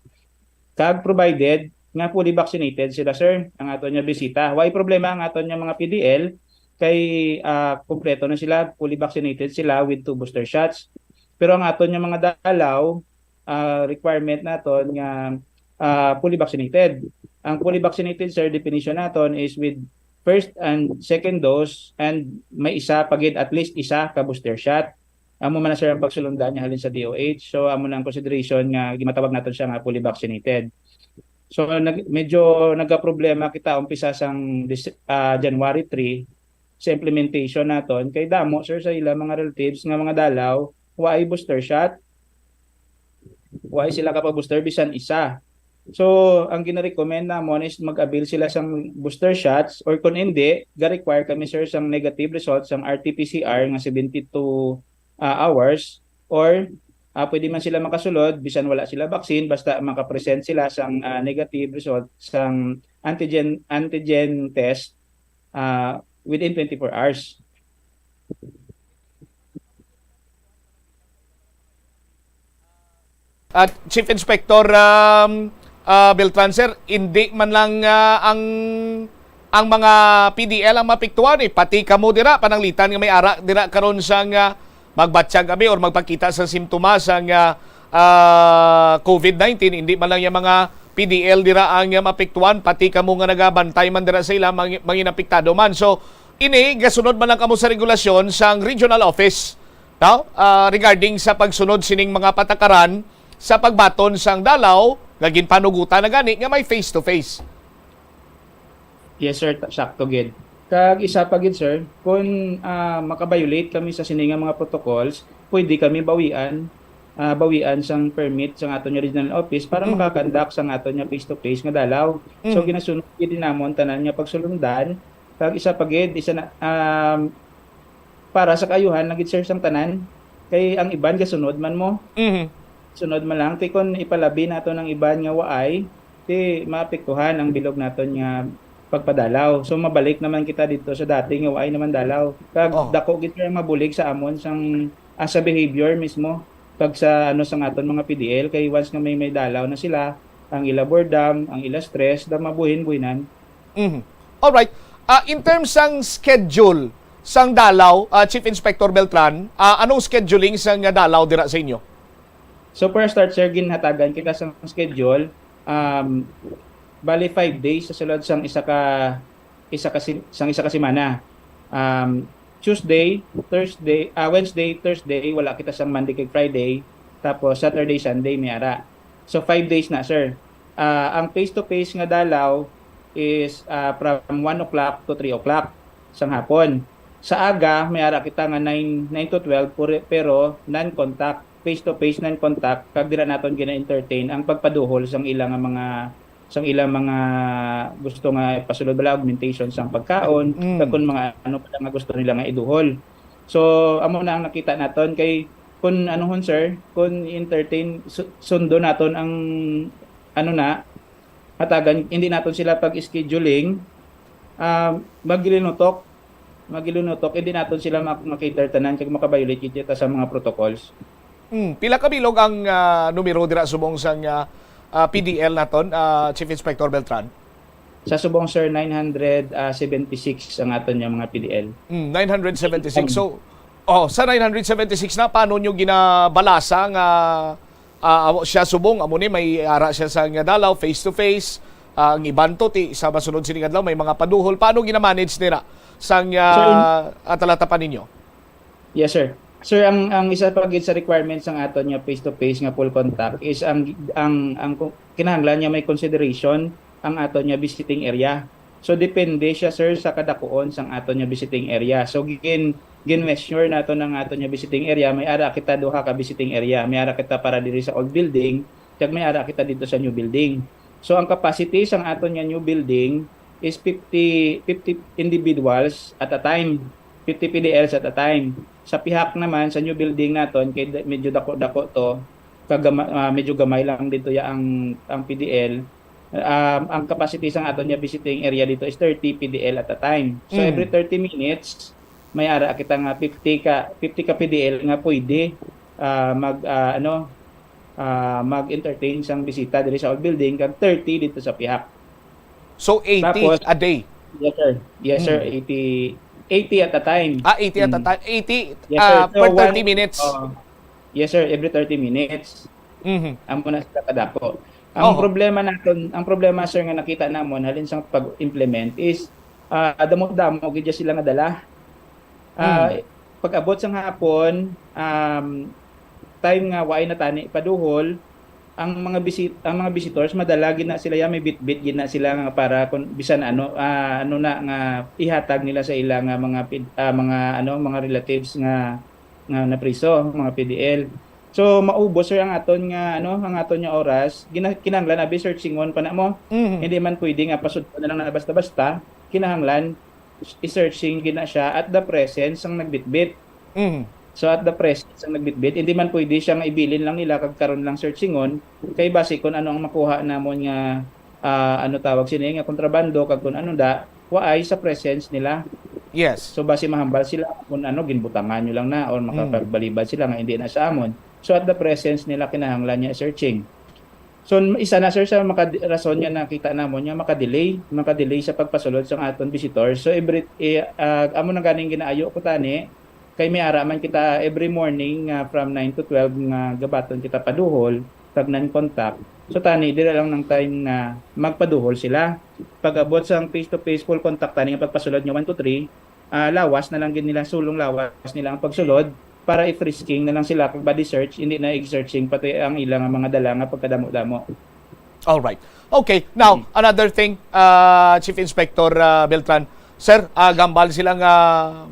Kag provided nga fully vaccinated sila, sir, ang aton nga bisita. Way problema ang aton nga mga P D L kay, ah, kompleto na sila, fully vaccinated sila with two booster shots. Pero ang aton nga mga dalaw, ah, requirement naton nga, ah, fully vaccinated. Ang fully vaccinated, sir, definition naton is with first and second dose, and may isa pa gid, at least isa ka booster shot. Amo man na, sir, ang pagsulundan niya halin sa D O H. So, amo na ang consideration nga gimatawag naton siya nga fully vaccinated. So, nag-, medyo nagka-problema kita umpisa sang Dec-, ah, January three sa implementation naton. Kay damo, sir, sa ila mga relatives nga mga dalaw, wa ay booster shot. Wa ay sila kapa-booster bisan isa. So, ang gina-recommend namon is mag-avail sila sang booster shots, or kung hindi, ga-require kami, sir, sang negative result sang R T P C R nga seventy-two, ah, hours, or, ah, pwede man sila makasulod bisan wala sila vaccine, basta makapresent sila sang, ah, negative result sang antigen, antigen test, ah, within twenty-four hours. At Chief Inspector, um, ah, Beltran, sir, hindi man lang, ah, ang, ang mga P D L ang mapiktuhan, eh, pati kamo dira, pananglitan nga may ara dira karon sang, ah, magbatyag abi or magpakita sa simptomas sang, ah, ah, COVID nineteen, hindi man lang yung mga P D L dira ang, ah, mapiktuhan, pati kamo nga nagabantay man dira sa ila, mangi-, manginapektado man. So, ini, gasunod man lang kamo sa regulasyon sang regional office, no? Ah, regarding sa pagsunod sining mga patakaran sa pagbaton sang dalaw nga ginpanugutan na gani nga may face-to-face. Yes, sir. Ta-, sakto gid. Kag isa pa gid, sir, kung, ah, makabiolate kami sa sini nga mga protocols, pwede kami bawian, ah, bawian sang permit sang aton nga regional office para Mm. makakandak sang aton nga face-to-face nga dalaw. So, Mm. ginasunod gid namon tanan nga pagsulundan. Kag isa pa gid, isa na, um, para sa kaayuhan na gid, sir, sang tanan. Kay ang iban gasunod man mo. Mhm. Sunod man lang. Kay kun ipalabi naton ang iban nga waay, ti maapektuhan ang bilog naton nga pagpadalaw. So, mabalik naman kita dito sa dati nga waay naman dalaw. Kag Oh. dako gid, sir, ang mabulig sa amon sang, ah, sa behavior mismo. Kag sa, ano, sang aton mga P D L, kay once nga may, may dalaw na sila, ang ila boredom, ang ila stress, da mabuhin-buhinan. Mhm. Alright. Ah, in terms sang schedule sang dalaw, ah, Chief Inspector Beltran, ah, anong scheduling sang, ah, dalaw dira sa inyo? So, for a start, sir, ginhatagan kita sang schedule, um, bali five days sa sulod sang isa ka, isa ka si-, sang isa ka semana. Um, Tuesday, Thursday, ah, Wednesday, Thursday, wala kita sang Monday kag Friday. Tapos, Saturday, Sunday, may ara. So, five days na, sir. Ah, ang face-to-face nga dalaw is, ah, from one o'clock to three o'clock sang hapon. Sa aga, may ara kita nga nine, nine to twelve, pure-, pero non-contact, face-to-face, non-contact, kag dira naton gina-entertain ang pagpaduhol sang ila nga mga, sang ila mga gusto nga ipasulod bala, augmentation sang pagkaon, Mm. kag kung mga ano pa nga gusto nila nga iduhol. So, amo na ang nakita naton kay kun ano hon, sir, kun entertain, su-, sundo naton ang ano na, hatagan, hindi naton sila pag-scheduling, ah, magilinutok, magilinutok, hindi naton sila ma-, ma-cater tanan kag makabiolate kita sa mga protocols. Hmm, pila ka bilog ang, ah, numero dira subong sang, ah, ah, P D L naton, ah, Chief Inspector Beltran? Sa subong, sir, nine hundred seventy-six ang aton nga mga P D L. Hmm, nine hundred seventy-six. So, oh, sa nine hundred seventy-six na, paano nyo ginabalasa nga, ah, amo siya subong, amo ni, may ara siya sa nga dalaw, face to face, ah, ang iban to, ti, sa masunod sini nga adlaw, may mga paduhol. Paano ginamanage nila sang, Sir, in- ah, atalatapan ninyo? Yes, sir. Sir, ang, ang isa pa gid sa requirements sang aton nga face-to-face nga full contact is ang, ang, ang ku-, kinahanglan nga may consideration ang aton nga visiting area. So, depende siya, sir, sa kadakuon sang aton nga visiting area. So, gin-, gin-measure naton ang aton nga visiting area. May ara kita duha ka visiting area. May ara kita para diri sa old building, kag may ara kita dito sa new building. So, ang capacity sang aton nga new building is fifty, fifty individuals at a time, fifty P D Ls at a time. Sa pihak naman, sa new building naton, kay da-, medyo dako-dako to, kagama-, ah, medyo gamay lang dito ya ang, ang P D L. Um, ang capacity sang aton nga visiting area dito is thirty P D L at a time. So, Mm. every thirty minutes, may ara kita nga fifty ka, fifty ka P D L nga pwede, ah, mag, ah, ano, ah, mag-entertain sang bisita diri sa old building, kag thirty dito sa pihak. So, eighty Tapos, a day? Yes, sir. Yes, sir. Mm. Eighty, eighty at a time. Ah, eighty at a Mm. time. Eighty, Yes, sir. ah, So, per thirty one minutes? Oo. Yes, sir. Every thirty minutes. Mhm. Amo na sila kadako. Ang Oo. problema naton, ang problema, sir, nga nakita namon halin sa pag-implement is Ah, damo-damo gid sila nga dala. Ah, Mm. Pag-abot sa hapon, um, time nga waay na tani paduhol, ang mga bisi-, ang mga visitors, madala gid na sila, ya, may bitbit gid na sila nga para kung bisan ano, ah, ano na nga ihatag nila sa ila nga mga pid-, ah, mga ano, mga relatives nga nga napriso, mga P D L. So maubos, sir, ang aton nga ano, ang aton nga oras. Gina-, kinahanglan abi searchingon pa na mo. Mhm. Hindi man pwede nga pasudlon na lang na basta-basta. Kinahanglan i-searching gid na siya at the presence ang nagbitbit. Mhm. So at the presence ang nagbitbit, hindi man pwede siya nga ibilin lang nila kag karon lang searchingon, kay basi kung ano ang makuha namon nga, ah, ano tawag sini, nga kontrabando kag kung ano da, waay sa presence nila. Yes. So basi mahambal sila kung ano, ginbutangan nyo lang na or makapagbalibad sila nga hindi na sa amon. So at the presence nila, kinahanglan niya searching. So isa na, sir, sa makad-, rason nga nakita namon nga makadelay, makadelay sa pagpasulod sang aton visitor. So every, eh, ah, amo na ganing ginaayo ko tani, kay may ara man kita every morning nga from nine to twelve nga gabaton kita paduhol kag non-contact. So tani, dira lang ng time nga magpaduhol sila. Pag-abot sang face-to-face full contact tani nga pagpasulod nga one to three, ah, lawas na lang gid nila, sulong lawas nila ang pagsulod para i-frisking na lang sila kag body search, hindi na i-searching pati ang ilang mga dala nga pagkadamo-damo. All right. Okay, now, Mm. another thing, uh, Chief Inspector, uh, Beltran. Sir, uh, gambal sila nga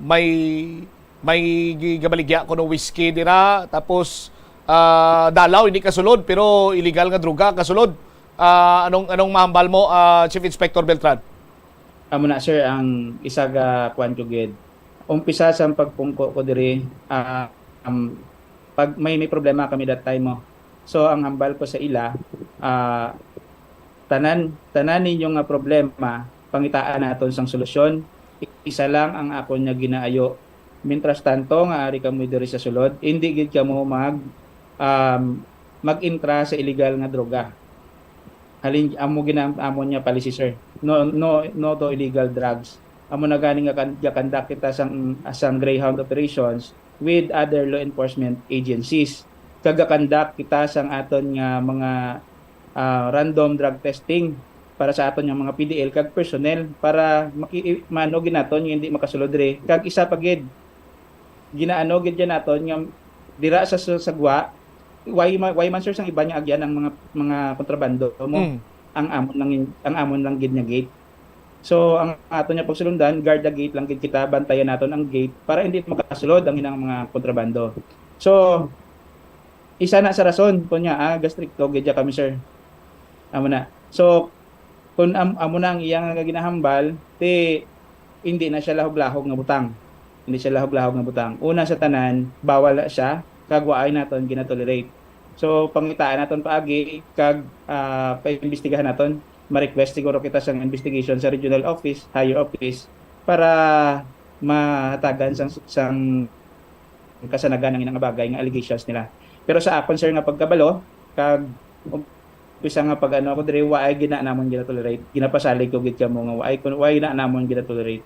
may may gi-, gabaligya kuno whiskey dira, tapos, uh, dalaw hindi kasulod pero illegal nga droga kasulod. Uh, anong anong mahambal mo, uh, Chief Inspector Beltran? Amo na, sir, ang isa ka kuan ko gid. Umpisa sa pagpungko ko diri, ah, um, pag may, may problema kami that time mo. So ang hambal ko sa ila, ah, tanan tanan ninyo nga problema, pangitaan naton sang solusyon. Isa lang ang akon nga ginaayo. Mientras tanto nga ari kamo diri sa sulod, hindi gid kamo mag um, mag-intra sa illegal nga droga. Halin, amo ginamon niya policy, sir. No, no, no to illegal drugs. Amo na gani nga kan-, gakandak kita sang, sang Greyhound operations with other law enforcement agencies. Kag gakandak kita sang aton nga mga, ah, random drug testing para sa aton nga mga P D L kag personnel para maki-, mano ginaton nga hindi makasulod diri. Kag isa pa gid, ginaano gid yan naton nga dira sa, sa sagwa, why ma-, why man, sir, sang iban nga agyan ang mga, mga kontrabando mo, Mm. ang amon lang, ang amon lang gid nga gate. So ang aton nga pagsulundan, guard the gate lang gid kita, bantayan naton ang gate para hindi makasulod ang inang mga kontrabando. So isa na sa rason kunya, ah, gastrikto gid ya kami, sir. Amo na. So kun am-, amo na ang iya nga ginahambal, ti hindi na siya lahog-lahog nga butang. Hindi siya lahog-lahog nga butang. Una sa tanan, bawal na siya, kag waay naton ginatolerate. So pangitaan naton paagi kag, ah, paimbestigahan naton. Ma-request siguro kita sang investigation sa regional office, higher office, para mahatagan sang, sang kasanagan ang inang bagay nga allegations nila. Pero sa akon, sir, nga pagkabalo, kag umpisa nga pag-ano ako diri, waay gina namon ginatolerate. Ginapasalig ko gid kamo nga waay kun waay na namon ginatolerate.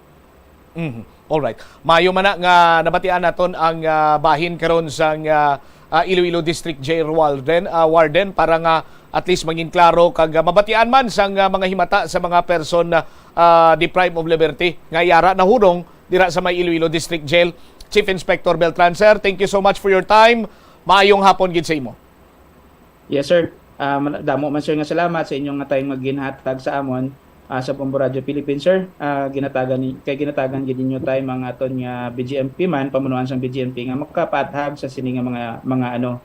Mhm. All right. Maayo man na nga nabatian naton ang, ah, bahin karon sang, ah, ah, Iloilo District Jail Warden, ah, Warden, para nga at least mangin klaro kag, ah, mabatian man sang, ah, mga himata sa mga person na, ah, deprived of liberty nga yara nahurong dira sa may Iloilo District Jail. Chief Inspector Beltran, sir, thank you so much for your time. Maayong hapon gid sa imo. Yes, sir. Ah, man-, damo man, sir, nga salamat sa inyong nga time nga ginhatag sa amon, ah, sa Bombo Radio Philippines, sir. Ah, ginatagan ni-, kay ginatagan gid ninyo time ang aton nga B G M P man, pamunuan sang B G M P nga makapaathag sa sini nga mga, mga, ano,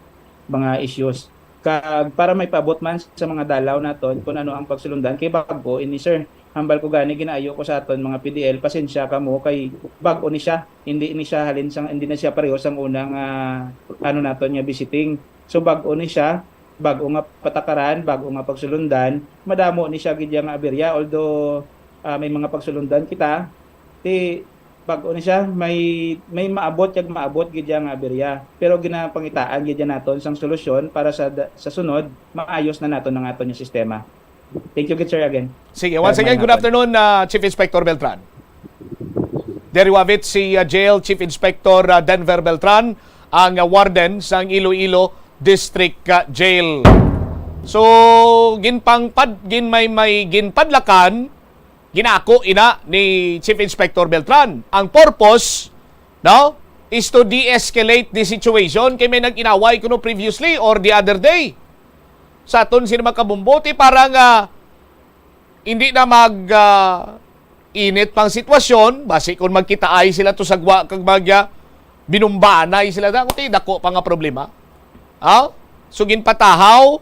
mga issues. Kag para may paabot man sa mga dalaw naton kung ano ang pagsulundan, kay bag-o ini, sir. Hambal ko gani, ginaayo ko sa aton mga P D L, pasensya kamo kay bag-o ni siya. Hindi ni siya halin sang, hindi na siya pareho sang una nga, ano naton nga visiting. So bag-o ni siya, bag-o nga patakaran, bag-o nga pagsulundan, madamo ni siya gid ya nga aberya. Although, ah, may mga pagsulundan kita, ti bag-o ni siya, may, may maabot kag maabot gid ya nga aberya. Pero ginapangitaan gid ya naton sang solusyon para sa da-, sa sunod, maayos na naton ang aton nga sistema. Thank you gid, sir, again. Sige, once Sir, again, may good hapon. Afternoon, uh, Chief Inspector Beltran. There you have it, si, uh, Jail Chief Inspector, uh, Denver Beltran, ang, uh, warden sang Iloilo District, uh, Jail. So, ginpangpad, gin may, may ginpadlakan Ginako ina ni Chief Inspector Beltran. Ang purpose, no, is to de-escalate the situation kay may nag-inaway kuno previously or the other day sa aton sini mga kabombo, ti para nga hindi na mag, ah, init pang sitwasyon, basi kung magkitaay sila to sa gwa kag mag, ah, binumbanay sila na, kundi dako pa nga problema. Ah? So, ginpatahaw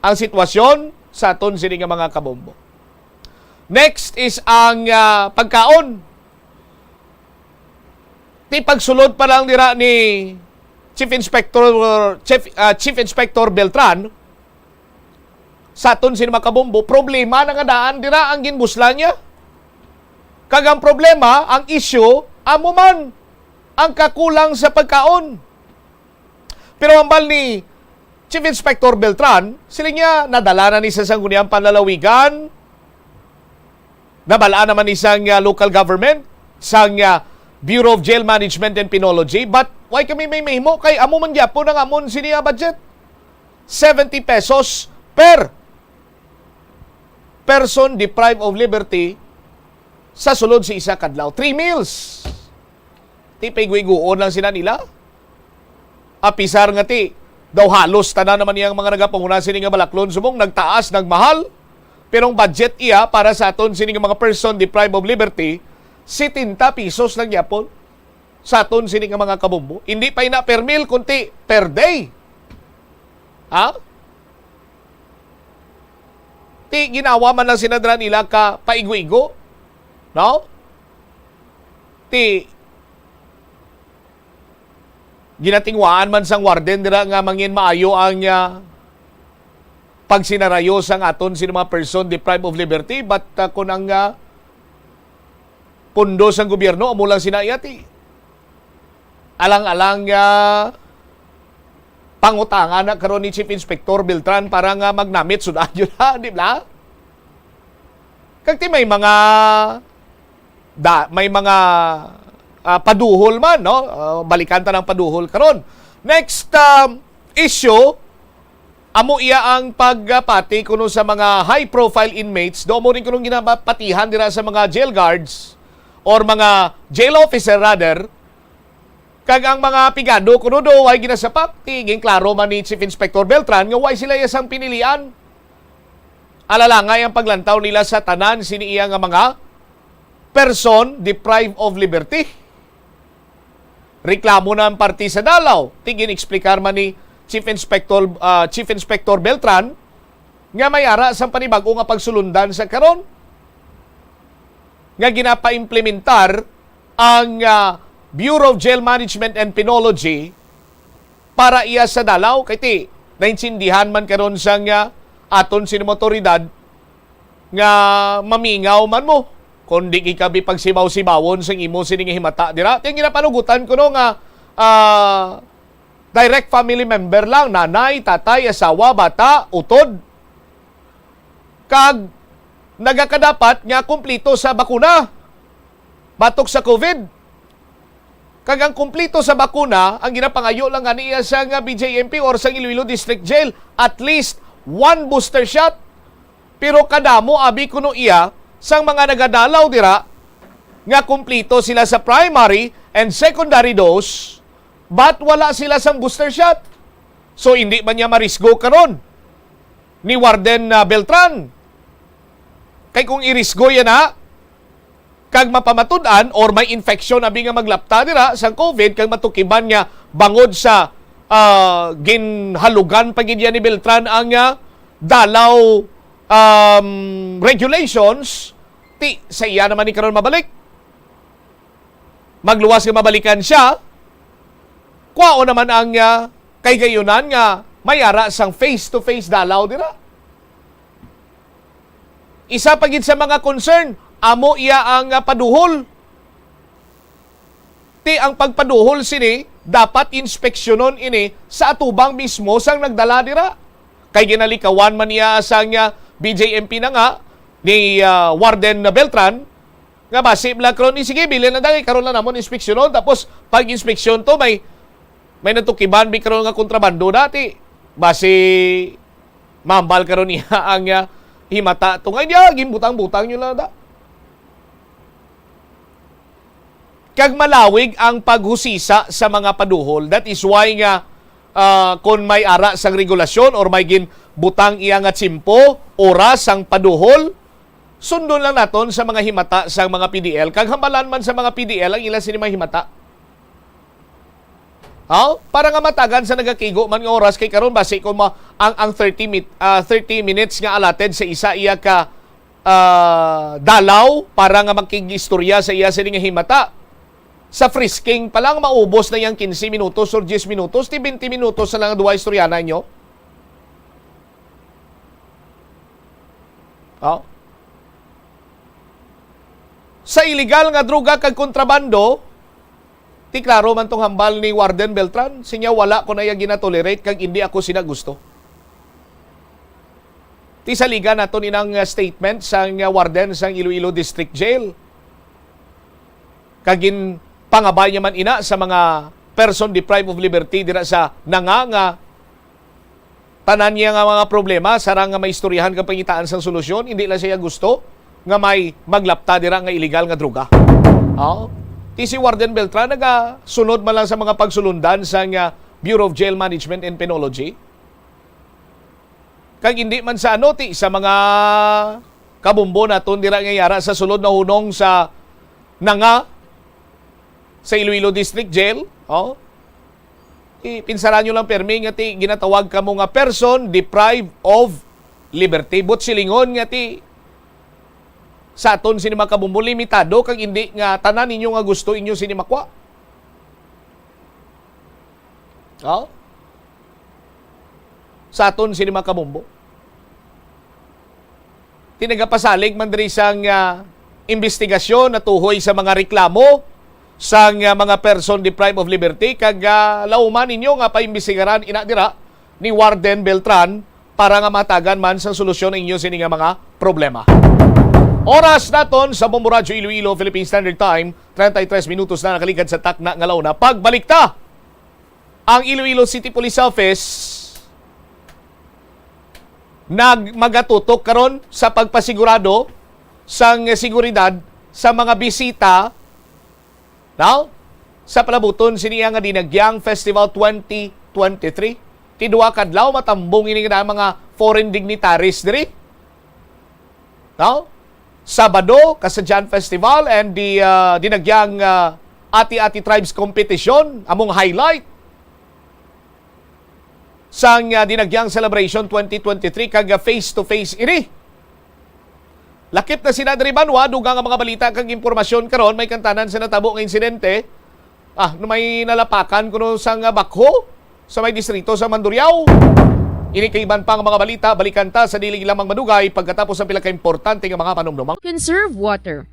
ang sitwasyon sa aton sini nga mga kabombo. Next is ang, ah, pagkaon. Ti pagsulod pa lang dira ni Chief Inspector, Chief, ah, Chief Inspector Beltran, sa aton sini mga kabombo, problema na nga daan dira ang ginbuslan niya. Kag ang problema, ang issue, amo man ang kakulang sa pagkaon. Pero hambal ni Chief Inspector Beltran, siling niya, nadala na ni sa Sangguniang Panlalawigan, nabal-an naman ni sang, ah, local government, sang, ah, Bureau of Jail Management and Penology, but why kami may mahimo kay amo man gyapon ang amon sini nga budget? Seventy pesos per person deprived of liberty sa sulod sa isa ka adlaw. Three meals. Ti paiguiguon lang sila nila. Apisar nga ti daw halos tanan naman iyang mga nagapanguna sini nga balaklon subong nagtaas, nagmahal. Pero ang budget iya para sa aton sini nga mga person deprived of liberty, setenta pesos lang gyapon sa aton sini nga mga kabombo. Hindi pa ina per meal, kundi per day. Ha? Ti ginawa man lang sila dira nila ka paigo-igo. No? Ti ginatingwaan man sang warden dira nga mangin maayo ang, ah, pagsinarayo sang aton sini mga person deprived of liberty, but, ah, kun ang, ah, pondo sang gobyerno amo lang sina iya, ti alang-alang nga pangutangan na karon ni Chief Inspector Beltran para nga magnamit sud-an yun, ha, di ba? Kag ti may mga da, may mga, ah, paduhol man, no? Ah, balikan ta ng paduhol karon. Next, um, issue, amo iya ang pagpati kuno sa mga high-profile inmates. Do mo rin kuno ginapatihan dira sa mga jail guards or mga jail officer rather. Kag ang mga pigado kuno do way ginasapak, ti ginklaro man ni Chief Inspector Beltran nga way sila iya sang pinilian. Alalangay ang paglantaw nila sa tanan sini iya nga mga person deprived of liberty. Reklamo na ang parte sa Dalaw. Ti gin-eksplikar man ni Chief Inspector, ah, Chief Inspector Beltran nga may ara sang panibag-o nga pagsulundan sa karon nga ginapaimplementar ang, ah, Bureau of Jail Management and Penology para iya sa Dalaw, kay ti naintindihan man karon sang, ah, aton sini mga otoridad nga mamingaw man mo kon di gid ka bi pagsibaw-sibawon sang imo sini nga himata dira. Ti ang ginapanugutan kuno nga, ah, direct family member lang, nanay, tatay, asawa, bata, utod. Kag nagakadapat nga kumplito sa bakuna batok sa COVID. Kag ang kumplito sa bakuna, ang ginapangayo lang gani iya sa nga B J M P or sa Iloilo District Jail, at least one booster shot. Pero kadamo abi kuno iya sang mga nagadalaw dira nga kumplito sila sa primary and secondary dose, but wala sila sang booster shot. So, hindi man niya marisgo karon ni Warden, ah, Beltran. Kay kung irisgo yan na, kag mapamatud-an or may infection abi nga maglapta dira sang COVID kag matukiban nga bangod sa, ah, ginhalugan pa gid yan ni Beltran ang, ah, Dalaw, um, regulations, ti sa iya naman ni karon mabalik. Magluwas nga mabalikan siya, kwaon naman ang, ah, kahigayonan nga may ara sang face-to-face dalaw dira. Isa pa gid sa mga concern, amo iya ang, ah, paduhol. Ti ang pagpaduhol sini, dapat inspeksyonon ini sa atubang mismo sang nagdala dira. Kay ginalikawan man niya sang, ah, B J M P na nga ni, ah, Warden Beltran, nga basi lang karon, eh, sige, bilin na dali, karon lang namon inspeksyonon. Tapos, pag inspeksyon to, may, may natukiban bi karon nga kontrabando dati. Basi, mambal karon niya ang, ah, himata to. Ngayon, ya, gimbutang-butang nyo lang da. Kag malawig ang paghusisa sa mga paduhol. That is why nga, ah, kon may ara sang regulasyon or may ginbutang iya nga tiyempo, oras sang paduhol, sundon lang naton sa mga himata sang mga P D L. Kag hambalan man sa mga P D L ang ila sini mga himata. Haw? Para nga matagan sa nagakigo man nga oras, kay karon basi kung ma-, ang, ang thirty mit-, ah, thirty minutes nga allotted sa isa iya ka, ah, dalaw para nga makig-istorya sa iya sini nga himata. Sa frisking pa lang, maubos na yang quince minutos or diyes minutos, ti twenty minutos na lang ang duha istoryanan nyo. Oh. Sa iligal nga droga kag kontrabando, ti klaro man tong hambal ni Warden Beltran, sinya wala ko na iya ginatolerate kag indi ako sina gusto. Ti saligan naton inang, ah, statement sang, ah, warden sang Iloilo District Jail. Kag ginpangabay niya man ina sa mga person deprived of liberty dira sa Nanga nga tanan niya nga mga problema, sarang nga maistoryahan kag pangitaan sang solusyon, hindi lang siya gusto nga may maglapta dira nga iligal nga droga. Oh. Ti si Warden Beltran nagasunod man lang sa mga pagsulundan sang, ah, Bureau of Jail Management and Penology. Kag hindi man sa ano, ti sa mga kabumbo naton dira nga yara sa sulod na hunong sa Nanga sa Iloilo District Jail, oh. Ti, pinsaran nyo lang permi nga ti ginatawag kamo nga person deprived of liberty. But silingon nga ti sa aton sini mga kabumbo, limitado kag hindi nga tanan ninyo nga gusto inyo sini makwa. Oh? Sa aton sini mga kabumbo. Ti nagapasalig man diri sang, ah, imbestigasyon natuhoy sa mga reklamo sang, ah, mga person deprived of liberty, kag, ah, lauman ninyo nga paimbestigaran ina dira ni Warden Beltran para nga matagan man sang solusyon ang inyo sini nga mga problema. Oras naton sa Bombo Radyo Iloilo, Philippine Standard Time, treinta y tres minutos na nakaligad sa takna nga launa. Pagbalik ta, ang Iloilo City Police Office nag-, magatutok karon sa pagpasigurado sang seguridad sa mga bisita, now, sa palabuton sini nga Dinagyang Festival twenty twenty-three. Ti duha ka adlaw matambong ini nga mga foreign dignitaries diri. Now, Sabado, Kasadyan Festival and the, uh, Dinagyang, uh, Ati-Ati Tribes Competition, among highlight sang, uh, Dinagyang Celebration twenty twenty-three, kag, uh, face-to-face ini. Lakip na sina diri banwa, dugang ang mga balita kag impormasyon karon, may kantanan sa natabo nga insidente. Ah, no may nalapakan kuno sang, ah, bakho sa may distrito sa Mandurriao. Ini kag iban pang mga balita, balikan ta sa dili lamang madugay pagkatapos ang pila ka importante nga mga panumdumang. Conserve water.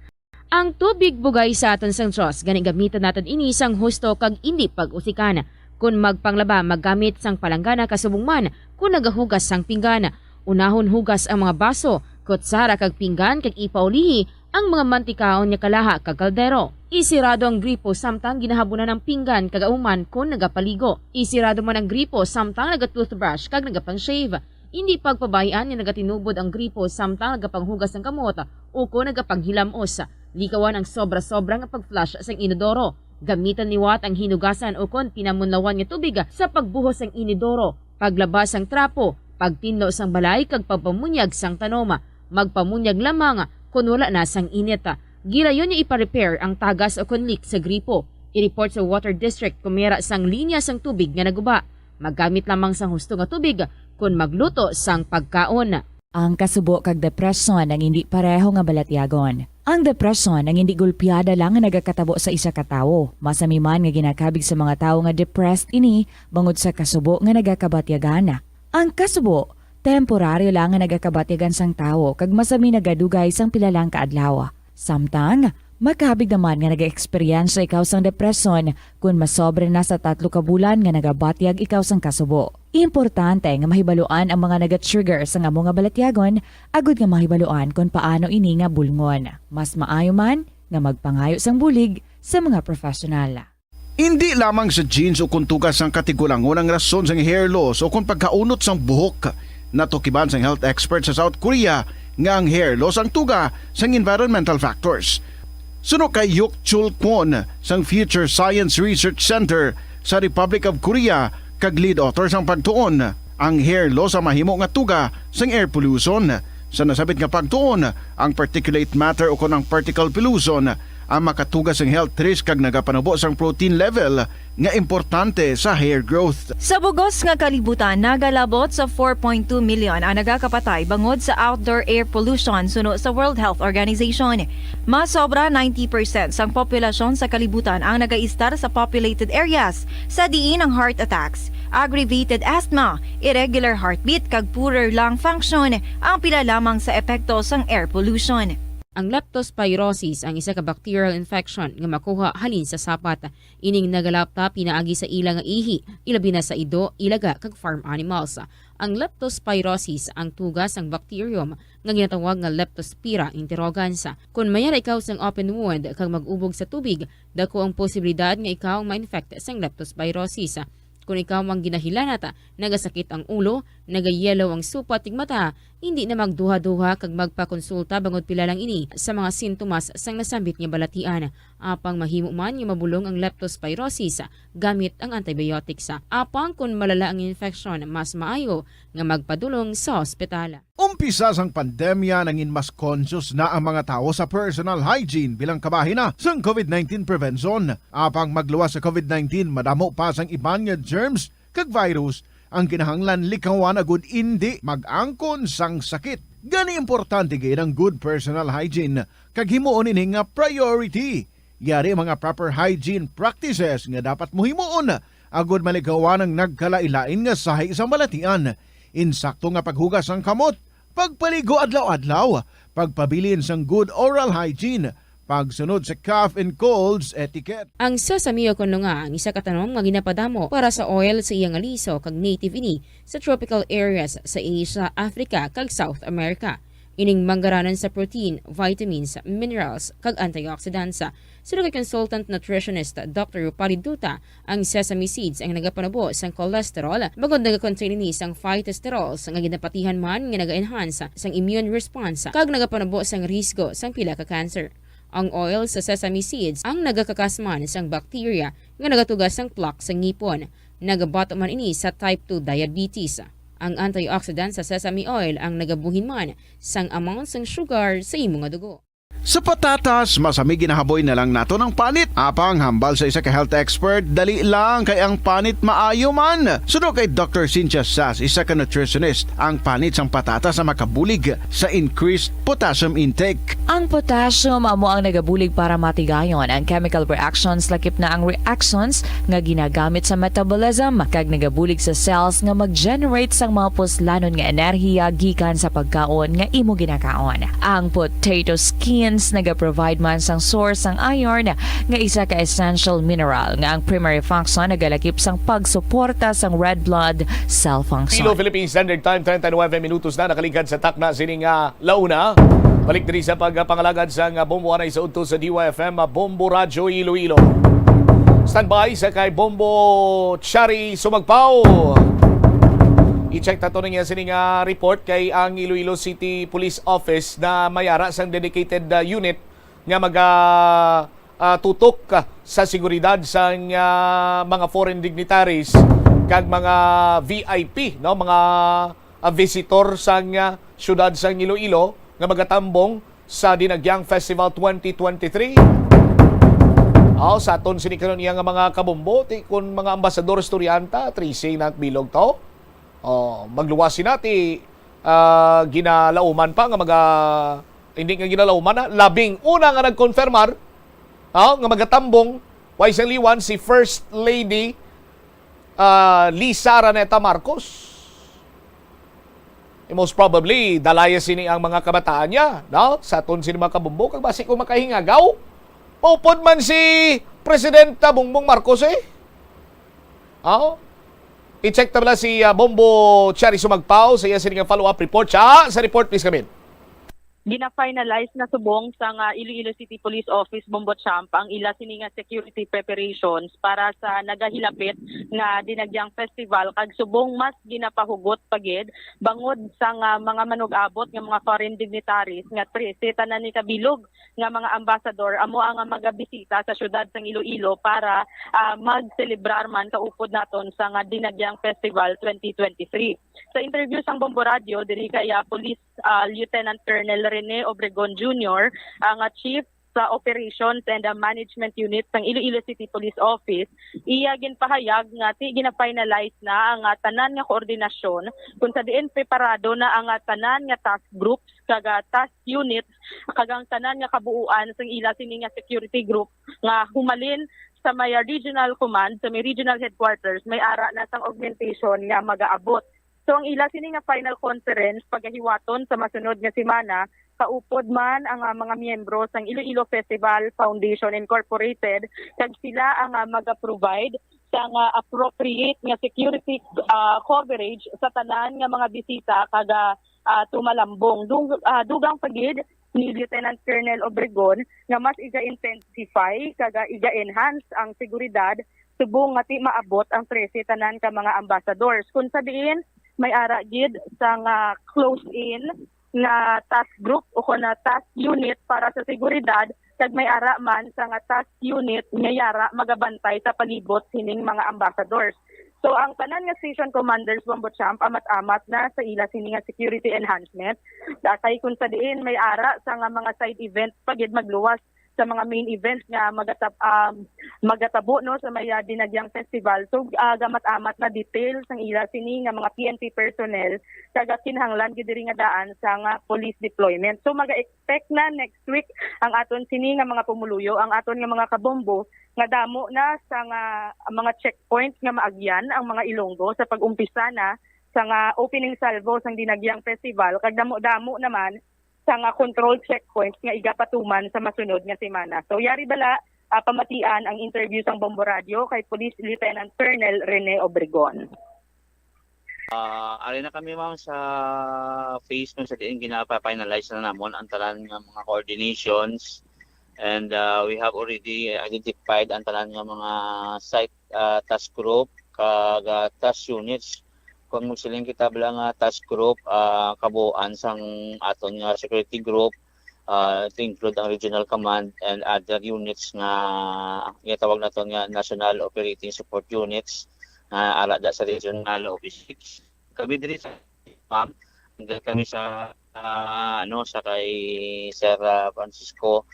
Ang tubig bugay sa aton sang Dios, gani gamiton naton ini sang husto kag indi pag-usikan. Kon magpanglaba, maggamit sang palanggana kasubong man kon nagahugas sang pinggan. Unahon hugas ang mga baso, kutsara kag pinggan kag ipaulihi ang mga mantikaon nga kalaha kag kaldero. Isirado ang gripo samtang ginahabunan ang pinggan kag auman kon nagapaligo. Isirado man ang gripo samtang naga-toothbrush kag nagapang-shave. Indi pagpabay-an nga nagatinubod ang gripo samtang nagapanghugas sang kamot ukon nagapanghilam-os. Likawan ang sobra-sobra nga pag-flush sang inodoro. Gamitan liwat ang hinugasan ukon pinamunlawan nga tubig sa pagbuhos sang inodoro, paglaba sang trapo, pagtinlo sang balay kag pagpamunyag sang tanom. Magpamunyag lamang kon wala na sang init. Gilayon nga ipa-repair ang tagas ukon leak sa gripo. I-report sa Water District kon may ara sang linya sang tubig nga naguba. Maggamit lamang sang husto nga tubig kon magluto sang pagkaon. Ang kasubo kag depresyon ang indi pareho nga balatyagon. Ang depresyon ang indi gulpiada lang nga nagakatabo sa isa ka tawo. Masami man nga ginakabig sa mga tawo nga depressed ini bangod sa kasubo nga nagakabatyagan. Ang kasubo, temporaryo lang nga nagakabatyagan sang tawo kag masami nagadugay sang pila lang ka adlaw. Samtang, makabig naman nga nag-eksperyensya ikaw sang depresyon kon masobra na sa tatlo ka bulan nga nagabatyag ikaw sang kasubo. Importante nga mahibaluan ang mga naga-trigger sang amo nga balatyagon agud nga mahibaluan kon paano ini nga bulngon. Mas maayo man nga magpangayo sang bulig sa mga professional. Indi lamang sa genes o kon tugas sang katigulangon ang rason sang hair loss o kon pagkaunot sang buhok. Natukiban sang health expert sa South Korea nga ang hair loss ang tuga sang environmental factors. Suno kay Hyuk Chul Kwon sang Future Science Research Center sa Republic of Korea kag lead author sang pagtuon, ang hair loss ang mahimo nga tuga sang air pollution. Sa nasabit nga pagtuon, ang particulate matter ukon ang particle pollution ang makatuga sang health risk kag nagapanubo sang protein level nga importante sa hair growth. Sa bugos nga kalibutan, nagalabot sa four point two million ang nagakapatay bangod sa outdoor air pollution suno sa World Health Organization. Mas sobra ninety percent sang populasyon sa kalibutan ang nagaistar sa populated areas, sa diin ang heart attacks, aggravated asthma, irregular heartbeat, kag poorer lung function ang pila lamang sa epekto sang air pollution. Ang leptospirosis ang isa ka bacterial infection nga makuha halin sa sapat. Ining nagalapta pinaagi sa ila nga ihi, ilabi na sa ido, ilaga, kag farm animals. Ang leptospirosis ang tuga sang bacterium nga ginatawag nga Leptospira interrogans. Kon mayara ikaw sang open wound kag mag-ubog sa tubig, dako ang posibilidad nga ikaw ma-infect sang leptospirosis. Kon ikaw ang ginahilanat, nagasakit ang ulo, nagayellow ang supat kag mata, hindi na magduha-duha kag magpakonsulta bangod pila lang ini sa mga sintomas sang nasambit nga balatian. Apang mahimo man nga mabulong ang leptospirosis gamit ang antibiotics. Apang kon malala ang infeksyon, mas maayo nga magpadulong sa ospital. Umpisa sang pandemya, nangin mas conscious na ang mga tawo sa personal hygiene bilang kabahin na sang covid nineteen prevention. Apang magluwas sa covid nineteen, madamo pa sang iban nga germs kag virus ang kinahanglan likawan agud indi mag-angkon sang sakit. Gani, importante gid ang good personal hygiene kag himuon ini nga priority. Yari ang mga proper hygiene practices nga dapat mo himuon agud malikawan ang nagkalain-lain nga sahi sa balatian. Insakto nga paghugas sang kamot, pagpaligo adlaw-adlaw, pagpabilin sang good oral hygiene, pagsunod sa cough and colds etiquette. Ang sesame, o kon nga, ang isa ka tanom nga ginapadamo para sa oil sa iya nga liso kag native ini sa tropical areas sa Asia, Africa, kag South America. Ining manggaranan sa protein, vitamins, minerals, kag antioxidants. Suno kay consultant nutritionist Doctor Rupali Duta, ang sesame seeds ang nagapanubo sang cholesterol, bangod nagakontain ini sang phytosterols nga ginapatihan man nga naga-enhance sang immune response kag nagapanubo sang risgo sang pila ka cancer. Ang oil sa sesame seeds ang nagakakas man sang bacteria nga nagatuga sang plaque sa ngipon. Nagabato man ini sa type two diabetes. Ang antioxidant sa sesame oil ang nagabuhin man sang amount sang sugar sa imo nga dugo. Sa patatas, masami ginahaboy na lang naton ang panit. Apang hambal sa isa ka health expert, dali lang kay ang panit maayo man. Suno kay Doctor Cynthia Sass, isa ka nutritionist, ang panit sang patatas ang makabulig sa increased potassium intake. Ang potassium amo ang nagabulig para matigayon ang chemical reactions, lakip na ang reactions nga ginagamit sa metabolism, kag nagabulig sa cells nga mag-generate sang mga puslanon nga enerhiya gikan sa pagkaon nga imo ginakaon. Ang potato skins nagaprovide man sang source sang iron, nga isa ka essential mineral nga ang primary function nagalakip sang pagsuporta sang red blood cell function. Hello, Philippine Standard Time, treinta y nueve minutos na nakaligad sa takna sini nga launa. Balik diri sa pagpangalagad sang Bombo anay sa udto sa D Y F M, Bombo Radyo Iloilo. Standby sa kay Bombo Chari Sumagpaw. I-check ta to niya sini nga report kay ang Iloilo City Police Office na mayara sang dedicated, ah, unit nga maga, ah, tutok, ah, sa seguridad sang, ah, mga foreign dignitaries kag mga V I P, no, mga, ah, visitor sang, ah, siyudad sang Iloilo nga magatambong sa Dinagyang Festival twenty twenty-three. Aw, sa aton sini karon iya nga mga kabombo, ti kun mga ambasador, estudyanta, tracing na bilog to. Oh, magluwas sina ti, ah, ginalauman pa nga maga-, hindi nga ginalauman, ah, labing una nga nagkonfirmar, ah, nga magatambong, way sang liwan, si First Lady, ah, Lisa Araneta Marcos. Eh, most probably, dalaya sini ang mga kabataan niya, no? Sa aton sini mga kabombo, kag basi kung makahingagaw, maupod man si Presidenta Bongbong Marcos, eh. Oh? I-check ta bala si, ah, Bombo Cherry Sumagpaw sa iya sini nga follow-up report. Siya, sa report, please, Camille. Gina-finalize na subong sang Iloilo City Police Office, Bombo Champ, ang ila sini nga security preparations para sa nagahilapit nga Dinagyang Festival, kag subong mas ginapahugot pa gid bangod sa nga mga manug-abot nga mga foreign dignitaries nga trese tanan ni kabilog nga mga ambassador amo ang magabisita sa syudad sang Iloilo para ah, magselebrar man kaupod naton sa nga Dinagyang Festival twenty twenty-three. Sa interview sang Bombo Radio diri kay ah, Police ah, Lieutenant Colonel Rene Obregon Junior, ang ah, Chief sa Operations and ah, Management Unit sang Iloilo City Police Office, iya ginpahayag nga ti gina-finalize na ang ah, tanan nga koordinasyon, kung sa diin preparado na ang ah, tanan nga task groups kag ah, task units kag ang tanan nga kabuuan sang ila sini nga security group nga humalin sa may ah, regional command, sa may regional headquarters, may ara na sang augmentation nga magaabot. So ang ila sini nga final conference pagahiwaton sa masunod nga semana, kaupod man ang ah, mga miyembro sang Iloilo Festival Foundation Incorporated, kag sila ang ah, maga-provide sang ah, appropriate nga security ah, coverage sa tanan nga mga bisita kag ah, ah, tumalambong. Dung, ah, dugang pa gid ni Lieutenant Colonel Obregon nga mas iga-intensify kag ah, iga-enhance ang seguridad subong nga ti maabot ang trese tanan ka mga ambassadors. Kung sa diin may ara gid sang ah, close-in nga task group o kon na task unit para sa seguridad, kag may ara man sa nga task unit nga yara magabantay sa palibot sining mga ambassadors. So ang tanan nga station commanders, Bombo Champ, amat-amat na sa ila sini nga security enhancement. Kay kung sa diin may ara sa nga mga side event pa gid magluwas sa mga main event nga magatab um, magatabo, no, sa may ah, Dinagyang Festival. So ah, gamat-amat na details ang ila sini nga mga P N P personnel kag kinahanglan gid diri nga daan sa nga police deployment. So maga-expect na next week ang aton sini nga mga pumuluyo, ang aton nga mga kabombo nga damo na sa nga mga checkpoints nga maagyan ang mga Ilonggo sa pag-umpisa na sa nga opening salvo sang Dinagyang Festival, kag damo-damo naman sa nga control checkpoints nga igapatuman sa masunod nga semana. So yari bala ah, pamatian ang interview sang Bombo Radio kay Police Lieutenant Colonel Rene Obregon. Ah, ari na kami, ma'am, sa phase kung sa diin ginapa-finalize na namon ang tanan nga mga coordinations, and ah, we have already identified ang tanan nga mga site ah, task group kag ah, task units. Kung magsiling kita bala nga task group, ah, kabuuan sang aton nga security group, ah, to include ang regional command and other units nga ginatawag naton nga national operating support units nga ara da sa regional office six. Kami diri sa, ma'am, nandun kami sa ah, ano, sa kay Sir ah, Francisco,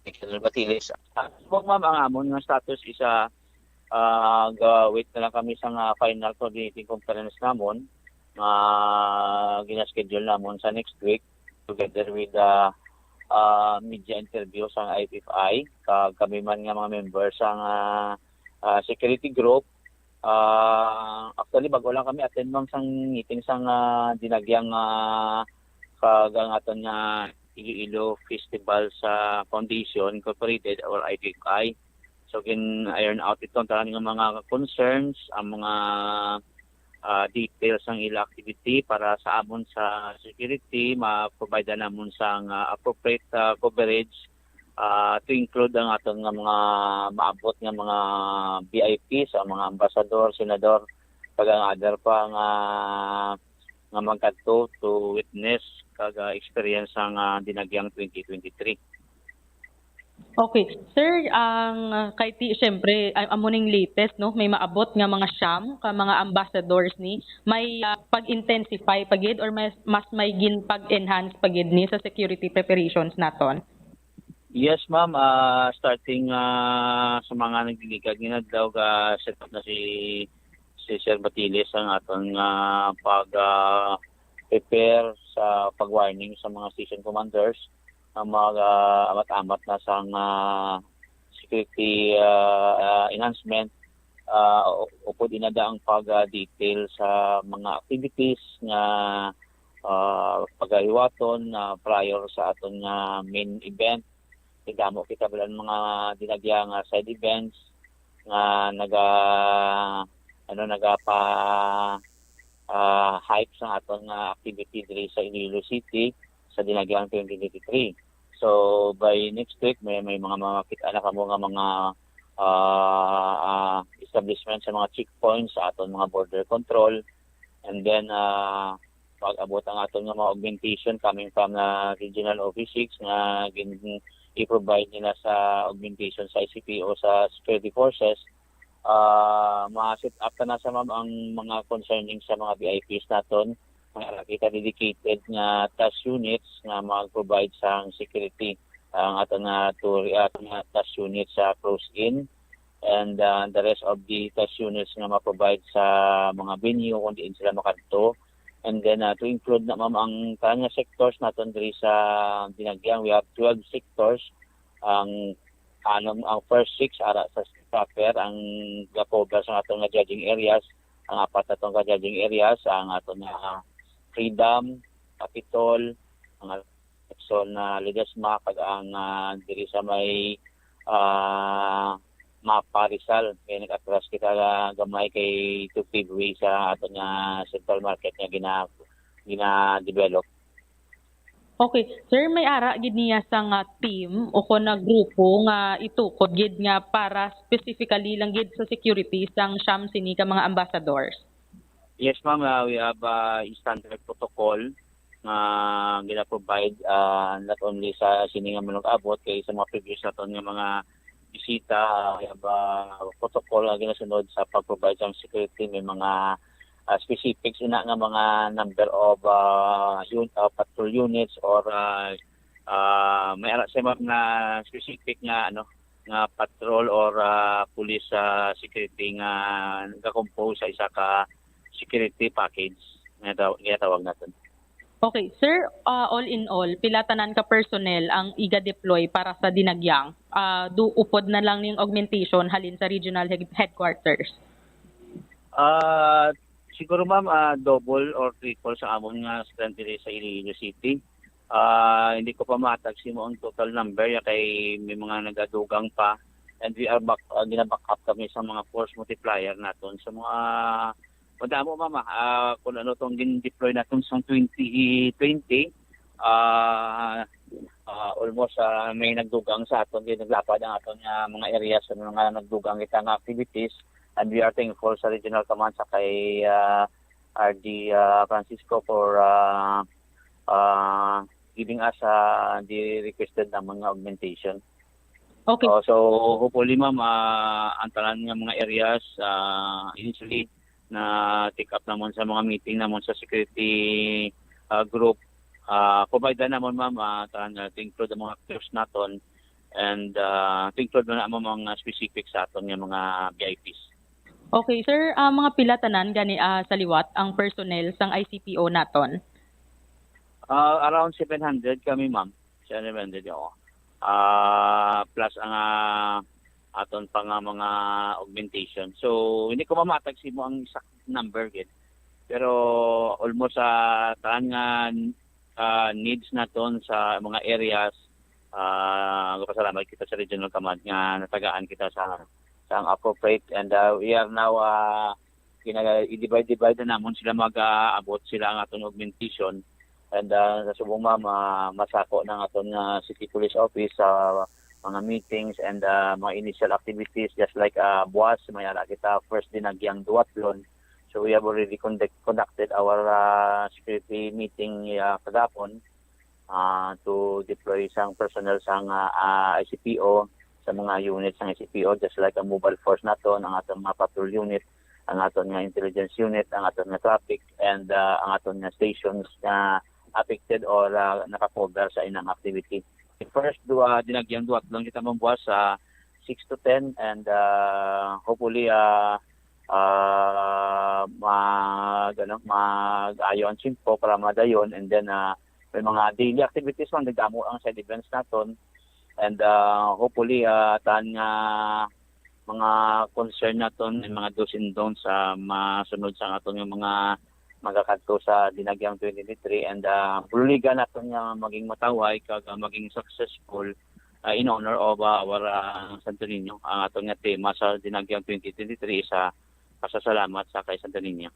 kay Colonel Batiles. Ah, subong, ma'am, ang amon nga status is ah, ah, ga-wait na lang kami sa nga final coordinating conference namon nga gina-schedule namon sa next week together with the ah, media interview sa I F F I. Kag kami man nga mga member sa nga ah, security group. Ah, actually, bago lang kami attend, ma'am, sang meeting sang ah, Dinagyang ah, kag ang aton nga Iloilo Festival sa Foundation Incorporated or I F F I. So gin-iron out ito ang tanan nga mga concerns, ang mga ah, details sang ila activity para sa amon sa security, ma-provide namon sang ah, appropriate ah, coverage ah, to include ang aton nga mga maabot nga mga V I Ps, ang mga ambassador, senador, kag ang other pa nga nga magkadto to witness kag ah, experience ang ah, Dinagyang twenty twenty-three. Okay. Sir, ang ah, kay ti, syempre, am- amo ning latest, no? May maabot nga mga siyam ka mga ambassadors ni. May ah, pag-intensify pa gid or mas, mas may gin pag-enhance pa gid ni sa security preparations naton? Yes, ma'am. Ah, starting ah, sa mga nagdilikat nga adlaw, ga set up na si si Sir Batiles ang aton nga pag ah, prepare sa pag-warning sa mga station commanders nga mag ah, amat-amat na sang ah, security ah, ah, enhancement, ah, u- upod inada ang pag ah, detail sa mga activities nga ah, pagahiwaton ah, prior sa aton nga main event. Kay damo kita bala mga Dinagya nga side events nga naga ano nagapa ah, hype sa aton nga activity diri sa Iloilo City. sa Dinagyang twenty twenty-three. So, by next week, may, may mga makita na kamo nga mga ah, ah, establishment sa mga checkpoints sa aton mga border control. And then, ah, pag-abot ang aton nga mga augmentation coming from the regional office six nga gin-, i-provide nila sa augmentation sa I C P O sa security forces, ah, ma-set up na sa, ma'am, ang mga concerning sa mga V I Ps naton. May ara kita dedicated nga task units nga mag-provide sang security. Ang aton nga tour, aton nga task unit sa close-in, and, ah, the rest of the task units nga ma-provide sa mga venue kung diin sila makadto. And then, ah, to include na, ma'am, ang tanan nga sectors naton diri sa Dinagyang, we have twelve sectors. Ang anom, ang first six ara sa street proper ang ga-cover sa aton nga judging areas. Ang apat naton ka judging areas, ang aton nga Freedom, Capitol, ang Luzon, ah, Ledesma, kag ang, ah, diri sa may, ah, Mapa, Rizal. Kay nag-atras kita, ah, gamay kay to pave way sa aton nga central market nga gina-, gina-develop. Okay, sir, may ara gid niya sa nga team o kon nga grupo nga itukod gid nga para specifically lang gid sa security sang siyam sini ka mga ambassadors? Yes, ma'am. Ah, we have, ah, standard protocol nga gina-provide, ah, not only sa sini nga manug-abot, kay sa mga previous naton nga mga bisita, ah, we have, ah, protocol nga ginasunod sa pag-provide sang security. May mga, ah, specifics ina nga mga number of, ah, un-, ah, patrol units or, ah, ah, may ara sa mga specific nga, ano, nga patrol or, ah, police, ah, security nga nagakompose sa isa ka security package nga taw-, ginatawag naton. Okay, sir, ah, all in all, pila tanan ka personnel ang iga-deploy para sa Dinagyang? Ah, do upod na lang ning augmentation halin sa regional head-, headquarters? Ah, siguro, ma'am, ah, double or triple sa amon nga strength diri sa Iloilo City. Ah, hindi ko pa mahatag sa imo ang total number, ya kay may mga nagadugang pa. And we are back, ah, gina-back up kami sa mga force multiplier naton. Sa mga madamo, ma'am, ah, kung ano tong gin-deploy naton sa twenty twenty, ah, ah, almost, ah, may nagdugang sa aton, di naglapad ang aton nga mga areas sa mga nagdugang kita nga activities. And we are thankful sa Regional Command sa kay, ah, R D, ah, Francisco for, ah, ah, giving us, ah, the requested na mga augmentation. Okay. Oh, so, hopefully, ma'am, ah, ang tanan nga mga areas, ah, initially na take up namon sa mga meeting namon sa security, ah, group, ah, provide na namon, ma'am, ah, tanan, ah, to include ang mga actors naton and, ah, to include na namon mga specific sa aton nga mga V I Ps. Okay, sir, ah, mga pila tanan gani, ah, sa liwat ang personnel sang I C P O naton? Ah, around seven hundred kami, ma'am. Seven hundred, oo. Ah, plus ang, ah, aton pa nga mga augmentation. So, hindi ko mamatag sa imo ang exact number gid. Pero almost sa tanan nga, ah, needs naton sa mga areas, ah, nagpasalamat kita sa Regional Command nga natagaan kita sa, sa ang appropriate, and, ah, we are now, ah, gina-, i-divide-divide na namon sila, mag-aabot sila ang aton augmentation. And, ah, sa subong, ma'am, ah, masako na ang aton nga City Police Office sa mga meetings and, ah, mga initial activities, just like, ah, buwas, may ara kita first Dinagyang Duathlon. So we have already conduct-, conducted our, ah, security meeting, ah, kagapon, ah, to deploy sang personnel sang, ah, ah, I C P O, sa mga units sang I C P O, just like ang mobile force naton, ang aton mga patrol unit, ang aton nga intelligence unit, ang aton nga traffic, and, ah, ang aton nga stations nga affected or, ah, naka-cover sa inang activity. First, duwa, Dinagyang Duathlon kita mambuwas sa six to ten, and, ah, hopefully, ah, ah, mag, ano, mag-ayo ang tiyempo para madayon, and then, ah, may mga daily activities man, nagdamo ang side events naton. And, ah, hopefully, ah, tan nga mga concern naton, may mga do's and don'ts sa masunod sa aton nga mga magakadto sa Dinagyang twenty twenty-three, and, ah, bululigan naton nga maging matawhay kag, ah, maging successful, ah, in honor of, ah, our, ah, Santo Niño. Ang aton nga tema sa Dinagyang twenty twenty-three is, ah, pasasalamat sa kay Santo Niño.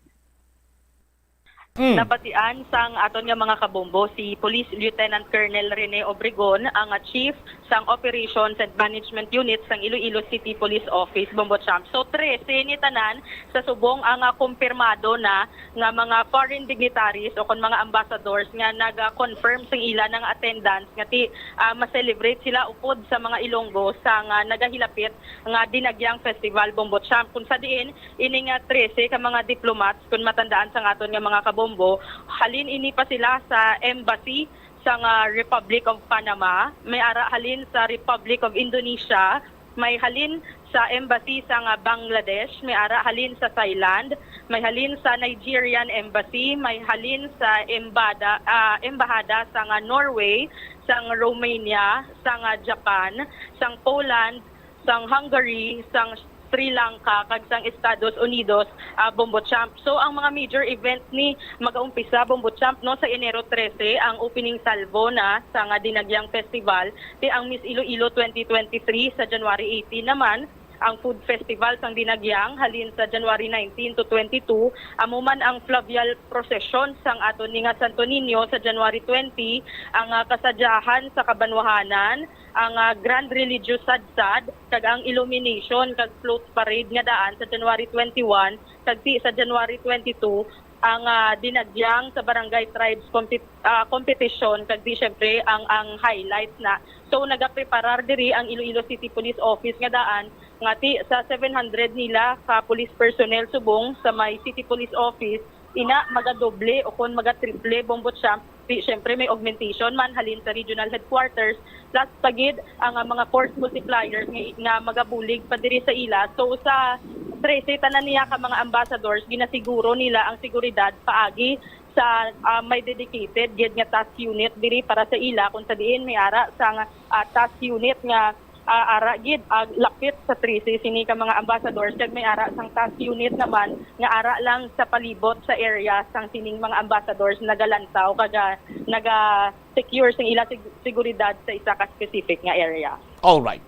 Mm. Nabatian sang aton nga mga kabombo si Police Lieutenant Colonel Rene Obregon, ang, ah, Chief sang Operations and Management Unit sang Iloilo City Police Office, Bombo Champ. So, trese ni tanan sa subong ang, ah, kumpirmado na nga mga foreign dignitaries o kon mga ambassadors nga naga-confirm sang ila nga attendance nga ti, ah, ma-celebrate sila upod sa mga Ilonggo sa nga nagahilapit nga Dinagyang Festival, Bombo Champ, kung sa diin ini nga trese ka mga diplomats, kung matandaan sang aton nga mga kabombo, halin ini pa sila sa embassy sang, ah, Republic of Panama, may ara halin sa Republic of Indonesia, may halin sa embassy sang, ah, Bangladesh, may ara halin sa Thailand, may halin sa Nigerian embassy, may halin sa embada, ah, embahada sang, ah, Norway, sang Romania, sang, ah, Japan, sang Poland, sang Hungary, sang Sri Lanka, kag sang Estados Unidos, ah, Bombo Champ. So, ang mga major events ni magaumpisa, Bombo Champ, no, sa Enero trese, ang opening salvo na sa nga Dinagyang Festival, ti ang Miss Iloilo twenty twenty-three sa January eighteen naman, ang food festival sang Dinagyang halin sa January nineteen to twenty-two, amo man ang fluvial procession sang aton ni nga Santo Niño sa January twenty, ang, ah, kasadyahan sa kabanwahanan, ang, ah, Grand Religious Sadsad, kag ang illumination kag float parade nga daan sa January twenty-one, kag ti sa January twenty-two, ang, ah, dinagyang sa Barangay Tribes compet-, ah, competition, kag di, syempre, ang, ang highlights na. So, nagapreparar diri ang Iloilo City Police Office nga daan nga ti sa seven hundred nila ka police personnel subong sa may City Police Office, ina, magadoble o kon magatriple, Bombo Champ, di, syempre, may augmentation man halin sa regional headquarters, plus pa gid ang, ah, mga force multipliers nga, nga magabulig pa diri sa ila. So, sa trese tanan niya ka mga ambassadors, ginasiguro nila ang seguridad paagi sa, ah, may dedicated gid nga task unit diri para sa ila, kung sa diin may ara sang, ah, task unit nga, ah, ara gid, ah, lapit sa trese sini ka mga ambassadors, kag may ara sang task unit naman nga ara lang sa palibot sa area sang sining mga ambassadors nagalantaw kag, ah, naga-secure sing ila sig-, seguridad sa isa ka specific nga area. All right.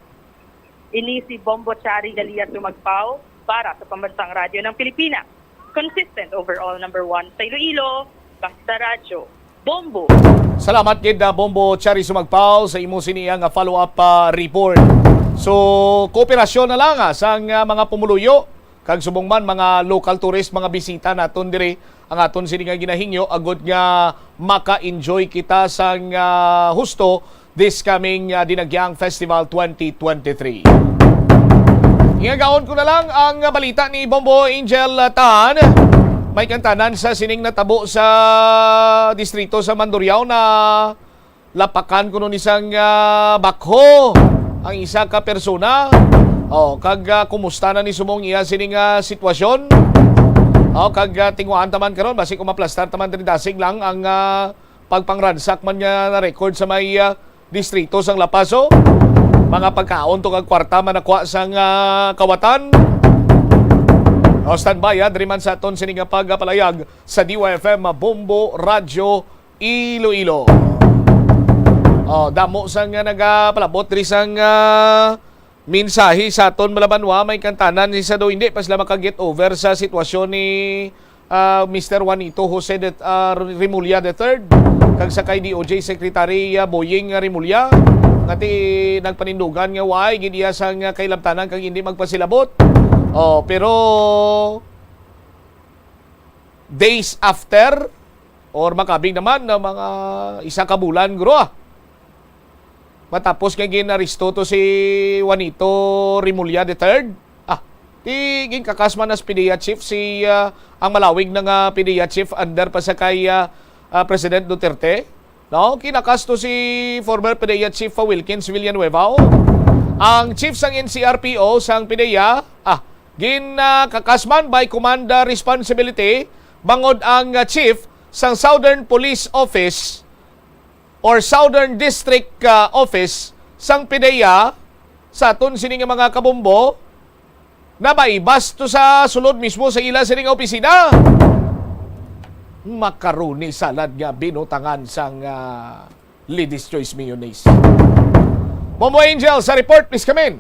Ini si Bombo Chari Galia Sumagpaw para sa Pambansang Radyo ng Pilipinas. Consistent overall number one sa Iloilo, basta radyo. Bombo. Salamat gid, ah, Bombo Chari Sumagpaw, sa imo sini nga follow-up, ah, report. So, kooperasyon na lang, ah, sang, ah, mga pumuluyo, kag subong man mga local tourist, mga bisita naton diri, ang aton sini nga ginahingyo, agud nga maka-enjoy kita sang, ah, husto this coming, ah, Dinagyang Festival twenty twenty-three. Ingagaon ko na lang ang balita ni Bombo Angel, ah, Tan. May kantanan sa sining natabo sa distrito sa Mandurriao na lapakan kuno ni sang, ah, bakho ang isa ka persona. Oh, kag, ah, kumusta na ni subong iya sining, ah, sitwasyon? Oh, kag, ah, tinguhaan taman karon, basi kung maplastar taman diri dasig lang ang, ah, pagpangransak man nga na-record sa may, ah, distrito sang La Paz, oh. Mga pagkaon to kag kwarta man nakuha sang, ah, kawatan. Oh, standby, ah, diri man sa aton sini nga pagpalayag sa D Y F M Bombo Radyo Iloilo. Oh, damo sang, ah, nagapalabot diri sang, ah, mensahe sa aton malabanwa, may kantanan ni sa do hindi pa sila maka-get over sa sitwasyon ni, ah, Mister Juanito Jose de, ah, Remulla the third, kag sa kay D O J Secretary, ah, Boying Remulla, nga ti nagpanindugan nga why gid iya sang, ah, kailabtanan kag hindi magpasilabot. Oh, pero days after, or makabig naman na mga isa ka bulan, guro, ah. Matapos nga ginaresto to si Juanito Remulla the third, ah, ti ginkakas man as PDEA chief si, ah, ang malawig na nga PDEA chief under pa sa kay, ah, ah, President Duterte. No, kinakas to si former PDEA Chief Wilkins Villanueva, oh. Ang chief sang N C R P O sang PDEA, ah, ginakakas man by command, ah, responsibility bangod ang, ah, chief sang Southern Police Office or Southern District, ah, Office sang PDEA sa aton sini nga mga kabombo, nabaybas to sa sulod mismo sa ila sini nga opisina. Macaroni salad nga binutangan sang, ah, Ladies Choice Mayonnaise. Bombo Angel sa report, please come in.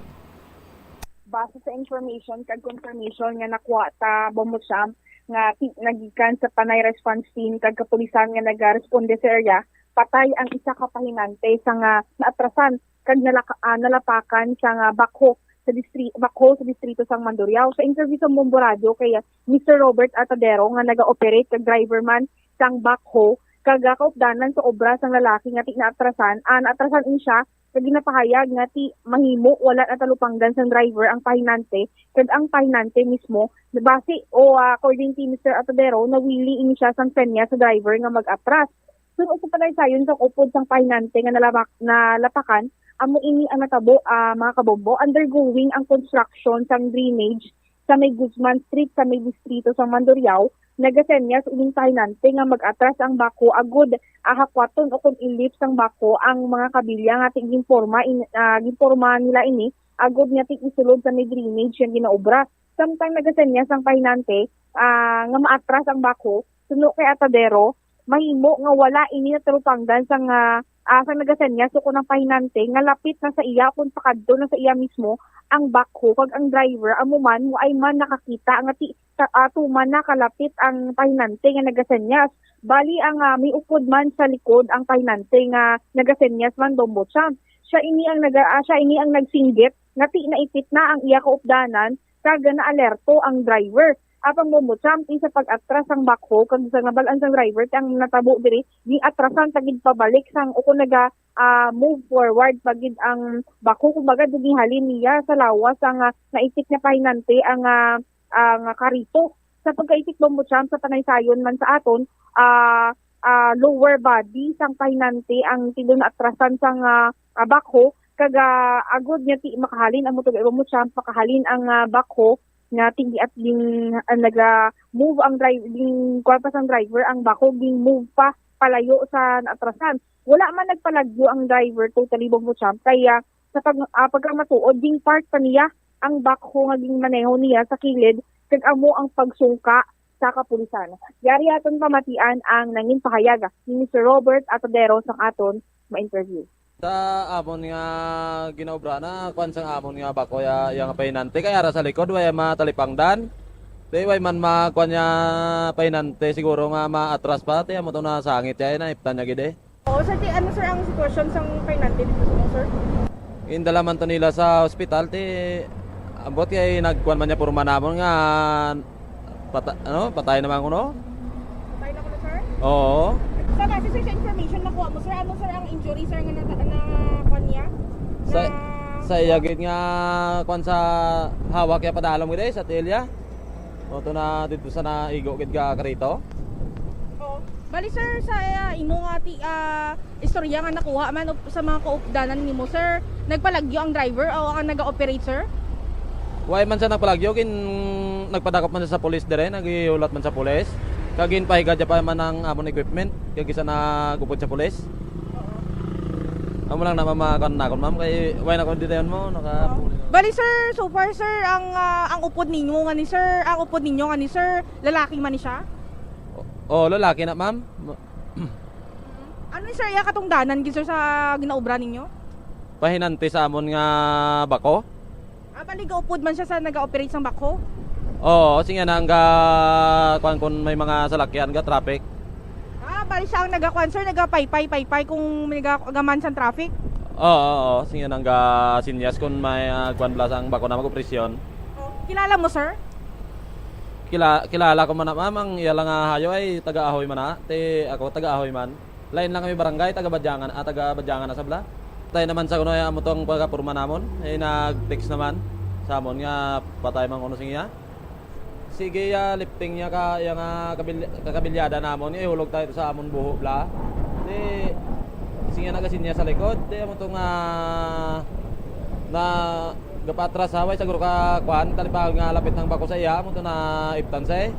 Base sa information kag confirmation nga nakuha ta, Bombo Champ, nga ti-, nagikan sa Panay Response Team kag kapulisan nga nagaresponde sa area, patay ang isa ka pahinante sa nga naatrasan kag nalaka-, ah, nalapakan sa nga backhoe sa distri-, backhoe sa distrito sang Mandurriao. Sa interview sa Bombo Radio kay Mister Robert Atadero nga naga-operate kag driver man sang backhoe kag, ah, kaupdanan sa obra sang lalaki nga ti-, naatrasan, ah, naatrasan ini siya kag ginapahayag nga ti mahimo wala natalupangdan sang driver ang pahinante kag ang pahinante mismo base o, ah, according kay Mister Atadero, nawili ini siya sang senyas sa driver nga mag-atras. Suno sa panaysayon sang upod sang pahinante nga nalabak-, nalapakan, amo ini ang natabo, ah, mga kabombo, undergoing ang construction sang drainage sa may Guzman Street sa may distrito sang Mandurriao. Nagasenyas ining pahinante nga mag-atras ang backhoe agud, ah, hakwaton ukon i-lift sang backhoe ang mga kabilya nga ti-, ginporma in-, ah, ginporma nila ini agud nga ti-, isulod sa may drainage nga ginaobra. Samtang nagasenyas ang pahinante, ah, nga maatras ang backhoe, suno kay Atadero, mahimo nga wala ini natalupangdan sang, ah, ah, sang nagasenyas ukon ang pahinante nga lapit na sa iya ukon pakadto na sa iya mismo ang backhoe kag ang driver amo man waay man nakakita nga ti-, ka-, ah, tuman na kalapit ang pahinante nga nagasenyas. Bali ang, ah, may upod man sa likod ang pahinante nga nagasenyas man, Bombo Champ. Siya ini ang naga-, ah, siya ini ang nagsinggit nga ti-, naipit na ang iya kaupdanan kag naalerto ang driver. Apang Bombo Champ, sa pag-atras sang backhoe kag sa nabal-an sang driver ti ang natabo diri, giatrasan sa gid pabalik sang ukon naga, ah, move forward pa gid ang backhoe. Kumbaga, ginhalin niya sa lawas ang, ah, naitik nga pahinante ang, ah, ang karito. Sa pagkaitik, Bombo Champ, sa panaysayon man sa aton, ah, ah, lower body sang pahinante ang ti-, naatrasan sang, ah, ah, backhoe, kag, ah, agud nga ti-, makahalin ang motor, Bombo Champ, makahalin ang, ah, backhoe nga ti-, at gin-, ah, naga-move ang drive, gin-, kuwan pa sang driver ang backhoe, gin-move pa palayo sa naatrasan. Wala man nagpalagyo ang driver totally, Bombo Champ, kaya sa pag-, ah, pagkamatuod, gin-park pa niya ang backhoe nga ginmaneho niya sa kilid, kag amo ang pagsungka sa kapulisan. Yari aton pamatian ang nangin pahayag ni Mister Robert Atadero sang aton ma-interview. Sa amon nga ginaobra na, kwan sang amon nga backhoe ya, ya nga pahinante, kay ara sa likod, way matalipangdan. Di, way man ma-, kwan ya pahinante, siguro nga maatras pa, ti amo to na sangit ya, naiptan niya gid eh. Oo, sir, ti, ano, sir, ang sitwasyon sang pahinante dito sa mo, sir? Indala man to nila sa ospital, ti, ambot kay nagkuan man niya, porma namon nga pata-, ano, patay naman kuno. Patay na kuno, sir? Oo. Sa base, sir, sa information na kuha mo, sir, ano, sir, ang injury, sir, nga na, na kuan niya? Sa, na sa iya gid nga kuan sa hawak ya padalom gid eh, sa tiil ya. O, to na dito sa naigo gid ka karito. Oo. Bali, sir, sa, ah, imo nga ti-, ah, istorya nga nakuha man op-, sa mga kaupdanan nimo, sir, nagpalagyo ang driver o ang naga-operate, sir? Wa man siya nagpalagyo, gin-, nagpadakop man siya sa pulis dire, naghihulat man sa pulis. Kag ginpahigad niya pa man ang amon equipment, kag isa nagupod sa pulis. Amo lang na mamakan nakon, ma'am, kay why na ko ditayon mo, naka- Bali, sir, so far, sir, ang, ah, ang upod ninyo nga ni sir, ang upod ninyo nga ni sir, lalaki man ni siya? O, o, lalaki na, ma'am. Ma- Ano ni sir, iya katungdanan gid, sir, sa ginaobra ninyo? Pahinante sa amon nga backhoe. Ah, bali gaupod man siya sa naga-operate sang backhoe? Oo, sige na, ang ga-, kwan, kung may mga salakyan, ga-traffic. Ah, bali siya ang nagakuan, sir, nagapaypay, paypay kung may ga-, gaman sang traffic? Oo, oo, sige na, ang ga-, sinyas kung may, ah, kwan, bala sang backhoe na mag-operasyon. Oh, kilala mo, sir? Kila-, kilala ko man na, ma'am, ang iya lang nga hayo ay taga-Ahoy man na. Ti ako, taga-Ahoy man. Lain lang kami barangay, taga Badyangan, ah, taga Badyangan na sabla. Patay naman sa kuno, eh, amo tong pagkapurma namon, eh, nag-text naman sa amon nga patay man kuno sing iya. Sige, ah, lifting niya ka, iya nga kabil-, kakabilyada namon, nga ihulog tayo sa amon buho, bla. Di, sige, nagasinya sa likod, di, amo tong, ah, na Gapatras, ha, way sagro ka, kuan, talipahon nga lapit ang backhoe sa iya, amo to na iptan sa, eh.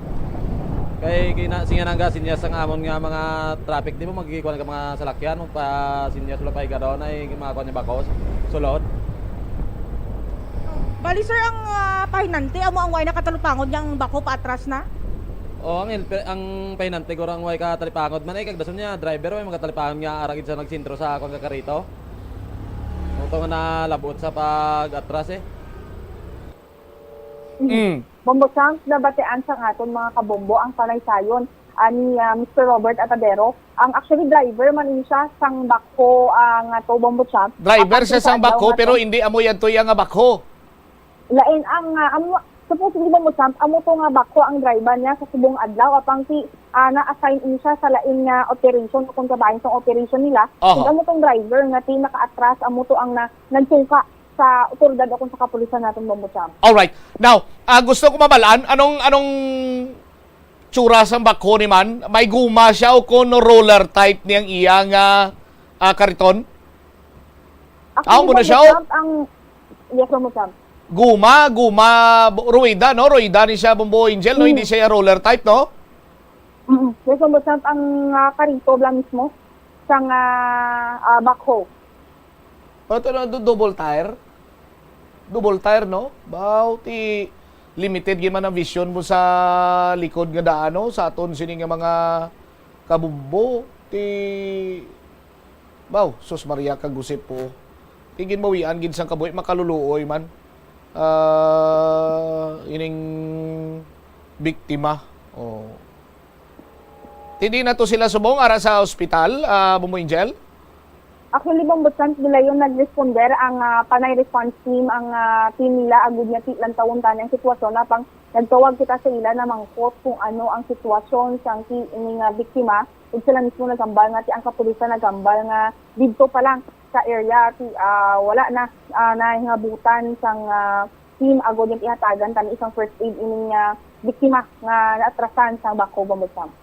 Kay gina-, sinya nang gasinyas ang amon nga mga traffic, di mo magkikuan ka mga salakyan, magpasinyas wala pa higa doon, ay mga kuan niya backhoe, sulod. Bali, sir, ang, ah, pahinante, amo ang way nakatalupangod niya ang backhoe paatras na? O, ang helper, ang pahinante, guro ang way katalipangod man, eh, kag dason niya, driver, way magkatalipangod nga aragid sa nagsentro sa kuan ka karito. Amo to nga nalabot sa pag-atras, eh. Mm. Bombo Champ, nabatian sang aton mga kabombo ang panaysayon ani, ah, Mister Robert Atadero. Ang actually driver man ini siya sang backhoe, ah, nga to, Bombo Champ. Driver Apan siya sa sang adlaw backhoe, nga pero to, hindi amo yan to iya nga backhoe. Lain ang, ah, amo, supposedly, Bombo Champ, amo to nga backhoe ang driver niya sa subong adlaw. Apang si, ah, na-assign ini siya sa lain nga operation o kung kabahin sang operation nila. Oho. Kung amo tong driver nga ti nakaatras, amo to ang na, nagtungka sa otoridad o kung sa kapulisan naton, Bombo Champ. Alright. Now, ah, gusto ko mabalaan, anong, anong tsura sang backhoe ni man? May guma siya o kon roller type niyang iya nga, ah, kariton? Actually, Amo na Bombo siya, oh. Champ, ang, yes, Bombo Champ. Guma, guma, bu-, rueda, no? Rueda ni siya, Bombo Angel, no? Hmm. Hindi siya roller type, no? Mm. Yes, Bombo Champ, ang, ah, karito bala mismo sang, ah, ah, backhoe. Pero ito na, du-, double tire? Double tire, no? Baw, ti limited gid man ang vision mo sa likod nga daan, no? Sa aton sini nga mga kabumbo, ti, baw, sus Maria, kagusip po. Ti ginbawian gid sang kabuhi, makaluluoy man. Ah, ining biktima. Oh. Ti di na to sila subong ara sa ospital, ah, Bombo Angel? Actually, Bombo Champ, gilayon nag-responder ang, ah, Panay Response Team, ang, ah, team nila, agud nga ti-, lantawon tani ang sitwasyon. Apang nagtawag kita sa ila na mangkot kung ano ang sitwasyon sang ti-, ini nga biktima. Ug sila mismo nagambal nga ti ang kapulisan nagambal nga didto pa lang sa area, ti, ah, wala na, ah, nahingabutan sang, ah, team agud nga ihatagan tani isang first aid ining, ah, biktima nga naatrasan sang backhoe, Bombo Champ.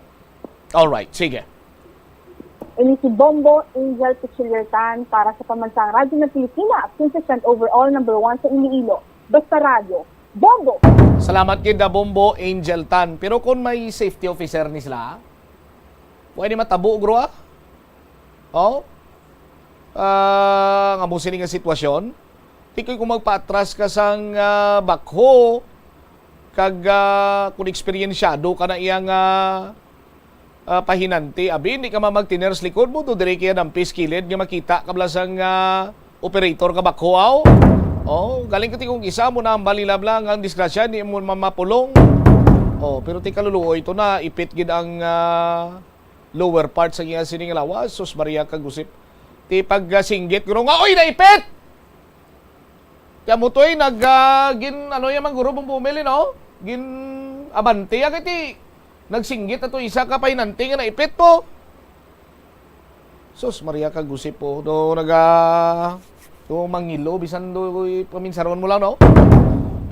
Alright, sige. Ini si Bombo Angel Pichiliertan para sa Pambansang Radyo ng Pilipinas, consistent overall number one sa Iloilo. Basta Radyo, Bombo! Salamat gid na, Bombo Angel Tan. Pero kung may safety officer ni sila, pwede matabo, gro, ah? Oh? Ah, nga mo sini nga sitwasyon. Tikoy kung magpaatras ka sang, ah, backhoe, kag, ah, kung eksperyensyado ka na iyang, ah, ah, pahinanti. Abi, hindi ka mamagtiner sa likod mo, do dire kaya dampis kilid nga makita ka bala sang, ah, operator ka backhoe, aw? Oh, galing ka ti kung isa mo na ang balilabla nga ang disgrasya, hindi mo mamapulong. Oh, pero ti kaluluoy to na, ipit gid ang, ah, lower part sa iya sining lawas. Sus Maria, kagusip. Ti pag, ah, singgit, guro nga, "Oy, naipit!" Kaya mo to, eh, nag, ah, gin, ano, yan man, guro, Bombo Angel, no? Gin abante, ya, kay ti nagsinggit ato isa ka pahinanti nga naipit po. Sus Maria, kagusip po. Do naga, do mangilo, bisan do, eh, paminsaron mo lang, no?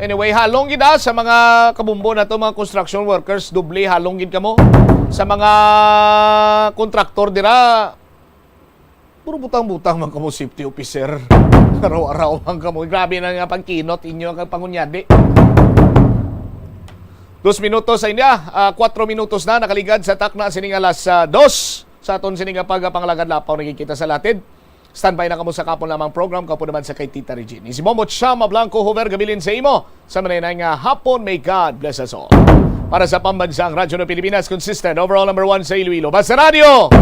Anyway, halong gid, ah, sa mga kabumbo na to, mga construction workers, doble halong gid kamo. Sa mga kontraktor dira, puro butang-butang man kamo, safety officer. Araw-araw man kamo. Grabe na nga pagkinot inyo ang pangunyadi. Dos minutos sa inyo, ah, kuwatro minutos na nakaligad sa takna sining alas, ah, dos. Sa aton sining nga pagpangalagad lapaw, nagkikita sa latid. Standby na kamo sa kapon lamang program, kapo naman sa kay Tita Regine. Si Bombo Chama Blanco Hover gabilin sa imo sa maninay nga hapon. May God bless us all. Para sa Pambansang Radyo ng Pilipinas, consistent, overall number one sa Iloilo. Basta Radyo,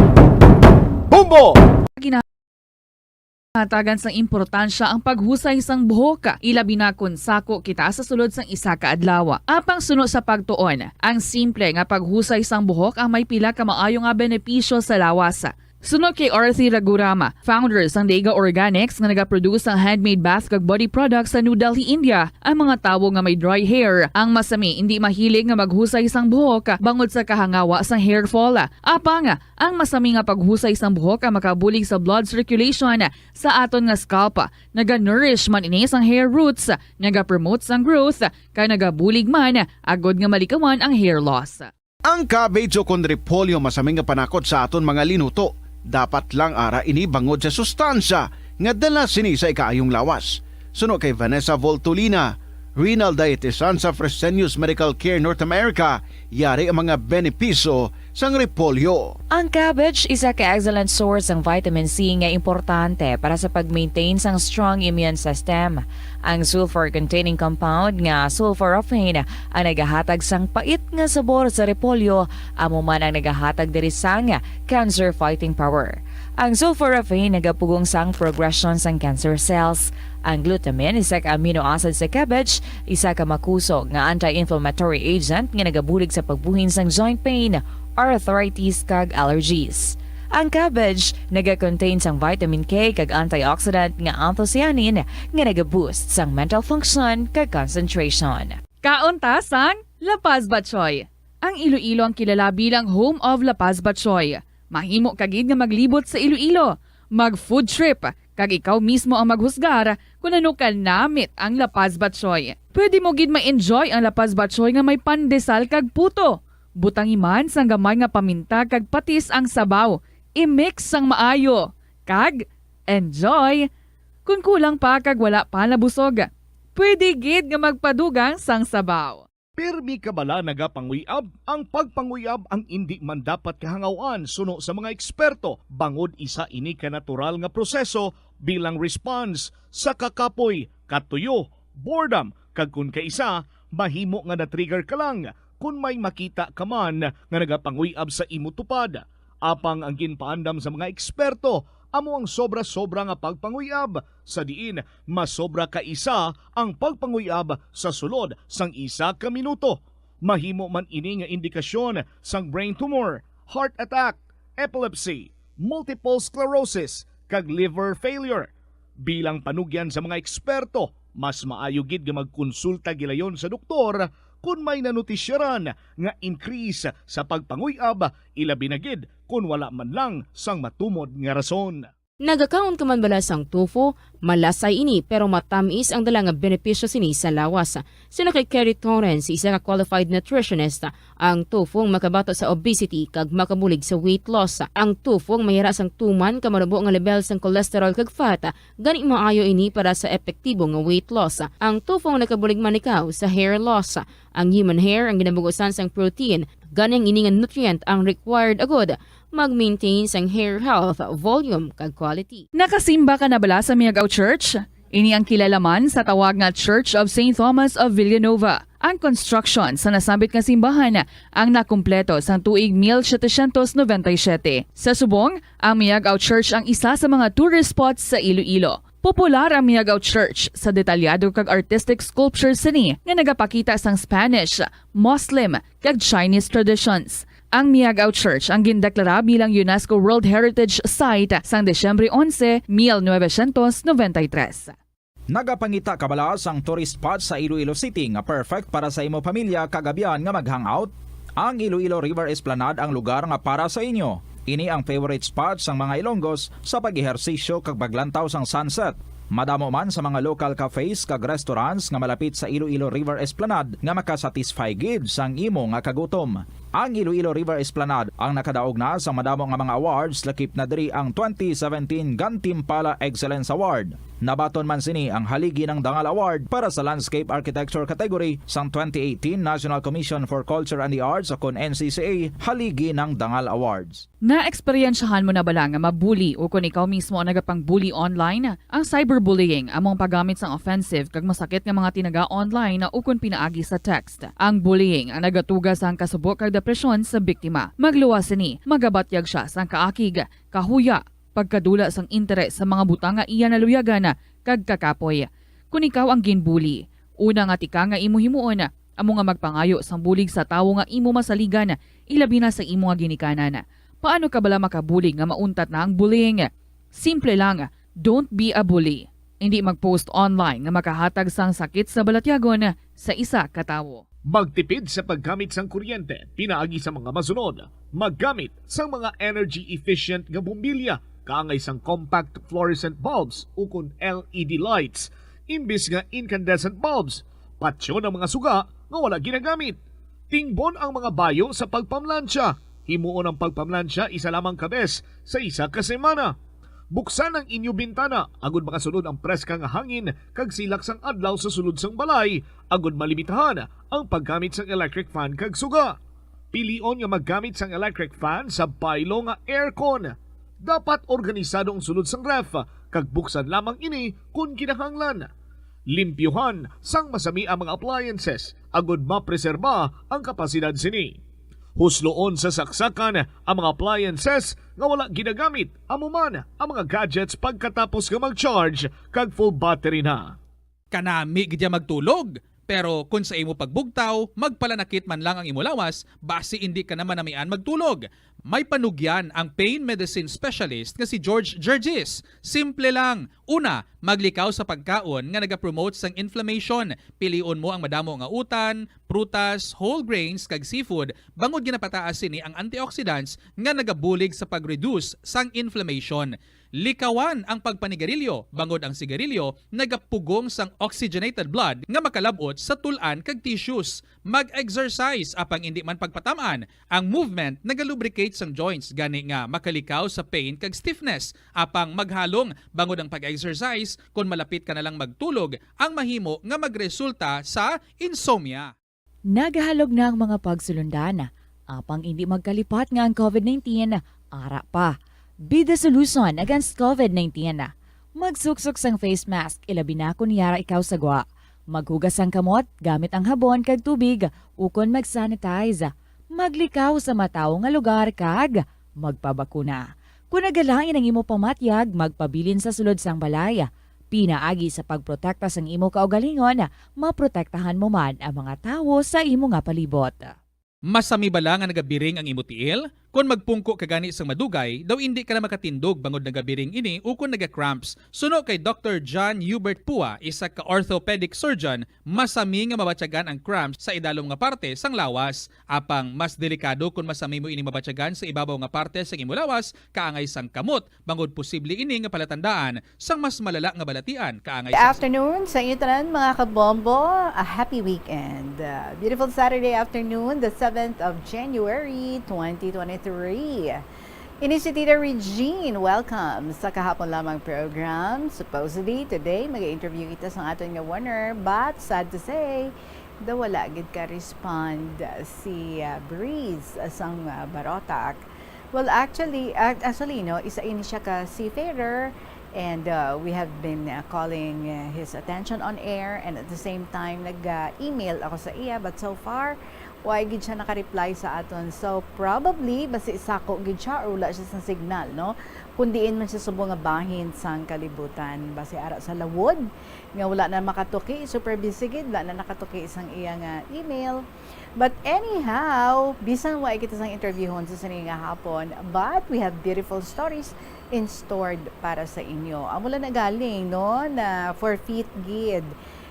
Bombo! Ginahatagan sang importansya ang paghusay sang buhok, ilabi na kon sako kita sa sulod sang isa ka adlaw. Apang suno sa pagtuon, ang simple nga paghusay sang buhok ang may pila ka maayo nga benepisyo sa lawas. Suno kay Arthi Raghuram, founder sang Dega Organics nga nagaproduce sang handmade bath kag body products sa New Delhi, India, ang mga tawo nga may dry hair ang masami indi mahilig nga maghusay sang buhok bangod sa kahangawa sang hair fall. Apang ang masami nga paghusay sang buhok ang makabulig sa blood circulation sa aton nga scalp. Naga-nourish man ini sang hair roots, nagapromote sang growth, kag nagabulig man agud nga malikawan ang hair loss. Ang cabbage o kon repolyo masami nga panakot sa aton mga linuto. Dapat lang ara ini bangod sa sustansya nga dala sini sa ikaayong lawas. Suno kay Vanessa Voltolina, renal dietitian sa Fresenius Medical Care North America, yari ang mga benepisyo sang repolyo. Ang cabbage isa ka excellent source sang vitamin C nga importante para sa pag-maintain sang strong immune system. Ang sulfur-containing compound nga sulforaphane ang nagahatag sang pait nga sabor sa repolyo, amo man ang nagahatag diri sang cancer fighting power. Ang sulforaphane nagapugong sang progression sang cancer cells, Ang glutamine, isa ka amino acid sa cabbage, isa ka makusog nga anti-inflammatory agent nga nagabulig sa pagbuhin sang joint pain, arthritis, kag allergies. Ang cabbage naga-contain sang vitamin K kag antioxidant nga anthocyanin nga naga-boost sang mental function kag concentration. Kaon ta sang La Paz Batchoy. Ang Iloilo ang kilala bilang home of La Paz Batchoy. Mahimo ka gid nga maglibot sa Iloilo, mag-food trip, kag ikaw mismo ang maghusgar kon ano kanamit ang La Paz Batchoy. Pwede mo gid ma-enjoy ang La Paz Batchoy nga may pandesal kag puto. Butangi man sang gamay nga paminta kag patis ang sabaw. I-mix sang maayo. Kag enjoy! Kon kulang pa kag wala pa nabusog, pwede gid nga magpadugang sang sabaw. Pirmi ka bala nagapanguyab? Ang pagpanguyab ang indi man dapat kahangaw-an suno sa mga eksperto, bangod isa ini ka natural nga proseso bilang response sa kakapoy, katuyo, boredom, kag kon kaisa, mahimo nga na-trigger ka lang kon may makita ka man nga nagapanguyab sa imo tupad. Apang ang ginpaandam sa mga eksperto amo ang sobra-sobra nga pagpanguyab, sa diin masobra ka isa ang pagpanguyab sa sulod sang isa ka minuto. Mahimo man ini nga indikasyon sang brain tumor, heart attack, epilepsy, multiple sclerosis, kag liver failure. Bilang panugyan sa mga eksperto, mas maayo gid nga magkonsulta gilayon sa doktor kon may nanutisyaran nga increase sa pagpanguyab, ilabi na gid kon wala man lang sang matumod nga rason. Nagakaon ka man bala sang tofu? Malasay ini, pero matamis ang dala nga benepisyo sini sa lawas. Suno kay Kerry Torrens, isa ka qualified nutritionist, ang tofu ang makabato sa obesity kag makabulig sa weight loss. Ang tofu ang mayara sang tuman ka manubo nga lebel sang cholesterol kag fat, gani maayo ini para sa epektibo nga weight loss. Ang tofu ang nakabulig man ikaw sa hair loss. Ang human hair ang ginabugusan sang protein, gani ang ini nga nutrient ang required agud mag-maintain sang hair health, volume, kag quality. Nakasimba ka na bala sa Miag-ao Church? Ini ang kilala man sa tawag nga Church of Saint Thomas of Villanova. Ang construction sa nasambit nga simbahan ang nakumpleto sang tuig mil setecientos noventa y siete. Sa subong, ang Miag-ao Church ang isa sa mga tourist spots sa Iloilo. Popular ang Miag-ao Church sa detalyado kag artistic sculptures sini nga nagapakita sang Spanish, Muslim, kag Chinese traditions. Ang Miag-ao Church ang gindeklara bilang UNESCO World Heritage Site sang Disyembre onse, mil novecientos noventa y tres. Nagapangita ka bala sang tourist spot sa Iloilo City nga perfect para sa imo pamilya kag abyan nga mag-hangout? Ang Iloilo River Esplanade ang lugar nga para sa inyo. Ini ang favorite spot sang mga Ilonggos sa pag-ehersisyo kag paglantaw sang sunset. Madamo man sa mga local cafes kag restaurants nga malapit sa Iloilo River Esplanade nga makasatisfy gid sang imo nga kagutom. Ang Iloilo River Esplanade ang nakadaog na sang madamo nga mga awards, lakip na diri ang twenty seventeen Gantimpala Excellence Award. Nabaton man sini ang Haligi ng Dangal Award para sa Landscape Architecture category sang twenty eighteen National Commission for Culture and the Arts, o kon N C C A, Haligi ng Dangal Awards. Naeksperyensyahan mo na bala nga mabuli o kon ikaw mismo ang nagapang-bully online? Ang cyberbullying amo ang paggamit sang offensive kag masakit nga mga tinaga online o kon pinaagi sa text. Ang bullying ang nagatuga sang kasubo kag depresyon sa biktima. Magluwas sini, magabatyag sia sang kaakig, kahuya, pagkadula sang interes sa mga butang nga iya naluyagan kag kakapoy. Kon ikaw ang ginbully, una nga tikang nga imo himuon amo nga magpangayo sang bulig sa tawo nga imo masaligan, ilabi na sa imo nga ginikanan. Paano ka bala makabulig nga mauntat na ang bullying? Simple lang, don't be a bully. Indi mag-post online nga makahatag sang sakit sa balatyagon sa isa ka tawo. Magtipid sa paggamit sang kuryente pinaagi sa mga masunod. Maggamit sang mga energy-efficient nga bombilya kaangay sang compact fluorescent bulbs ukon L E D lights imbis nga incandescent bulbs. Patyon ang mga suga nga wala ginagamit. Tingbon ang mga bayo sa pagpamlansya. Himuon ang pagpamlansya isa lamang ka bes sa isa ka semana. Buksan ang inyo bintana agud makasulod ang preska nga hangin kag silak sang adlaw sa sulod sang balay, agud malimitahan ang paggamit sang electric fan kag suga. Pilion nga maggamit sang electric fan sa baylo nga aircon. Dapat organisado ang sulod sang ref kag buksan lamang ini kon kinahanglan. Limpyuhan sang masami ang mga appliances agud mapreserba ang kapasidad sini. Pusloon sa saksakan ang mga appliances nga wala ginagamit, amo man ang mga gadgets pagkatapos nga mag-charge kag full battery na. Kanami gid ya magtulog, pero kon sa imo pagbugtaw, magpalanakit man lang ang imo lawas, basi indi ka na manamian magtulog. May panugyan ang pain medicine specialist nga si George Gergis. Simple lang. Una, maglikaw sa pagkaon nga nagapromote sang inflammation. Pilion mo ang madamo nga utan, prutas, whole grains, kag seafood, bangod ginapataas sini ang antioxidants nga nagabulig sa pag-reduce sang inflammation. Likawan ang pagpanigarilyo, bangod ang sigarilyo nagapugong sang oxygenated blood nga makalab-ot sa tul-an kag tissues. Mag-exercise, apang indi man pagpatam-an. Ang movement nagalubricate sang joints, gani nga makalikaw sa pain kag stiffness. Apang maghalong, bangod ang pag-exercise, kon malapit ka na lang magtulog, ang mahimo nga magresulta sa insomnia. Nagahalog na ang mga pagsulundan, apang indi magkalipat nga ang covid nineteen ara pa. Be the solution against covid nineteen. Magsuksok sang face mask, ilabi na kon yara ikaw sa gwa. Maghugas sang kamot gamit ang habon kag tubig, ukon mag-sanitize. Maglikaw sa matawo nga lugar kag magpabakuna. Kon nagalain ang imo pamatyag, magpabilin sa sulod sang balay. Pinaagi sa pagprotekta sang imo kaugalingon, maprotektahan mo man ang mga tawo sa imo nga palibot. Masami bala nga nagabiring ang imo tiil? Kon magpungko ka gani sang madugay, daw indi ka na makatindog bangod nagabiring ini ukon naga-cramps. Suno kay Doctor John Hubert Pua, isa ka orthopedic surgeon, masami nga mabatyagan ang cramps sa idalom nga parte sang lawas. Apang mas delikado kon masami mo ini mabatyagan sa ibabaw nga parte sang imo lawas, kaangay sang kamot, bangod posible ini nga palatandaan sang mas malala nga balatian, kaangay sa Afternoon sa inyo tanan, mga kabombo. A happy weekend. Uh, beautiful Saturday afternoon, the seventh of January, twenty twenty-three. Ini si Tita Regine. Welcome sa Kahapon Lamang program. Supposedly, today, mag-interview kita sa aton nga winner. But, sad to say, daw wala gid ka respond si, uh, Breeze sang, uh, Barotac. Well, actually, ac-, actually, no, isa ini siya ka seafarer, and, uh, we have been, uh, calling, uh, his attention on air, and at the same time, nag, uh, email ako sa iya, but so far, wa gid siya naka-reply sa aton. So, probably, basi sako gid siya or wala siya sa signal, no? Kun diin man siya subong nga bahin sang kalibutan, basi ara sa lawod, nga wala na makatuki, super busy gid, wala na nakatuki sang iya nga email. But anyhow, bisan wa kita sang interviewhon sa sini nga hapon, but we have beautiful stories in stored para sa inyo. Amo lang na galing, no, na forfeit gid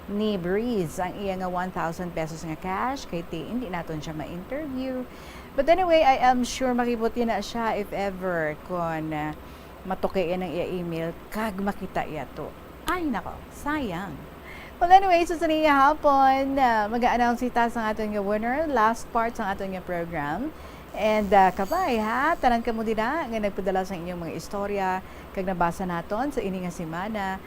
ni Breeze ang iya nga one thousand pesos nga cash, kay ti, hindi naton siya ma-interview. But anyway, I am sure makibot na siya if ever kon, ah, matuki ang iya email kag makita iya to. Ay, nako, sayang. Well, anyway, so sa nga hapon, ah, mag-a-announce kita sa aton nga winner, last part sa aton nga program. And, ah, kabay, ha, tanan kamo dira nga nagpadala sa inyong mga istorya kag nabasa naton sa ini nga semana.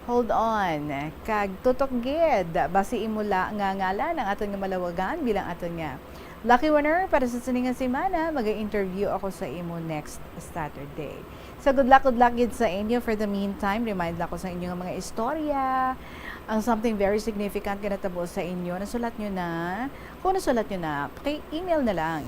Hold on, kag tutok gid, basi imo la nga ngalan ang aton nga malawagan bilang aton nga lucky winner para sa sini nga semana. Mag-interview ako sa imo next Saturday. So, good luck, good luck gid sa inyo. For the meantime, remind lang ko sa inyo nga mga istorya. Ang something very significant nga natabo sa inyo, nasulat nyo na? Kung nasulat nyo na, paki-email na lang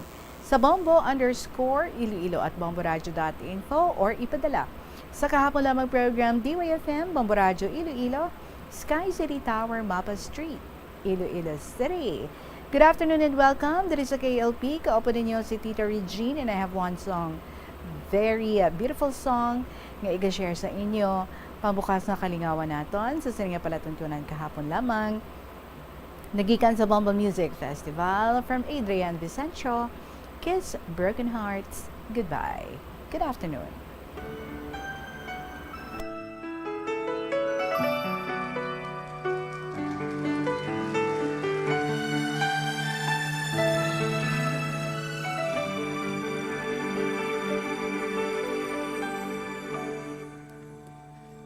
sa bombo underscore iloilo at bomboradio dot info or ipadala sa kahapon lamang program, D Y F M, Bombo Radio Iloilo, Sky City Tower, Mapa Street, Iloilo City. Good afternoon and welcome. Diri sa K L P, kaupo ninyo si Tita Regine, and I have one song, very, uh, beautiful song, nga iga-share sa inyo. Pambukas nga kalingawan naton sa sini nga palatuntunan kahapon lamang. Nagikan sa Bombo Music Festival, from Adrian Vicencio, Kiss Broken Hearts Goodbye. Good afternoon.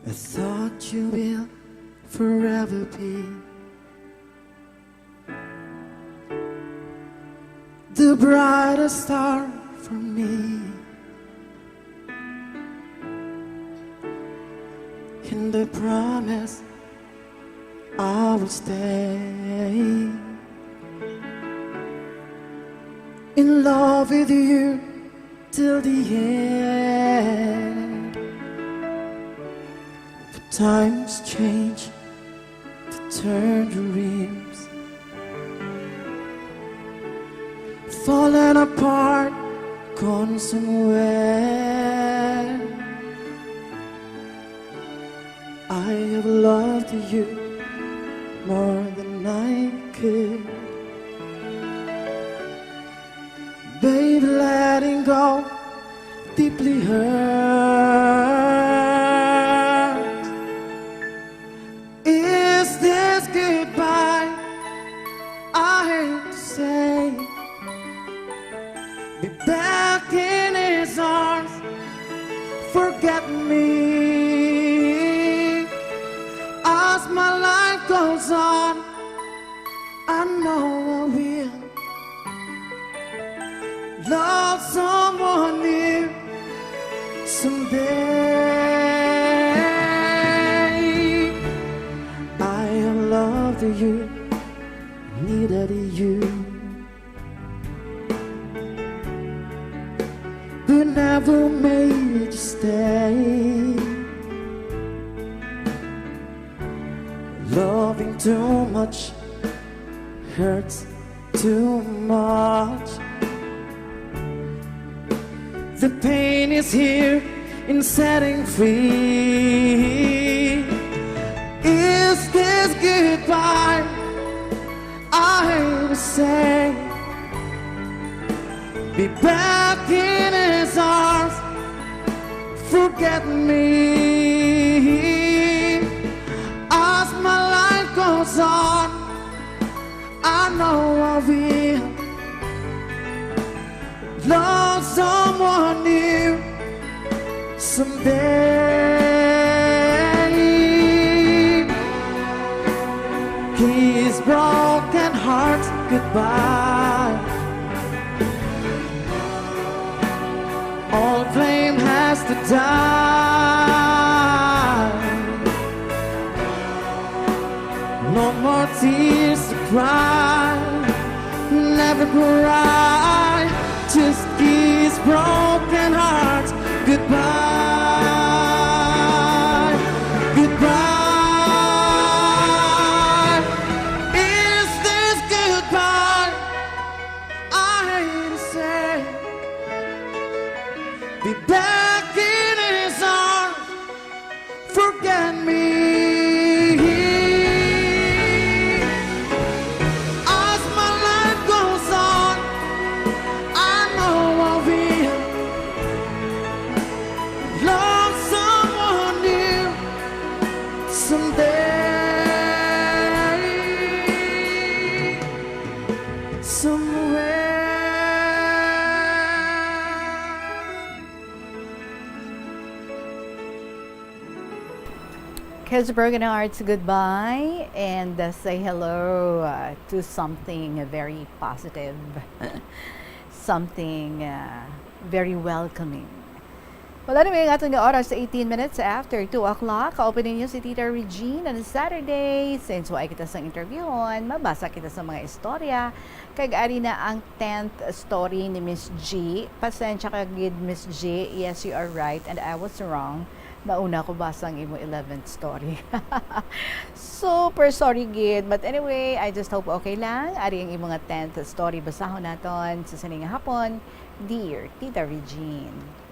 I thought you will forever be the brightest star for me, and I promise I will stay. In love with you till the end. The times change to turn dreams, falling apart, gone somewhere. I have loved you more than I could. Babe, letting go deeply hurts. Is this goodbye? I hate to say. Be back in his arms. Forget me. As my life goes on, I know I will love someone new someday. I have loved you, needed you, but never made you stay. Loving too much hurts too much. The pain is here in setting free. Is this goodbye? I hate to say. Be back in his arms. Forget me. As my life goes on, I know I will love someone new someday. Kiss broken hearts goodbye. All blame has to die. No more tears to cry. Never cry. Just kiss broken hearts goodbye. Goodbye. Is this goodbye? I hate to say. Be back in his arms. Forget me. As my life goes on, I know I will love someone new someday. Somewhere. Kiss broken hearts goodbye and, uh, say hello, uh, to something very positive, something, uh, very welcoming. Well, anyway, ang aton nga oras, eighteen minutes after two o'clock. Kaupod ninyo si Tita Regine on Saturday. Since wa kita sang interviewon, mabasa kita sa mga istorya. Kag ari na ang tenth story ni Miss G. Pasensya ka gid, Miss G. Yes, you are right, and I was wrong. Nauna ko basa ang imo eleventh story. Super sorry gid. But anyway, I just hope okay lang. Ari ang imo nga tenth story. Basahon naton sa sini nga hapon. Dear Tita Regine.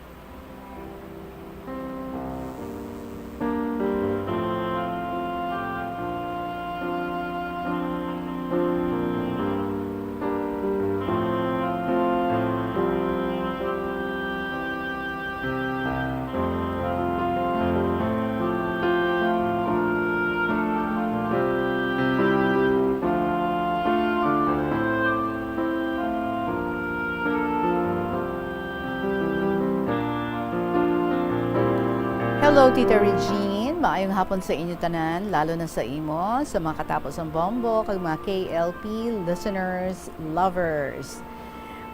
Hello, Tita Regine. Maayong hapon sa inyo tanan, lalo na sa imo, sa mga katapos ang bombo, kag mga K L P listeners, lovers.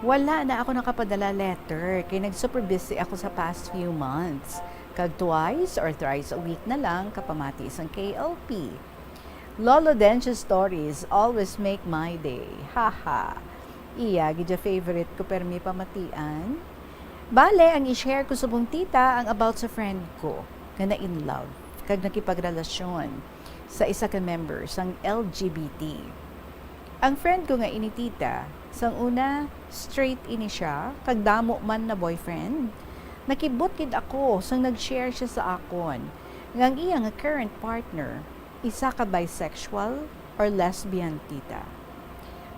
Wala na ako nakapadala letter, kay nag-super busy ako sa past few months. Kag twice or thrice a week na lang kapamati sang K L P. Lolo Dench's stories always make my day. Haha. Iya gid ya favorite ko permi pamatian. Bale, ang i-share ko subong tita ang about sa friend ko nga na in love kag nakipagrelasyon sa isa ka member sang L G B T. Ang friend ko nga ini tita, sang una, straight ini siya, kag damo man na boyfriend. Nakibot gid ako sang nag-share siya sa akon nga ang iya nga current partner isa ka bisexual or lesbian, tita.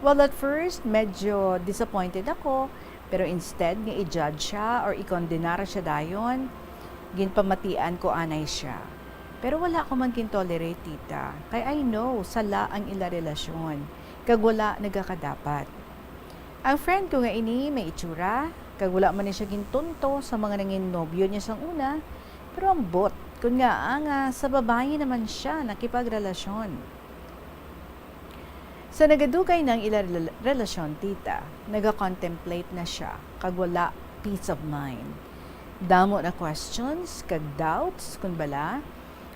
Well, at first, medyo disappointed ako, pero instead nga i-judge siya or ikondenar siya dayon, ginpamatian ko anay siya. Pero wala ko man gintolerate, tita, kay I know sala ang ila relasyon, kag wala nagakadapat. Ang friend ko nga ini may itsura, kag wala man ni siya gintunto sa mga nangin nobyo niya sang una, pero ambot, kun ngaa nga sa babayi naman siya nakipagrelasyon. Sa nagadugay na ang ila rela-, relasyon, tita, nagakontemplate na siya, kag wala peace of mind. Damo na questions kag doubts kun bala,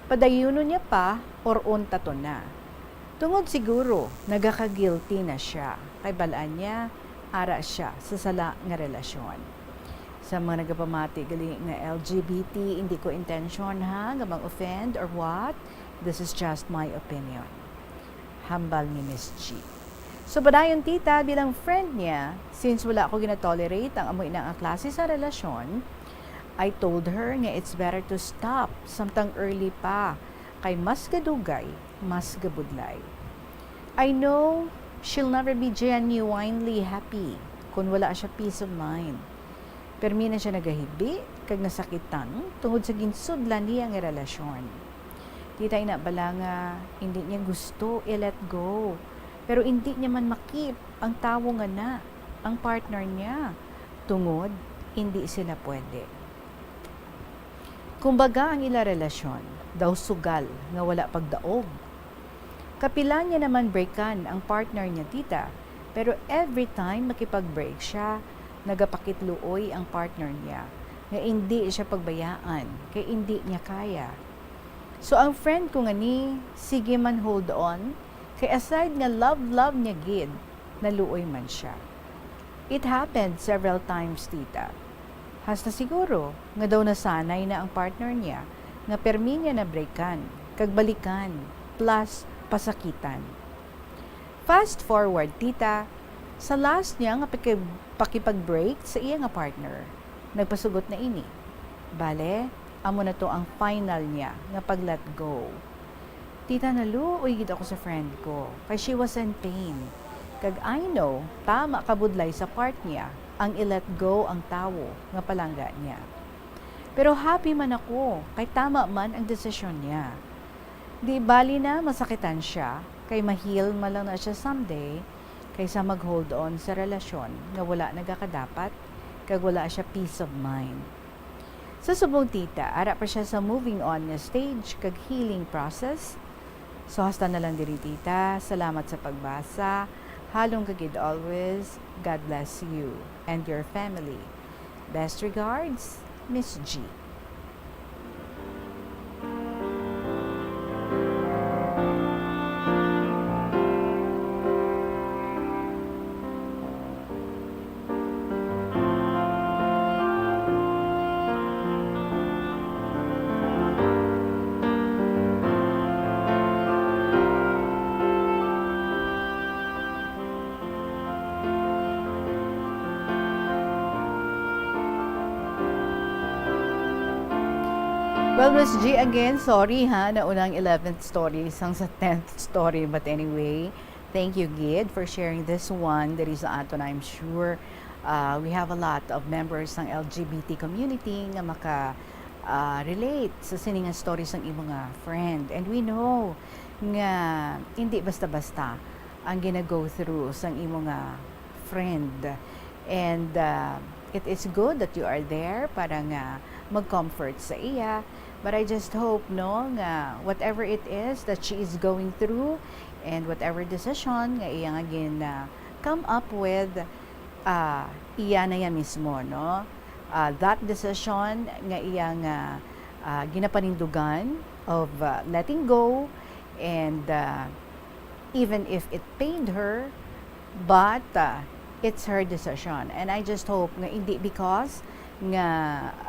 padayunon niya pa or untaton na. Tungod siguro, nagaka-guilty na siya, kay bal-an niya, ara siya sa sala nga relasyon. Sa mga nagapamati gali nga L G B T, hindi ko intensyon, ha, nga mang-offend or what. This is just my opinion. Hambal ni Miss G. So, padayon, tita, bilang friend niya, since wala ko ginatolerate ang amo ina nga klase sa relasyon, I told her nga it's better to stop samtang early pa, kay mas gadugay, mas gabudlay. I know she'll never be genuinely happy kung wala siya peace of mind. Permi na siya nagahibi kag nasakitan tungod sa ginsudlan niya nga relasyon. Tita, ina bala nga hindi niya gusto i-let go, pero hindi niya man ma-keep ang tawo nga na, ang partner niya, tungod hindi sila pwede. Kumbaga, ang ila relasyon daw sugal nga wala pagdaog. Kapila niya naman breakan ang partner niya, tita, pero every time makipag-break siya, nagapakitluoy ang partner niya nga indi siya pagbayaan kay indi niya kaya. So, ang friend ko nga ni, sige man hold on, kay aside nga love-love niya gid, naluoy man siya. It happened several times, tita. Hasta siguro nga daw nasanay na ang partner niya nga permi niya na breakan, kag balikan, plus pasakitan. Fast forward, tita, sa last niya nga paki-, pakipag-break sa iya nga partner, nagpasugot na ini. Bale, amo na to ang final niya nga pag-let go. Tita, naluoy gid ako sa friend ko, kay she was in pain. Kag I know, tama kabudlay sa part niya ang i-let go ang tawo nga palangga niya. Pero happy man ako, kay tama man ang desisyon niya. Di bali na masakitan siya, kay ma-heal man lang na siya someday, kaysa mag-hold on sa relasyon nga wala nagakadapat, kag wala siya peace of mind. Sa subong, tita, ara pa siya sa moving on nga stage kag healing process. So, hasta na lang diri, tita. Salamat sa pagbasa. Halong ka gid always. God bless you and your family. Best regards, Miss G. Well, Miss G, again, sorry ha, nauna ang eleventh story sang sa tenth story. But anyway, thank you gid for sharing this one. Diri sa aton, I'm sure, uh, we have a lot of members ng L G B T community nga maka, uh, relate sa sini nga story sang imo nga friend. And we know nga hindi basta-basta ang gina-go through sang imo nga friend. And, uh, it is good that you are there para nga mag-comfort sa iya. But I just hope, no, nga whatever it is that she is going through and whatever decision nga iya nga gin, uh, come up with, uh, iya na iya mismo, no? Uh, that decision nga iya nga, uh, ginapanindugan of, uh, letting go and, uh, even if it pained her, but, uh, It's her decision, and I just hope nga hindi because nga,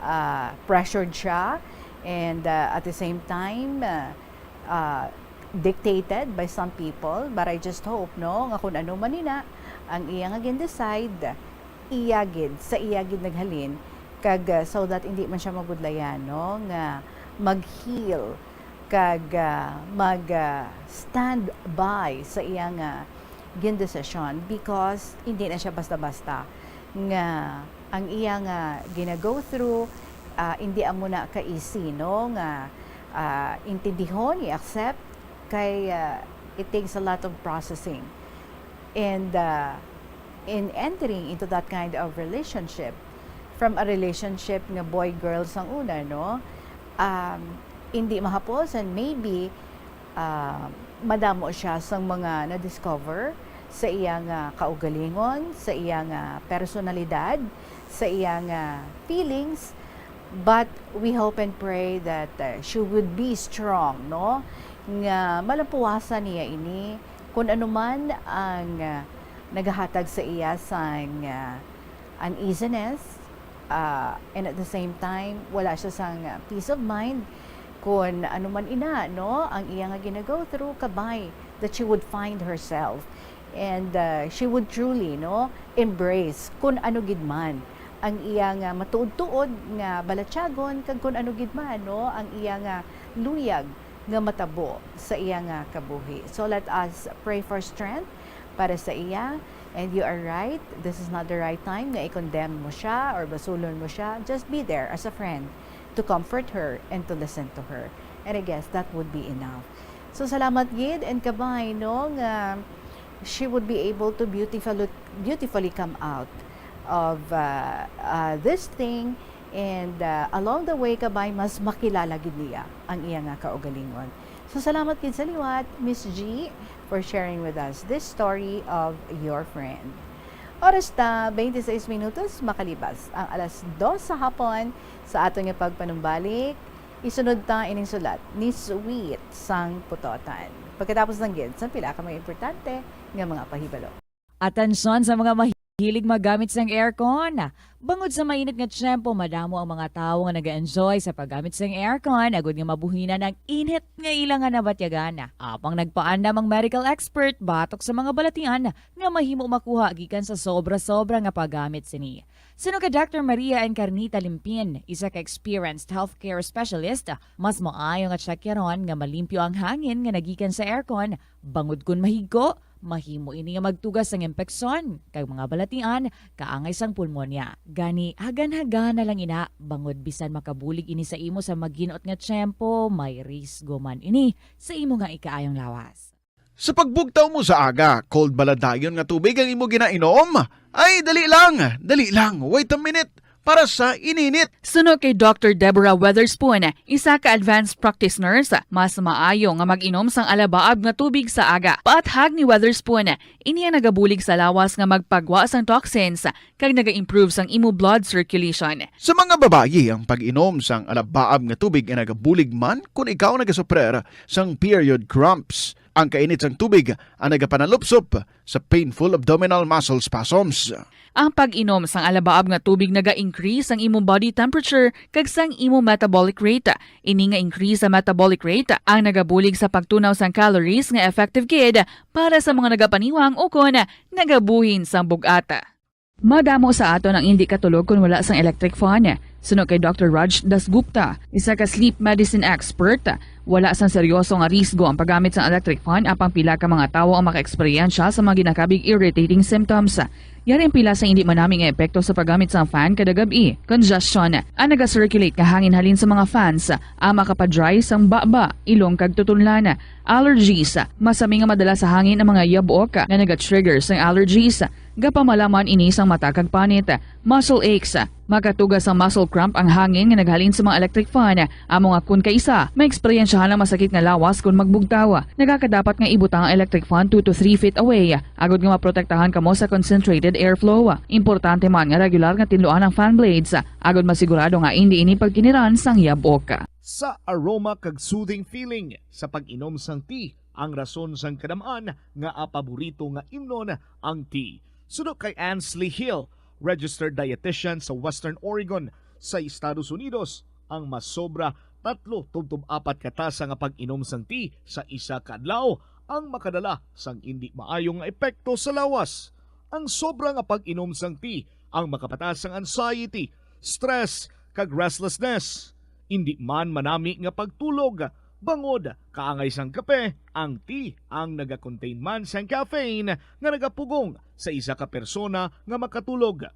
ah, pressured siya, and, ah, at the same time, ah, ah, dictated by some people, but I just hope, no, nga kung ano man ina ang iya nga gin-decide, iya gid, sa iya gid naghalin, kag, ah, so that hindi man siya mabudlayan, no, nga mag-heal kag, ah, mag, ah, stand by sa iya nga gindesisyon, because hindi na siya basta-basta nga ang iya nga gina-go through, ah, hindi amo na ka-easy, no, nga, ah, intindihon, i-accept, kay, ah, it takes a lot of processing. And, ah, in entering into that kind of relationship, from a relationship nga boy-girl sang una, no, um, hindi mahapos, and maybe, ah, madamo siya sang mga na-discover sa iya nga kaugalingon, sa iya nga personalidad, sa iya nga feelings. But we hope and pray that, uh, she would be strong, no? Nga malampuwasan niya ini, kung ano man ang, uh, nagahatag sa iya sang, uh, uneasiness, uh, and at the same time, wala siya sang, uh, peace of mind, kung ano man ina, no, ang iya nga gina-go through, kabay that she would find herself, and, uh, she would truly, no, embrace kung ano gid man ang iya nga matuod-tuod nga balatyagon, kag kung ano gid man, no, ang iya nga luyag nga matabo sa iya nga kabuhi. So let us pray for strength para sa iya. And you are right, this is not the right time nga i-condemn mo siya or basulon mo siya. Just be there as a friend to comfort her and to listen to her. And I guess that would be enough. So salamat gid, and kabay, no, nga she would be able to beautifully, beautifully come out of, uh, uh, this thing. And, uh, along the way, kabay, mas makilala gid niya ang iya nga kaugalingon. So salamat gid sa liwat, Miss G, for sharing with us this story of your friend. Oras ta, twenty-six minutos makalibas ang alas dos sa hapon sa aton nga pagpanumbalik. Isunod ta ining sulat ni Sweet sang Putotan. Pagkatapos lang gid sang pila ka mga importante nga mga pahibalo. Atensyon sa mga mahilig maggamit sang aircon. Bangod sa mainit nga tiyempo, madamo ang mga tawo nga nag-enjoy sa paggamit sang aircon agud nga mabuhinan ang init nga ila nga nabatyagan. Apang nagpaandam ang medical expert batok sa mga balatian nga mahimo makuha gikan sa sobra-sobra nga paggamit sini. Suno kay Doctor Maria Encarnita Limpin, isa ka experienced healthcare specialist, mas maayo nga tsakyaron nga malimpyo ang hangin nga nagikan sa aircon, bangod kon mahigko, mahimo ini nga magtuga sang impeksyon kag mga balatian kaangay sang pulmonya. Gani, hagan-hagana lang ina, bangod bisan makabulig ini sa imo sa maginot nga tiyempo, may risgo man ini sa imo nga ikaayong lawas. Sa pagbugtaw mo sa aga, cold bala dayon nga tubig ang imo ginainom? Ay, dali lang, dali lang, wait a minute, para sa ininit. Suno kay Doctor Deborah Weatherspoon, isa ka advanced practice nurse, mas maayo nga mag-inom sang alabaab nga tubig sa aga. Paathag ni Weatherspoon, ini ang nagabulig sa lawas nga magpagwa sang toxins kag naga-improve sang imo blood circulation. Sa mga babayi, ang pag-inom sang alabaab nga tubig ay nagabulig man kon ikaw nagasuprer sang period cramps. Ang kainit sang tubig ang nagapanalupsop sa painful abdominal muscle spasms. Ang pag-inom sang alabaab nga tubig naga-increase sang imo body temperature kag sang imo metabolic rate. Ini nga increase sa metabolic rate ang nagabulig sa pagtunaw sang calories nga effective gid para sa mga nagapaniwang ukon nagabuhin sang bug-at. Madamo sa aton ang indi katulog kon wala sang electric fan. Suno kay Doctor Raj Dasgupta, isa ka sleep medicine expert, wala sang seryoso nga risgo ang paggamit sang electric fan, apang pila ka mga tawo ang makaeksperyensya sa mga ginakabig irritating symptoms. Yari ang pila sa indi manami nga epekto sa paggamit sang fan kada gab-i. Congestion. Ang naga-circulate nga hangin halin sa mga fans ang makapa-dry sang baba, ilong kag tutunlan. Allergies. Masami nga madala sa hangin ang mga yabok nga naga-trigger sang allergies. Gapamalaman ini sang mata kag panit. Muscle aches. Makatuga sang muscle cramp ang hangin nga naghalin sa mga electric fan. Amo nga kon kaisa, maeksperiensyahan ang masakit nga lawas kon magbugtaw. Nagakadapat nga ibutang ang electric fan two to three feet away, agud nga maprotektahan kamo sa concentrated airflow. Importante man nga regular nga tinluan ang fan blades, agud masigurado nga indi ini pagkiniran sang yabok. Sa aroma kag soothing feeling sa pag-inom sang tea, ang rason sang kadam-an nga paborito nga imnon ang tea. Suno kay Ansley Hill, registered dietitian sa Western Oregon sa Estados Unidos, ang masobra tatlo tubtob apat ka tasa nga pag-inom sang tea sa isa ka adlaw ang makadala sang indi maayo nga epekto sa lawas. Ang sobra nga pag-inom sang tea ang makapataas sang anxiety, stress, kag restlessness. Indi man manami nga pagtulog, bangod kaangay sang kape, ang tea ang nagakontain man sang caffeine nga nagapugong sa isa ka persona nga makatulog.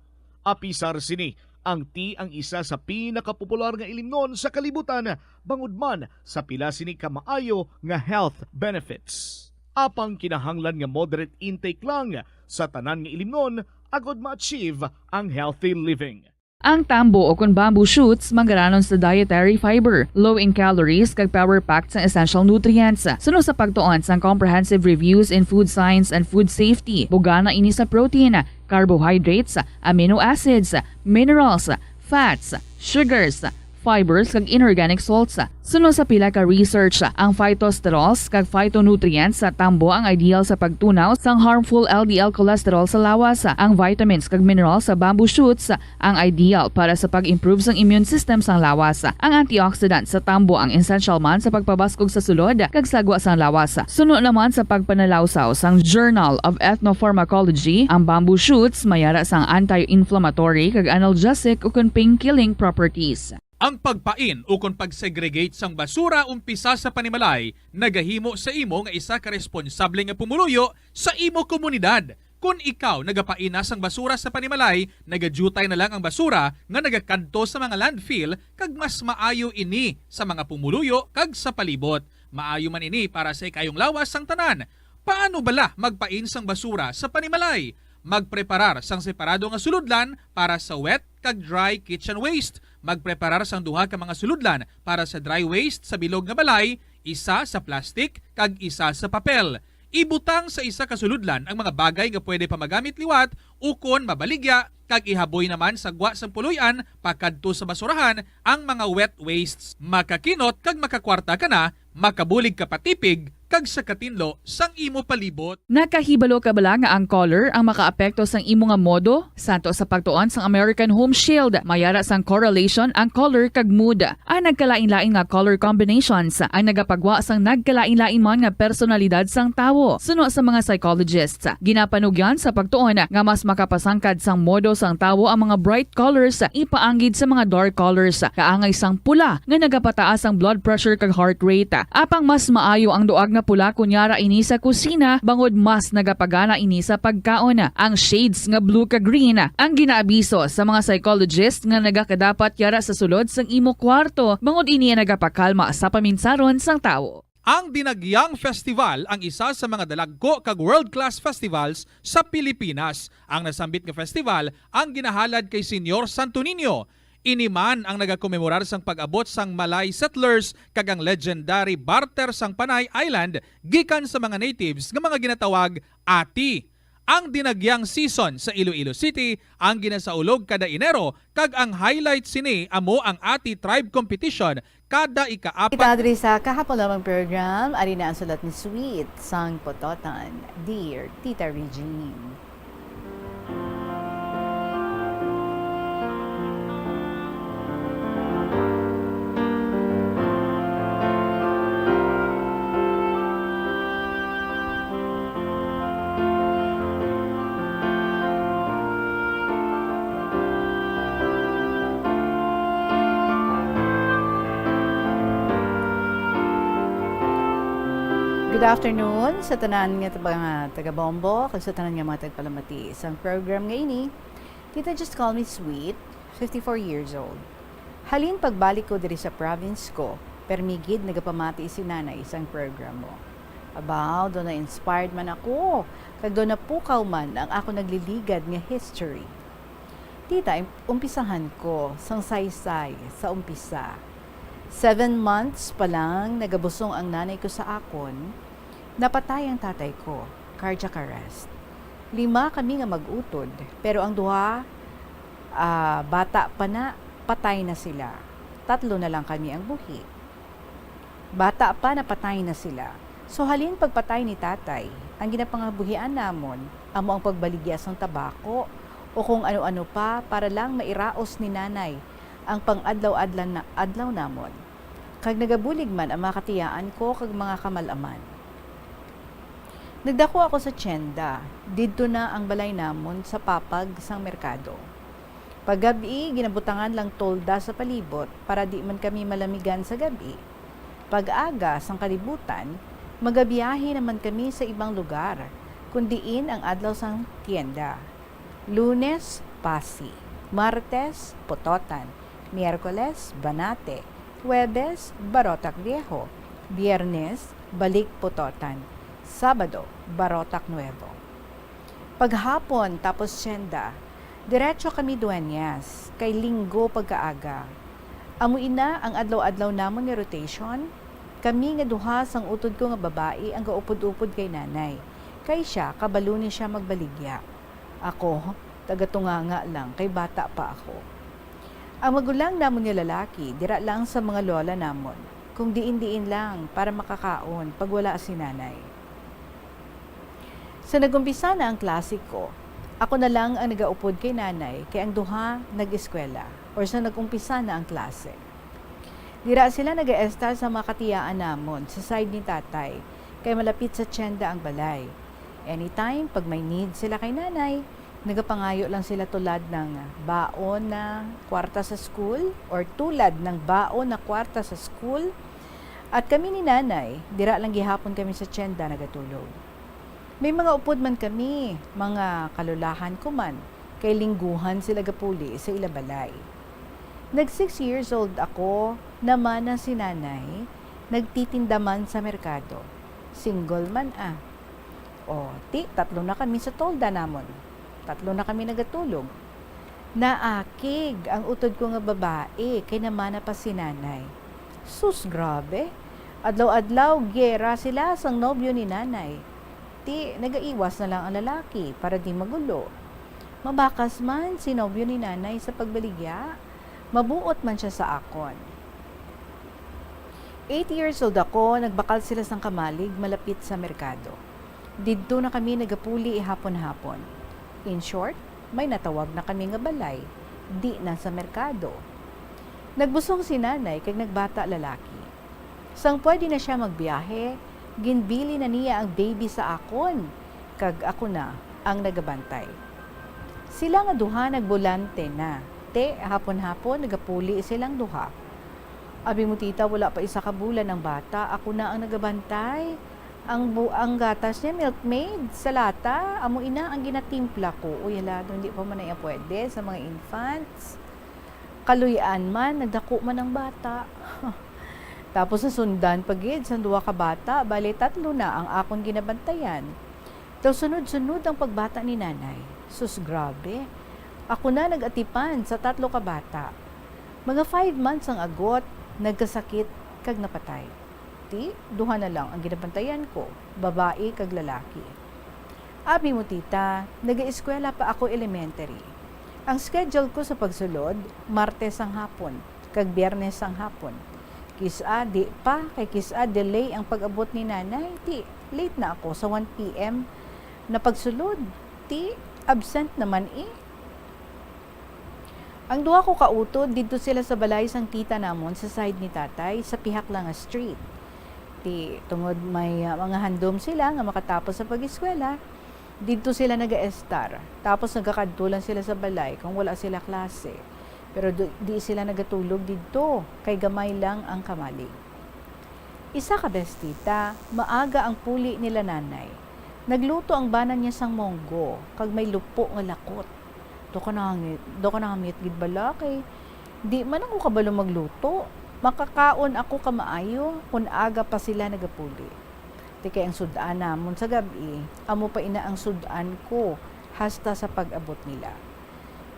Apisar sini, ang tea ang isa sa pinakapopular nga ilimnon sa kalibutan, bangod man sa pila sini ka maayo nga health benefits. Apang kinahanglan nga moderate intake lang sa tanan nga ilimnon agod ma-achieve ang healthy living. Ang tambo o kon bamboo shoots manggaranon sa dietary fiber, low in calories, kag power-packed sang essential nutrients. Suno sa pagtuon sang Comprehensive Reviews in Food Science and Food Safety, bugana ini sa protein, carbohydrates, amino acids, minerals, fats, sugars, fibers, kag inorganic salts. Suno sa pila ka research, ang phytosterols kag phytonutrients sa tambo ang ideal sa pagtunaw sang harmful L D L cholesterol sa lawas. Ang vitamins kag minerals sa bamboo shoots ang ideal para sa pag-improve sang immune system sang lawas. Ang antioxidant sa tambo ang essential man sa pagpabaskog sa sulod kag sagwa sang lawas. Suno naman sa pagpanalawsaw sang Journal of Ethnopharmacology, ang bamboo shoots may ara sang anti-inflammatory kag analgesic ukon pain-killing properties. Ang pagpain ukon pag-segregate sang basura umpisa sa panimalay nagahimo sa imo nga isa ka responsable nga pumuluyo sa imo komunidad. Kon ikaw nagapain na sang basura sa panimalay, nagadyutay na lang ang basura nga nagakadto sa mga landfill, kag mas maayo ini sa mga pumuluyo kag sa palibot. Maayo man ini para sa ikayong lawas sang tanan. Paano bala magpain sang basura sa panimalay? Magpreparar sang separado nga sulodlan para sa wet kag dry kitchen waste. Magpreparar sang duha ka mga sulodlan para sa dry waste sa bilog nga balay, isa sa plastic kag isa sa papel. Ibutang sa isa ka sulodlan ang mga bagay nga pwede pa magamit liwat ukon mabaligya, kag ihaboy naman sa gwa sang puloy-an pakadto sa basurahan ang mga wet wastes. Makakinot kag makakwarta ka na, makabulig ka pa tipig kag sa katinlo sang imo palibot. Nakahibalo ka bala nga ang color ang makaapekto sang imo nga modo? Santo sa pagtuon sang American Home Shield, may ara sang correlation ang color kag mood. Ang nagkalain-lain nga color combinations ang nagapagwa sang nagkalain-lain man nga personalidad sang tawo. Suno sa mga psychologists, ginapanugyan sa pagtuon nga mas makapasangkad sang modo sang tawo ang mga bright colors ipaanggid sa mga dark colors, kaangay sang pula nga nagapataas ang blood pressure kag heart rate. Apang mas maayo ang duag nga pula kon yara ini sa kusina, bangod mas nagapagana ini sa pagkaon. Ang shades nga blue kag green ang ginaabiso sa mga psychologist nga nagakadapat yara sa sulod sang imo kwarto, bangod ini ang nagapakalma sa paminsaron sang tawo. Ang Dinagyang Festival ang isa sa mga dalagko kag world-class festivals sa Pilipinas. Ang nasambit nga festival ang ginahalad kay Señor Santo Niño. Ini man ang nagakomemorar sang pag-abot sang Malay settlers kag ang legendary barter sang Panay Island gikan sa mga natives nga mga ginatawag ati. Ang Dinagyang season sa Iloilo City ang ginasaulog kada Enero, kag ang highlight sini amo ang Ati Tribe Competition kada ikaapat. Kita diri sa kahapon lamang program, ari na ang sulat ni Sweet sang Pototan, Dear Tita Regine. Good afternoon sa tanan nga mga taga-Bombo kag sa tanan nga mga tagpalamati sang program nga ini. Tita, just call me Sweet, fifty-four years old. Halin pagbalik ko diri sa province ko, permi gid nagapamati si Nanay sang program mo. Abaw, daw na-inspired man ako, kag daw napukaw man ang ako nagliligad nga history. Tita, im-, umpisahan ko sang saysay sa umpisa. Seven months pa lang nagabusong ang nanay ko sa akon, napatay ang tatay ko, cardiac arrest. Lima kami nga mag-utod, pero ang duha, ah, bata pa na, patay na sila. Tatlo na lang kami ang buhi. Bata pa, napatay na sila. So, halin pagpatay ni tatay, ang ginapangabuhian namon, amo ang pagbaligya sang tabako, o kung ano-ano pa para lang mairaos ni Nanay ang pang-adlaw-adlan na adlaw namon. Kag nagabulig man ang mga katiyaan ko kag mga kamalaman. Nagdako ako sa tienda. Didto na ang balay namon sa papag sang merkado. Pag gab-i, ginabutangan lang tolda sa palibot para di man kami malamigan sa gab-i. Pag aga sang kalibutan, magabiyahe naman kami sa ibang lugar, kun diin ang adlaw sang tienda. Lunes, Pasi. Martes, Pototan. Miyerkules, Banate. Huwebes, Barotac Viejo. Biyernes, balik Pototan. Sabado, Barotac Nuevo. Paghapon, tapos tienda, diretso kami Dueñas, kay Linggo pagkaaga. Amo ina ang adlaw-adlaw namon nga rotation. Kami nga duha sang utod ko nga babayi ang gaupod-upod kay Nanay, kay sia kabalo ni sia magbaligya. Ako, tagatunganga lang kay bata pa ako. Ang magulang namon nga lalaki dira lang sa mga lola namon, kung diin-diin lang para makakaon pag wala si Nanay. Sa nag-umpisa na ang klase ko, ako na lang ang nagaupod kay Nanay kay ang duha nag-eskwela or sa nag-umpisa na ang klase. Dira sila nagaestar sa mga katiyaan namon sa side ni Tatay, kay malapit sa tienda ang balay. Anytime, pag may need sila kay Nanay, nagapangayo lang sila tulad ng baon na kwarta sa school or tulad ng baon na kwarta sa school. At kami ni Nanay, dira lang gihapon kami sa tienda nagatulog. May mga upod man kami, mga kalulahan ko man, kay lingguhan sila gapuli sa ila balay. Nag six years old ako, namana si Nanay, nagtitinda man sa merkado. Single man, ah. O, ti, tatlo na kami sa tolda namon. Tatlo na kami nagatulog. Naakig ang utod ko nga babayi kay namana pa si Nanay. Sus, grabe! Adlaw-adlaw, giyera sila sang nobyo ni Nanay. Ti, nagaiwas na lang ang lalaki para di magulo. Mabakas man si nobyo ni Nanay sa pagbaligya. Mabuot man sia sa akon. Eight years old ako, nagbakal sila sang kamalig malapit sa merkado. Didto na kami nagapuli hapon-hapon. In short, may natawag na kami nga balay, di na sa merkado. Nagbusong si Nanay kag nagbata lalaki. Sang pwede na sia magbiyahe, ginbili na niya ang baby sa akon, kag ako na ang nagabantay. Sila nga duha nagbolante na. Ti, hapon-hapon nagapuli silang duha. Abi mo, tita, wala pa isa ka bulan ang bata, ako na ang nagabantay. Ang bu-, ang gatas niya, Milkmaid, sa lata, amo ina ang ginatimpla ko. Uy, hala, hindi pa man na iya pwede sa mga infants. Kaluy-an man, nagdako man ang bata. Tapos nasundan pa gid sang duha ka bata, bali tatlo na ang akon ginabantayan. Daw sunod-sunod ang pagbata ni Nanay. Sus, grabe. Ako na nag-atipan sa tatlo ka bata. Mga five months ang agot, nagkasakit kag napatay. Ti, duha na lang ang ginabantayan ko, babayi kag lalaki. Abi mo, tita, nagaeskwela pa ako elementary. Ang schedule ko sa pagsulod, Martes sang hapon kag Biyernes sang hapon. Kis-a di pa, kay kis-a delay ang pag-abot ni Nanay, ti late na ako sa one P M na pagsulod, ti absent naman, eh. Ang duha ko ka utod, didto sila sa balay sang tita namon sa side ni Tatay, sa pihak lang nga street. Ti, tungod may, ah, mga handom sila nga makatapos sa pag-eskwela, didto sila nagaestar. Tapos nagakadto lang sila sa balay kung wala sila klase. Pero du-, di sila nagatulog didto, kay gamay lang ang kamalig. Isa ka bes, tita, maaga ang puli nila Nanay. Nagluto ang bana niya sang monggo, kag may lupo nga lakot. Daw ka nangit, daw ka nangit gid bala, kay di man ako kabalo magluto. Makakaon ako ka maayo kun aga pa sila nagapuli. Ti kay ang sud-an namon sa gab-i, amo pa ina ang sud-an ko hasta sa pag-abot nila.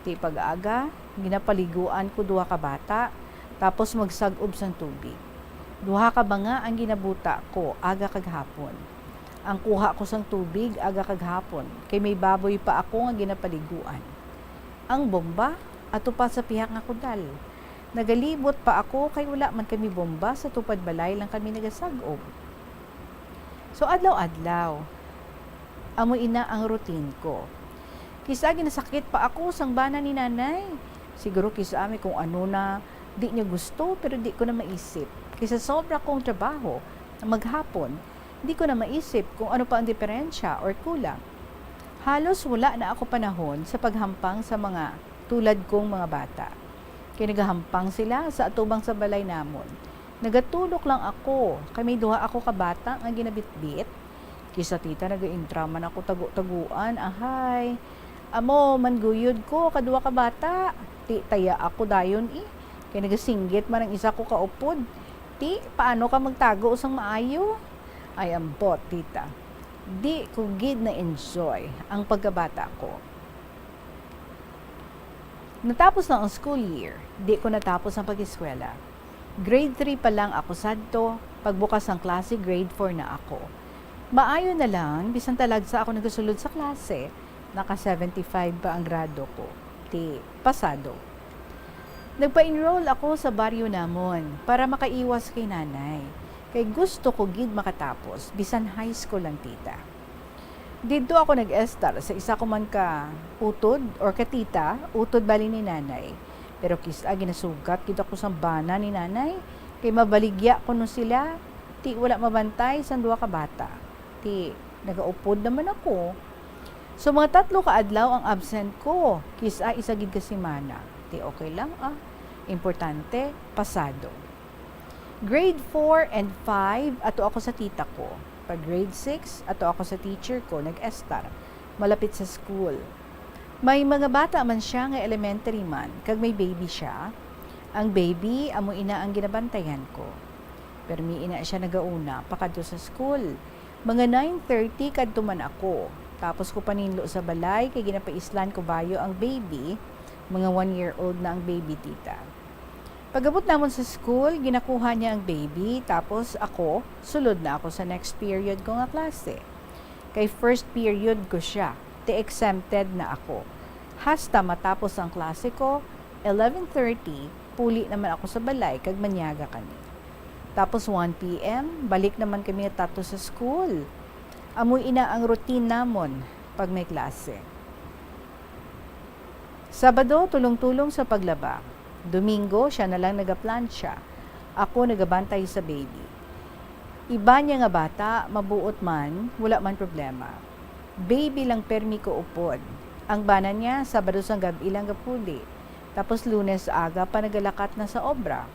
Ti pag-aga, ginapaliguan ko duha ka bata, tapos magsag-ob sang tubig. Duha ka banga ang ginabuta ko aga kag hapon. Ang kuha ko sang tubig aga kag hapon, kay may baboy pa ako nga ginapaliguan. Ang bomba, ato pa sa pihak nga kudal. Nagalibot pa ako kay wala man kami bomba, sa tupad balay lang kami nagasag-ob. So, adlaw-adlaw, Amo ina ang routine ko. Kis-a ginasakit pa ako sang bana ni nanay. Siguro kis-a may kung ano na di niya gusto, pero di ko na maisip. Kay sa sobra kong trabaho, maghapon, di ko na maisip kung ano pa ang diferensya or kulang. Halos wala na ako panahon sa paghampang sa mga tulad kong mga bata. Kay nagahampang sila sa atubang sa balay namon. Nagatulok lang ako, kay may duha ako ka bata nga ginabitbit. Kis-a tita nagaintra man ako tago-taguan, ahay. Amo, manguyod ko ka duha ka bata. Ti, taya ako dayon, eh. Kay nagasinggit man ang isa ko ka upod. Ti, paano ka magtago sang maayo? Ay, ambot, tita. Di ko gid na-enjoy ang pagkabata ko. Natapos na ang school year, di ko natapos ang pag-eskwela. Grade three pa lang ako sadto, pagbukas sang klase, grade four na ako. Maayo na lang, bisan talagsa ako nagasulod sa klase, naka seventy-five pa ang grado ko. Ti, pasado. Nagpa-enroll ako sa baryo namon para makaiwas kay nanay, kay gusto ko gid makatapos, bisan high school lang, tita. Didto ako nag-estar sa isa ko man ka utod or ka tita, utod bali ni nanay. Pero kis-a ginasugat gid ako sang bana ni nanay, kay mabaligya kuno sila, ti wala mabantay sang duha ka bata. Ti nagaupod naman ako. So, mga tatlo ka adlaw ang absent ko, kis-a isa gid ka semana. Ti okay lang, ah. Importante, pasado. Grade four and five, ato ako sa tita ko. Pag grade six, ato ako sa teacher ko, nag-estar, malapit sa school. May mga bata man siya nga elementary man, kag may baby siya. Ang baby, amo ina ang ginabantayan ko. Permi ina siya nagauna, pakadto sa school. Mga nine thirty kadto man ako. Tapos ko paninlo sa balay, kay ginapaislan ko bayo ang baby. Mga one year old na ang baby, tita. Pag-abot namon sa school, ginakuha niya ang baby, tapos ako, sulod na ako sa next period ko nga klase. Kay first period ko siya, ti exempted na ako. Hasta matapos ang klase ko, eleven thirty, puli naman ako sa balay kag manyaga kami. Tapos one P M, balik naman kami nga tatlo sa school. Amo ina ang routine namon pag may klase. Sabado, tulong-tulong sa paglaba. Domingo, siya na lang nagaplantsa. Ako nagabantay sa baby. Iba niya nga bata, mabuot man, wala man problema. Baby lang permi ko upod. Ang bana niya, Sabado sang gab-i lang gapuli. Tapos Lunes aga pa nagalakat na sa obra.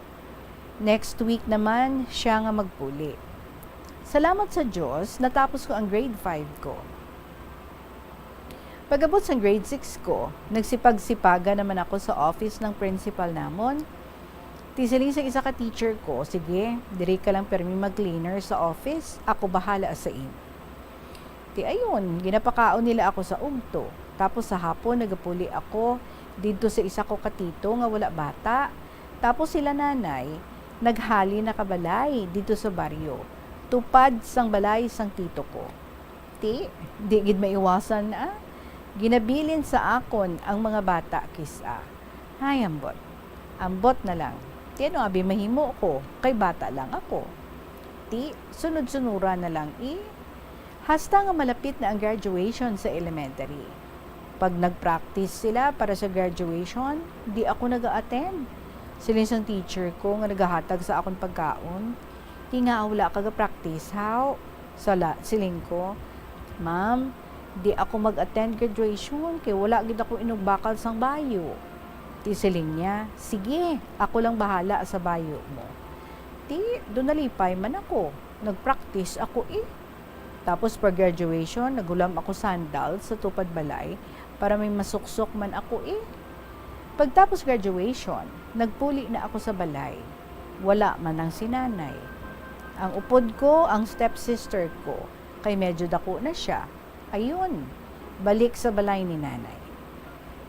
Next week naman, siya nga magpuli. Salamat sa Diyos, natapos ko ang grade five ko. Pag-abot sang grade six ko, nagsipag-sipagan naman ako sa office ng principal namon. Ti siling sa isa ka teacher ko, "Sige, diri ka lang permi mag-cleaner sa office, ako bahala sa imo." Ti ayun, ginapakaon nila ako sa ugto. Tapos sa hapon, nagapuli ako didto sa isa ko ka tito nga wala bata. Tapos sila nanay, naghali na ka balay didto sa baryo, tupad sang balay sang tito ko. Ti, di gid maiwasan, ah. Ginabilin sa akon ang mga bata, kis-a. Hay, ambot. Ambot na lang. Ti ano abi mahimo ko, kay bata lang ako. Ti, sunod-sunuran na lang, eh. Hasta nga malapit na ang graduation sa elementary. Pag nag-practice sila para sa graduation, di ako nag-a-attend. Siling sang teacher ko nga nagahatag sa akon pagkaon, "Ti nga wala ka ga-practice, haw?" Sala, siling ko, "Ma'am, di ako mag-attend graduation kay wala gid ako inugbakal sang bayo." Ti siling niya, "Sige, ako lang bahala sa bayo mo." Ti, do nalipay man ako. Nag-practice ako, eh. Tapos pag graduation, naghulam ako sandal sa tupad balay para may masuksok man ako, eh. Pagtapos graduation, nagpuli na ako sa balay. Wala man ang si nanay. Ang upod ko, ang stepsister ko, kay medyo dako na siya. Ayun, balik sa balay ni nanay.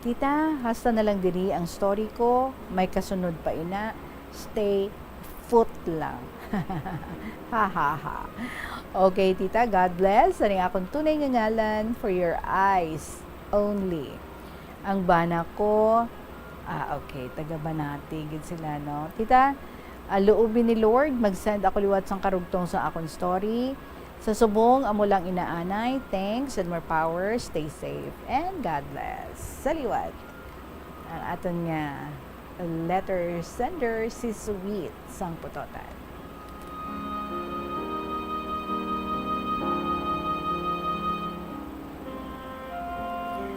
Tita, hasta na lang diri ang story ko. May kasunod pa ina. Stay put lang. Ha, ha, ha. Okay, tita, God bless. Ani akong tunay nga ngalan, for your eyes only. Ang bana ko, ah, okay, taga Banati gid sila, no? Tita, ah, luob ni Lord, mag-send ako liwat sang karugtong sa akon story. Sa subong, amo lang inaanay. Thanks and more power. Stay safe and God bless. Sa liwat, ang aton nga letter sender, si Sweet sang Putotan.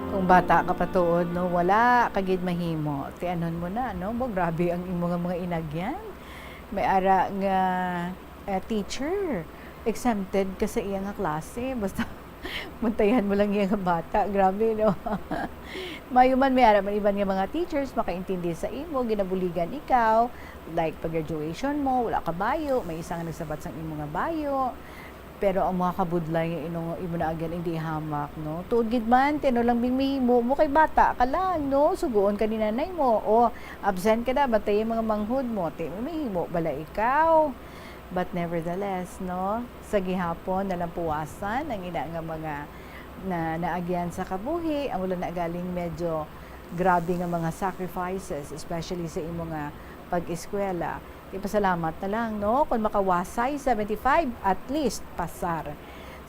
Kung bata ka pa tuod, no, wala ka gid mahimo. Tianon mo na, no? Bo, grabe ang imo nga mga inagyan. May ara nga, eh, teacher, exempted ka sa iya nga klase. Basta, bantayan mo lang iya nga bata. Grabe, no? Mayo man, may ara man iban nga mga teachers makaintindi sa imo, ginabuligan ikaw, like, pag-graduation mo, wala ka bayo, may isa nga nagsabat sang imo nga bayo. Pero ang mga kabudlay nga ino-, imo naagyan, hindi hamak, no? Tuod gid man, tianon lang bing mahimo mo, kay bata ka lang, no? Sugoon ka ni nanay mo, o absent ka na, bantay ang mga manghod mo, ti mahimo bala ikaw. But nevertheless, no, sa gihapon, nalampuwasan ang ina nga mga na naagyan sa kabuhi, ang wala na galing medyo grabe nga mga sacrifices, especially sa imo nga pag-eskwela. Ipasalamat na lang, no, kung makawasay, seventy-five, at least pasar.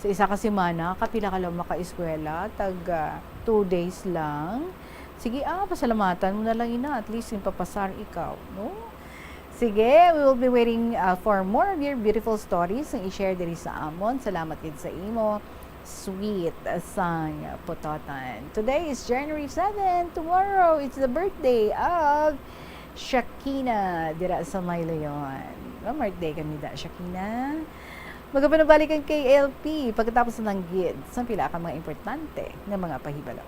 Sa isa ka semana, kapila ka lang makaeskwela? Tag, ah, two days lang. Sige, ah, pasalamatan mo na lang, ina, at least yung papasar ikaw, no? Sige, we will be waiting, uh, for more of your beautiful stories nga i-share diri sa amon. Salamat gid sa imo, Sweet sang Putotan. Today is January seven. Tomorrow, it's the birthday of Shakina dira sa May Leon. Ma-birthday kami da, Shakina. Magapanabalik ang K L P pagkatapos ng gid sa pila ka mga importante nga mga pahibalo.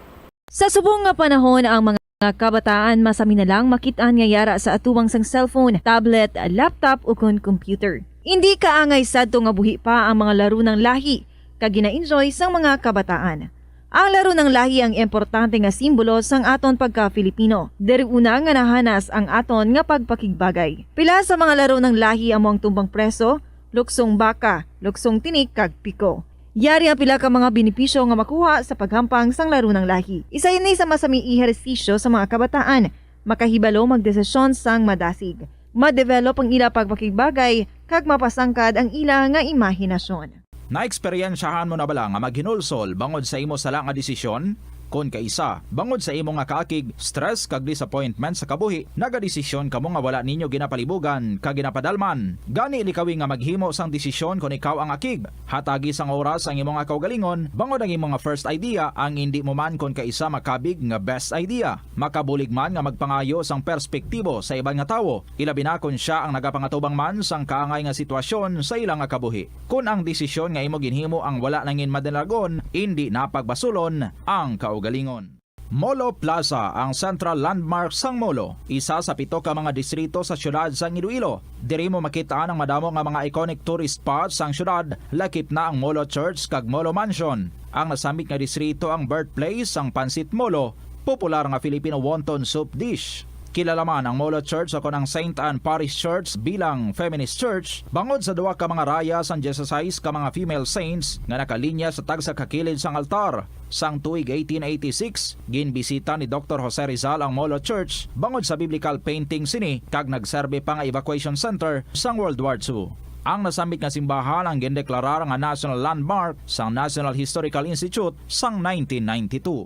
Sa subong nga panahon, ang mga kabataan masami na lang makit-an nga yara sa atubang sang cellphone, tablet, laptop, ukon computer. Indi kaangay sadto nga buhi pa ang mga laro ng lahi kag gina-enjoy sang mga kabataan. Ang laro ng lahi ang importante nga simbolo sang aton pagka-Filipino. Diri una nga nahanas ang aton nga pagpakigbagay. Pila sa mga laro ng lahi amo ang tumbang preso, luksong baka, luksong tinik, kag piko. Yari ang pila ka mga benepisyo nga makuha sa paghampang sang laro ng lahi. Isa ini sa masami ehersisyo sa mga kabataan, makahibalo magdesisyon sang madasig, ma-develop ang ila pagpakigbagay, kag mapasangkad ang ila nga imahinasyon. Naeksperyensyahan mo na bala nga maghinulsol bangod sa imo sala nga desisyon? Kon kaisa, bangod sa imo nga kaakig, stress, kag disappointment sa kabuhi, nagadesisyon kamo nga wala ninyo ginapalibugan kag ginapadalman. Gani, likawi nga maghimo sang desisyon kon ikaw ang akig. Hatagi sang oras ang imo nga kaugalingon, bangod ang imo nga first idea ang indi mo man kon kaisa makabig nga best idea. Makabulig man nga magpangayo sang perspektibo sa iban nga tawo, ilabi na kon sia ang nagapangatubang man sang kaangay nga sitwasyon sa ila nga kabuhi. Kon ang desisyon nga imo ginhimo ang wala nangin madalagon, indi na pagbasulon ang kaugalingon. Molo Plaza, ang central landmark sang Molo, isa sa pito ka mga distrito sa siyudad sang Iloilo. Diri mo makit-an ang madamo nga mga iconic tourist spots sang siyudad, lakip na ang Molo Church kag Molo Mansion. Ang nasambit nga distrito ang birthplace sang Pancit Molo, popular nga Filipino wonton soup dish. Kilala man ang Molo Church ukon ang Saint Anne Parish Church bilang feminist church, bangod sa duha ka mga raya sang dieciséis ka mga female saints nga nakalinya sa tagsa ka kilid sang altar. Sang tuig eighteen eighty-six, ginbisita ni Doktor Jose Rizal ang Molo Church bangod sa biblical painting sini, kag nagserbi pa nga evacuation center sang World War Two. Ang nasambit nga simbahan ang gindeklarar nga National Landmark sang National Historical Institute sang nineteen ninety-two.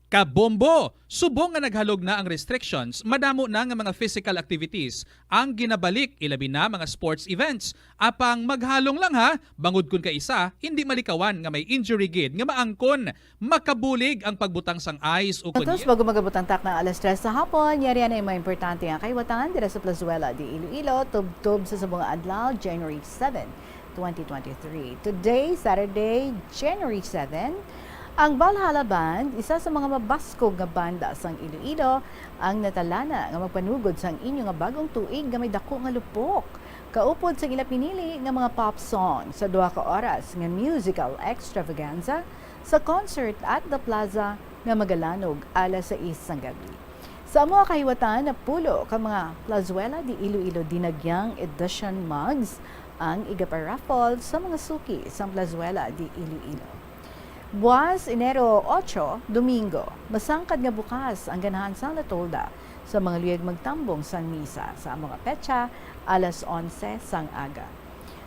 Kabombo! Subong nga naghalog na ang restrictions, madamo na nga mga physical activities ang ginabalik, ilabi na mga sports events. Apang maghalong lang, ha, bangod kun kaisa, hindi malikawan nga may injury gid nga maangkon. Makabulig ang pagbutang sang ice ukon Tapos, hielo. Bago magabot ang takna alas tres sa hapon, yari na yung mga importante nga kaiwatan dira sa Plazuela de Iloilo, tubtob sa subong nga adlaw, January seven, twenty twenty-three. Today, Saturday, January seven, ang Valhalla Band, isa sa mga mabaskog nga banda sang Iloilo, ang natalana nga magpanugod sang inyo nga bagong tuig nga may dako nga lupok. Kaupod sang ila pinili nga mga pop song sa duha ka oras nga musical extravaganza sa concert at the Plaza nga magalanog alas sais sang gabi. Sa amo nga kahiwatan, napulo ka mga Plazuela de Iloilo Dinagyang Edition mugs ang igaparaffle sa mga suki sang Plazuela de Iloilo. Buwas, Enero ocho, Domingo, masangkad nga bukas ang ganahan sang Latolda sa mga luyag magtambong sang misa sa amo nga petsa, alas onse sang aga.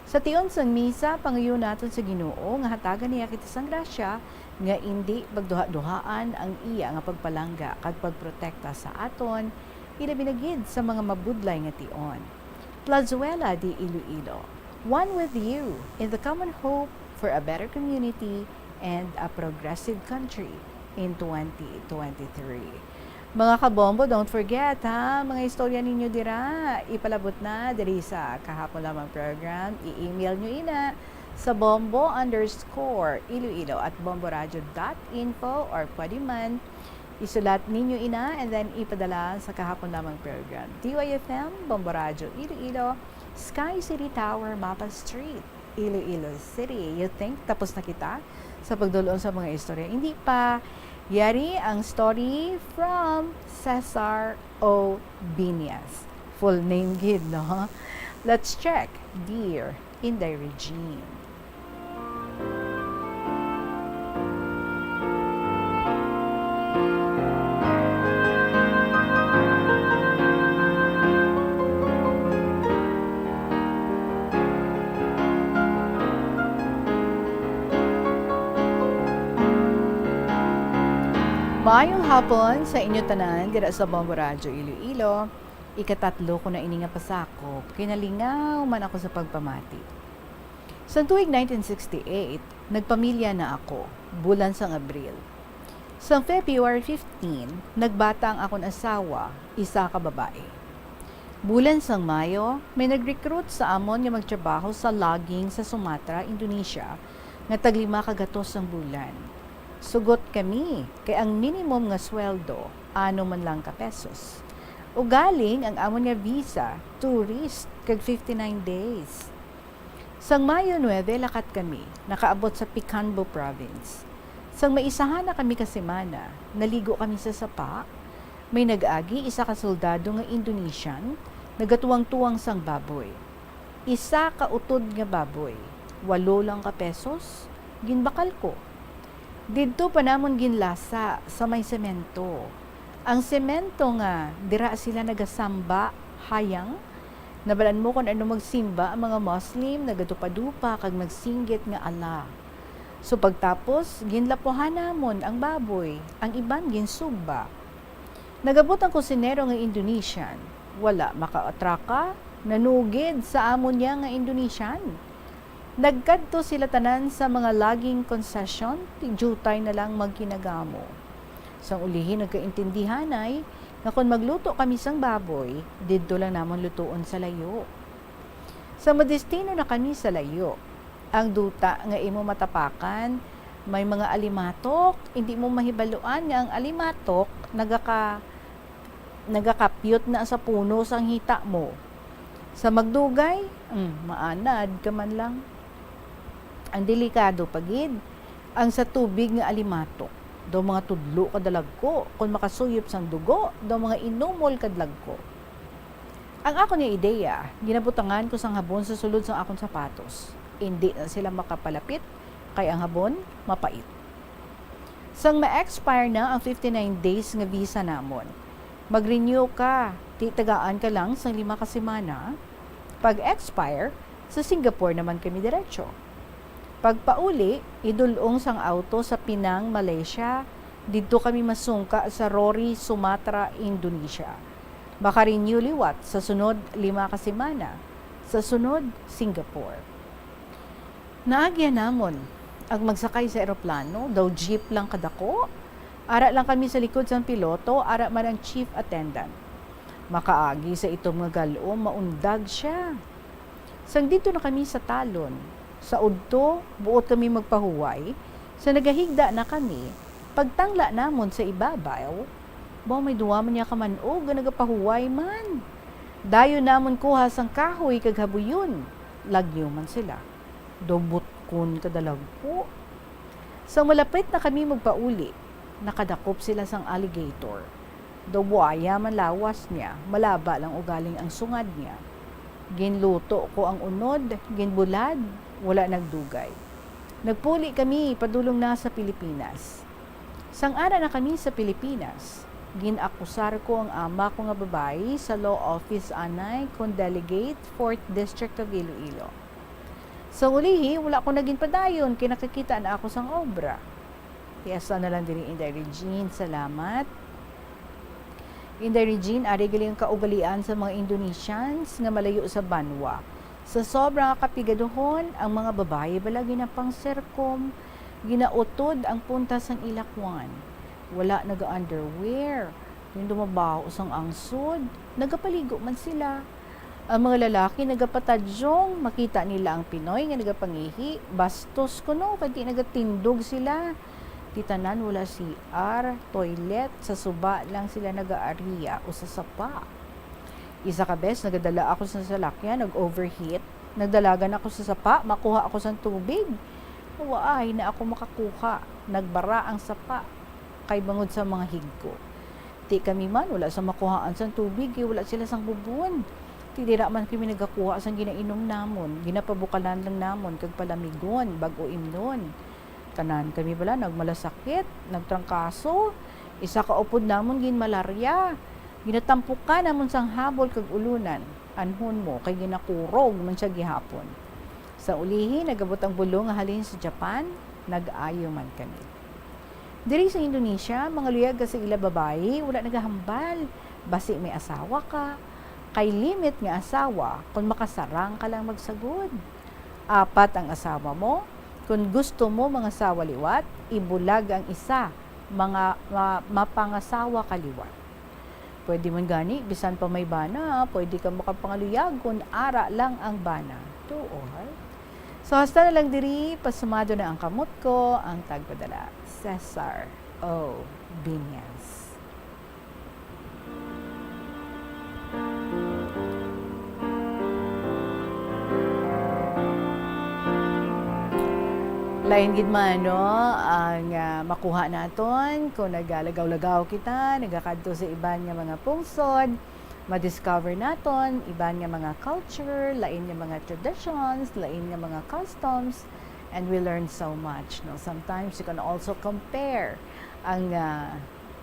Sa tion sang misa, pangayo naton sa Ginoo nga hatagan niya kita sang grasya nga indi pagduhaduhaan ang iya nga pagpalangga kag pagprotekta sa aton, ilabi na gid sa mga mabudlay nga tion. Plazuela de Iloilo, one with you in the common hope for a better community and a progressive country in twenty twenty-three. Mga kabombo, don't forget, ha, mga istorya ninyo dira, ipalabot na diri sa Kahapon Lamang Program. I-email nyo ina sa bombo underscore iloilo at bomboradio dot info, or pwede man isulat ninyo ina and then ipadala sa Kahapon Lamang Program. D Y F M, Bombo Radio Iloilo, Sky City Tower, Mapa Street, Iloilo City. You think tapos na kita sa pagdulon sa mga istorya? Hindi pa. Yari ang story from Cesar O Biñas. Full name gid, no? Let's check. Dear Inday Regine. Maayong hapon sa inyo tanan dira sa Bombo Radyo Iloilo. Ikatatlo ko na ini nga pasakop, kay nalingaw man ako sa pagpamati. Sang tuig nineteen sixty-eight, nagpamilya na ako, bulan sang Abril. Sang February fifteen, nagbata ang akon asawa, isa ka babae. Bulan sang Mayo, may nag-recruit sa amon nga magtrabaho sa logging sa Sumatra, Indonesia, nga taglima ka gatos sang bulan. Sugot kami, kay ang minimum nga sweldo, ano man lang ka pesos. Ugaling ang amon nga visa, tourist, kag fifty-nine days. Sang Mayo nuebe, lakat kami, nakaabot sa Pekanbaw Province. Sang maisahan na kami ka semana, naligo kami sa sapa. May nag-agi isa ka soldado nga Indonesian, nagatuwang-tuwang sang baboy. Isa ka utod nga baboy, walo lang ka pesos, ginbakal ko. Didto pa namon ginlasa sa may semento. Ang semento nga dira sila nagasamba, hayang, nabalaan mo kon ano magsimba ang mga Muslim, nagadupa-dupa kag nagsinggit nga Allah. So pagtapos, ginlapuhan namon ang baboy, ang iban ginsugba. Nagabot ang kusinero nga Indonesian. Wala makaatraka, nanugid sa amo niya nga Indonesian. Nagkadto sila tanan sa mga logging concession, tigyutay na lang magkinagamo. Sang ulihi nagkaintindihanay nga kon magluto kami sang baboy, didto lang namon lutuon sa layo. Sa madestino na kami sa layo, ang duta nga imo matapakan may mga alimatok, hindi mo mahibaluan nga ang alimatok nagaka-, nagakapyot na sa puno sang hita mo. Sa magdugay, mm, maanad ka man lang. Ang delikado pa gid, ang sa tubig nga alimatok. Daw mga tudlo ka dalagko, kon makasuyop sang dugo, daw mga inumol ka dalagko. Ang akon nga ideya, ginabutangan ko sang habon sa sulod sang akon sapatos. Indi na sila makapalapit, kay ang habon mapait. Sang ma-expire na ang fifty-nine days nga visa namon, mag-renew ka, ti tagaan ka lang sang lima ka semana. Pag-expire, sa Singapore naman kami diretso. Pagpauli, idul-ong sang auto sa Penang, Malaysia, didto kami masungka sa Rory, Sumatra, Indonesia. Maka-renew liwat sa sunod lima ka semana, sa sunod, Singapore. Naagyan namon ang magsakay sa eroplano, daw jeep lang kadako. Ara lang kami sa likod sang piloto, ara man ang chief attendant. Makaagi sa itom nga gal-om, maundag sia. Sang didto na kami sa talon, sa udto, buot kami magpahuway, sa nagahigda na kami, pagtangla namon sa ibabaw, baw may duwa man niya ka man-og nga nagapahuway man. Dayon namon kuha sang kahoy kag habuyon, lagyo man sila. Daw butkon ka dalagko. Sang malapit na kami magpauli, nakadakop sila sang alligator. Daw buaya man lawas niya, malaba lang ugaling ang sungad niya. Ginluto ko ang unod, ginbulad, wala nagdugay. Nagpuli kami padulong na sa Pilipinas. Sang ara na kami sa Pilipinas, gin-akusar ko ang ama ko nga babayi sa law office anay kon delegate, Fourth District of Iloilo. Sa ulihi, wala ko na ginpadayon kay nakakita na ako sang obra. Ti hasta na lang diri, Inday Regine. Salamat. Inday Regine, ari gali ang kaugalian sa mga Indonesians nga malayo sa banwa. Sa sobra nga kapigaduhon, ang mga babayi bala ginapangserkom, ginautod ang punta sang ila kwan. Wala naga-underwear. Yung dumabaho sang angsod, nagapaligo man sila. Ang mga lalaki nagapatadyong, makita nila ang Pinoy nga nagapangihi, bastos kuno, kay di nagatindog sila. Ti tanan wala C R, toilet, sa suba lang sila nagaariya o sa sapa. Isa ka bes, nagadala ako sa salakyan, nag-overheat. Nagdalagan ako sa sapa, makuha ako sang tubig. Waay na ako makakuha. Nagbara ang sapa kay bangod sa mga higko. Ti kami man, wala sa makuhaan sang tubig, kay wala sila sang bubon. Ti dira man kami nagakuha sang ginainom namon, ginapabukalan lang namon kag palamigon, bag-o imnon. Tanan kami bala nagmalasakit, nagtrangkaso, isa ka upod namon ginmalarya. Ginatampukan namon sang habol kag ulunan. Anhon mo, kay ginakurog man sia gihapon. Sa ulihi, nagabot ang bulong nga halin sa Japan, nag-ayo man kami. Diri sa Indonesia, mga luyag ka sa ila babayi, wala nagahambal. Basi may asawa ka, kay limit nga asawa kon makasarang ka lang magsagod. Apat ang asawa mo. Kon gusto mo mangasawa liwat, ibulag ang isa, mga ma-, mapangasawa ka liwat. Pwede man gani, bisan pa may bana, pwede ka makapangaluyag kon ara lang ang bana. Tuod. So, hasta na lang diri, pasumado na ang kamot ko, ang tagpadala, Cesar O. Binyas. Lain gid man, no, ang, ah, makuha naton kung nagalagaw-lagaw kita, nagakadto sa iban nga mga pungsod, madiscover naton iban nga mga culture, lain nga mga traditions, lain nga mga customs, and we learn so much, no? Sometimes you can also compare ang, ah,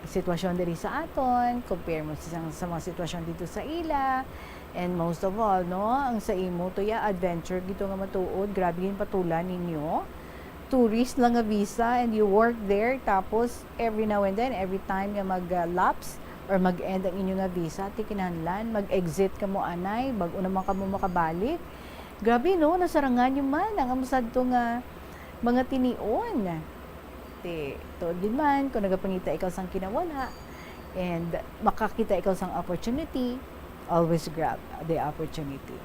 sitwasyon diri sa aton, compare mo sa, sa mga sitwasyon dito sa ila, and most of all, no, ang sa imo to ya adventure gito nga matuod, grabe yung patulan ninyo. Tourist lang nga visa and you work there, tapos every now and then, every time nga mag-lapse or mag-end ang inyo nga visa, ti kinahanglan mag-exit kamo anay, bag-o naman kamo makabalik. Grabe, no, nasarangan nyo man ang amo sadto nga mga tinion. Ti, tuod gid man, kung nagapangita ikaw sang kinawala, and makakita ikaw sang opportunity, always grab the opportunity.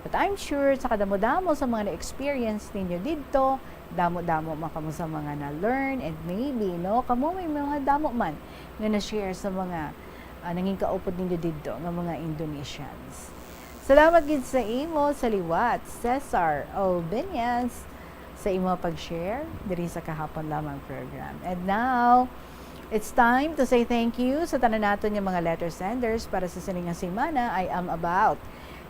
But I'm sure, sa kadamo-damo sa mga na-experience ninyo didto, damo-damo man kamo sa mga na-learn, and maybe, no, kamo may mga damo man nga na-share sa mga, ah, nangin kaupod ninyo didto nga mga Indonesians. Salamat gid sa imo sa liwat, Cesar Obeñas, sa imo pag-share diri sa Kahapon Lamang program. And now, it's time to say thank you sa tanan naton nga mga letter senders para sa sini nga semana. I am about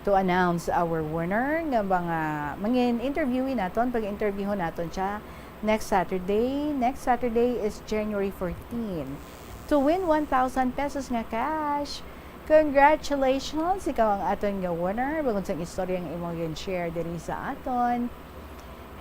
to announce our winner nga mga mangin-interviewin naton, pag-interviewon naton siya next Saturday. Next Saturday is January fourteen. To win one thousand pesos nga cash. Congratulations! Ikaw ang aton nga winner. Bangod sang istorya nga imong gin-share diri sa aton,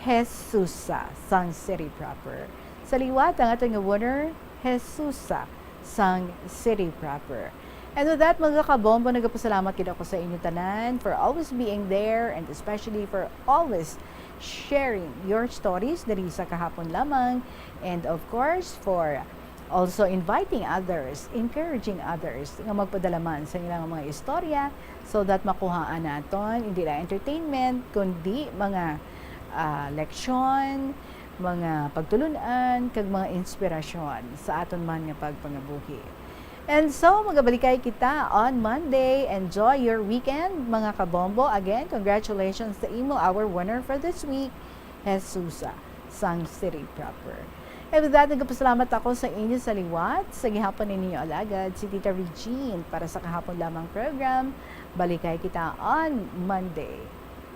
Jesusa sang City Proper. Sa liwat, ang aton nga winner, Jesusa sang City Proper. And with that, mga kabombo, nagapasalamat gid ako sa inyo tanan for always being there and especially for always sharing your stories diri sa Kahapon Lamang. And of course, for also inviting others, encouraging others nga magpadala man sa ilang mga istorya so that makuhaan naton hindi lang entertainment, kundi mga, ah, leksyon, mga pagtulun-an, kag mga inspirasyon sa aton man nga pagpangabuhi. And so, magabalikay kita on Monday. Enjoy your weekend, mga kabombo. Again, congratulations sa imo, our winner for this week, Jesusa sang City Proper. And with that, nagapasalamat ako sa inyo sa liwat, sa gihapon ninyo alagad, si Tita Regine, para sa Kahapon Lamang program. Balikay kita on Monday.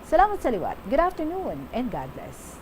Salamat sa liwat. Good afternoon and God bless.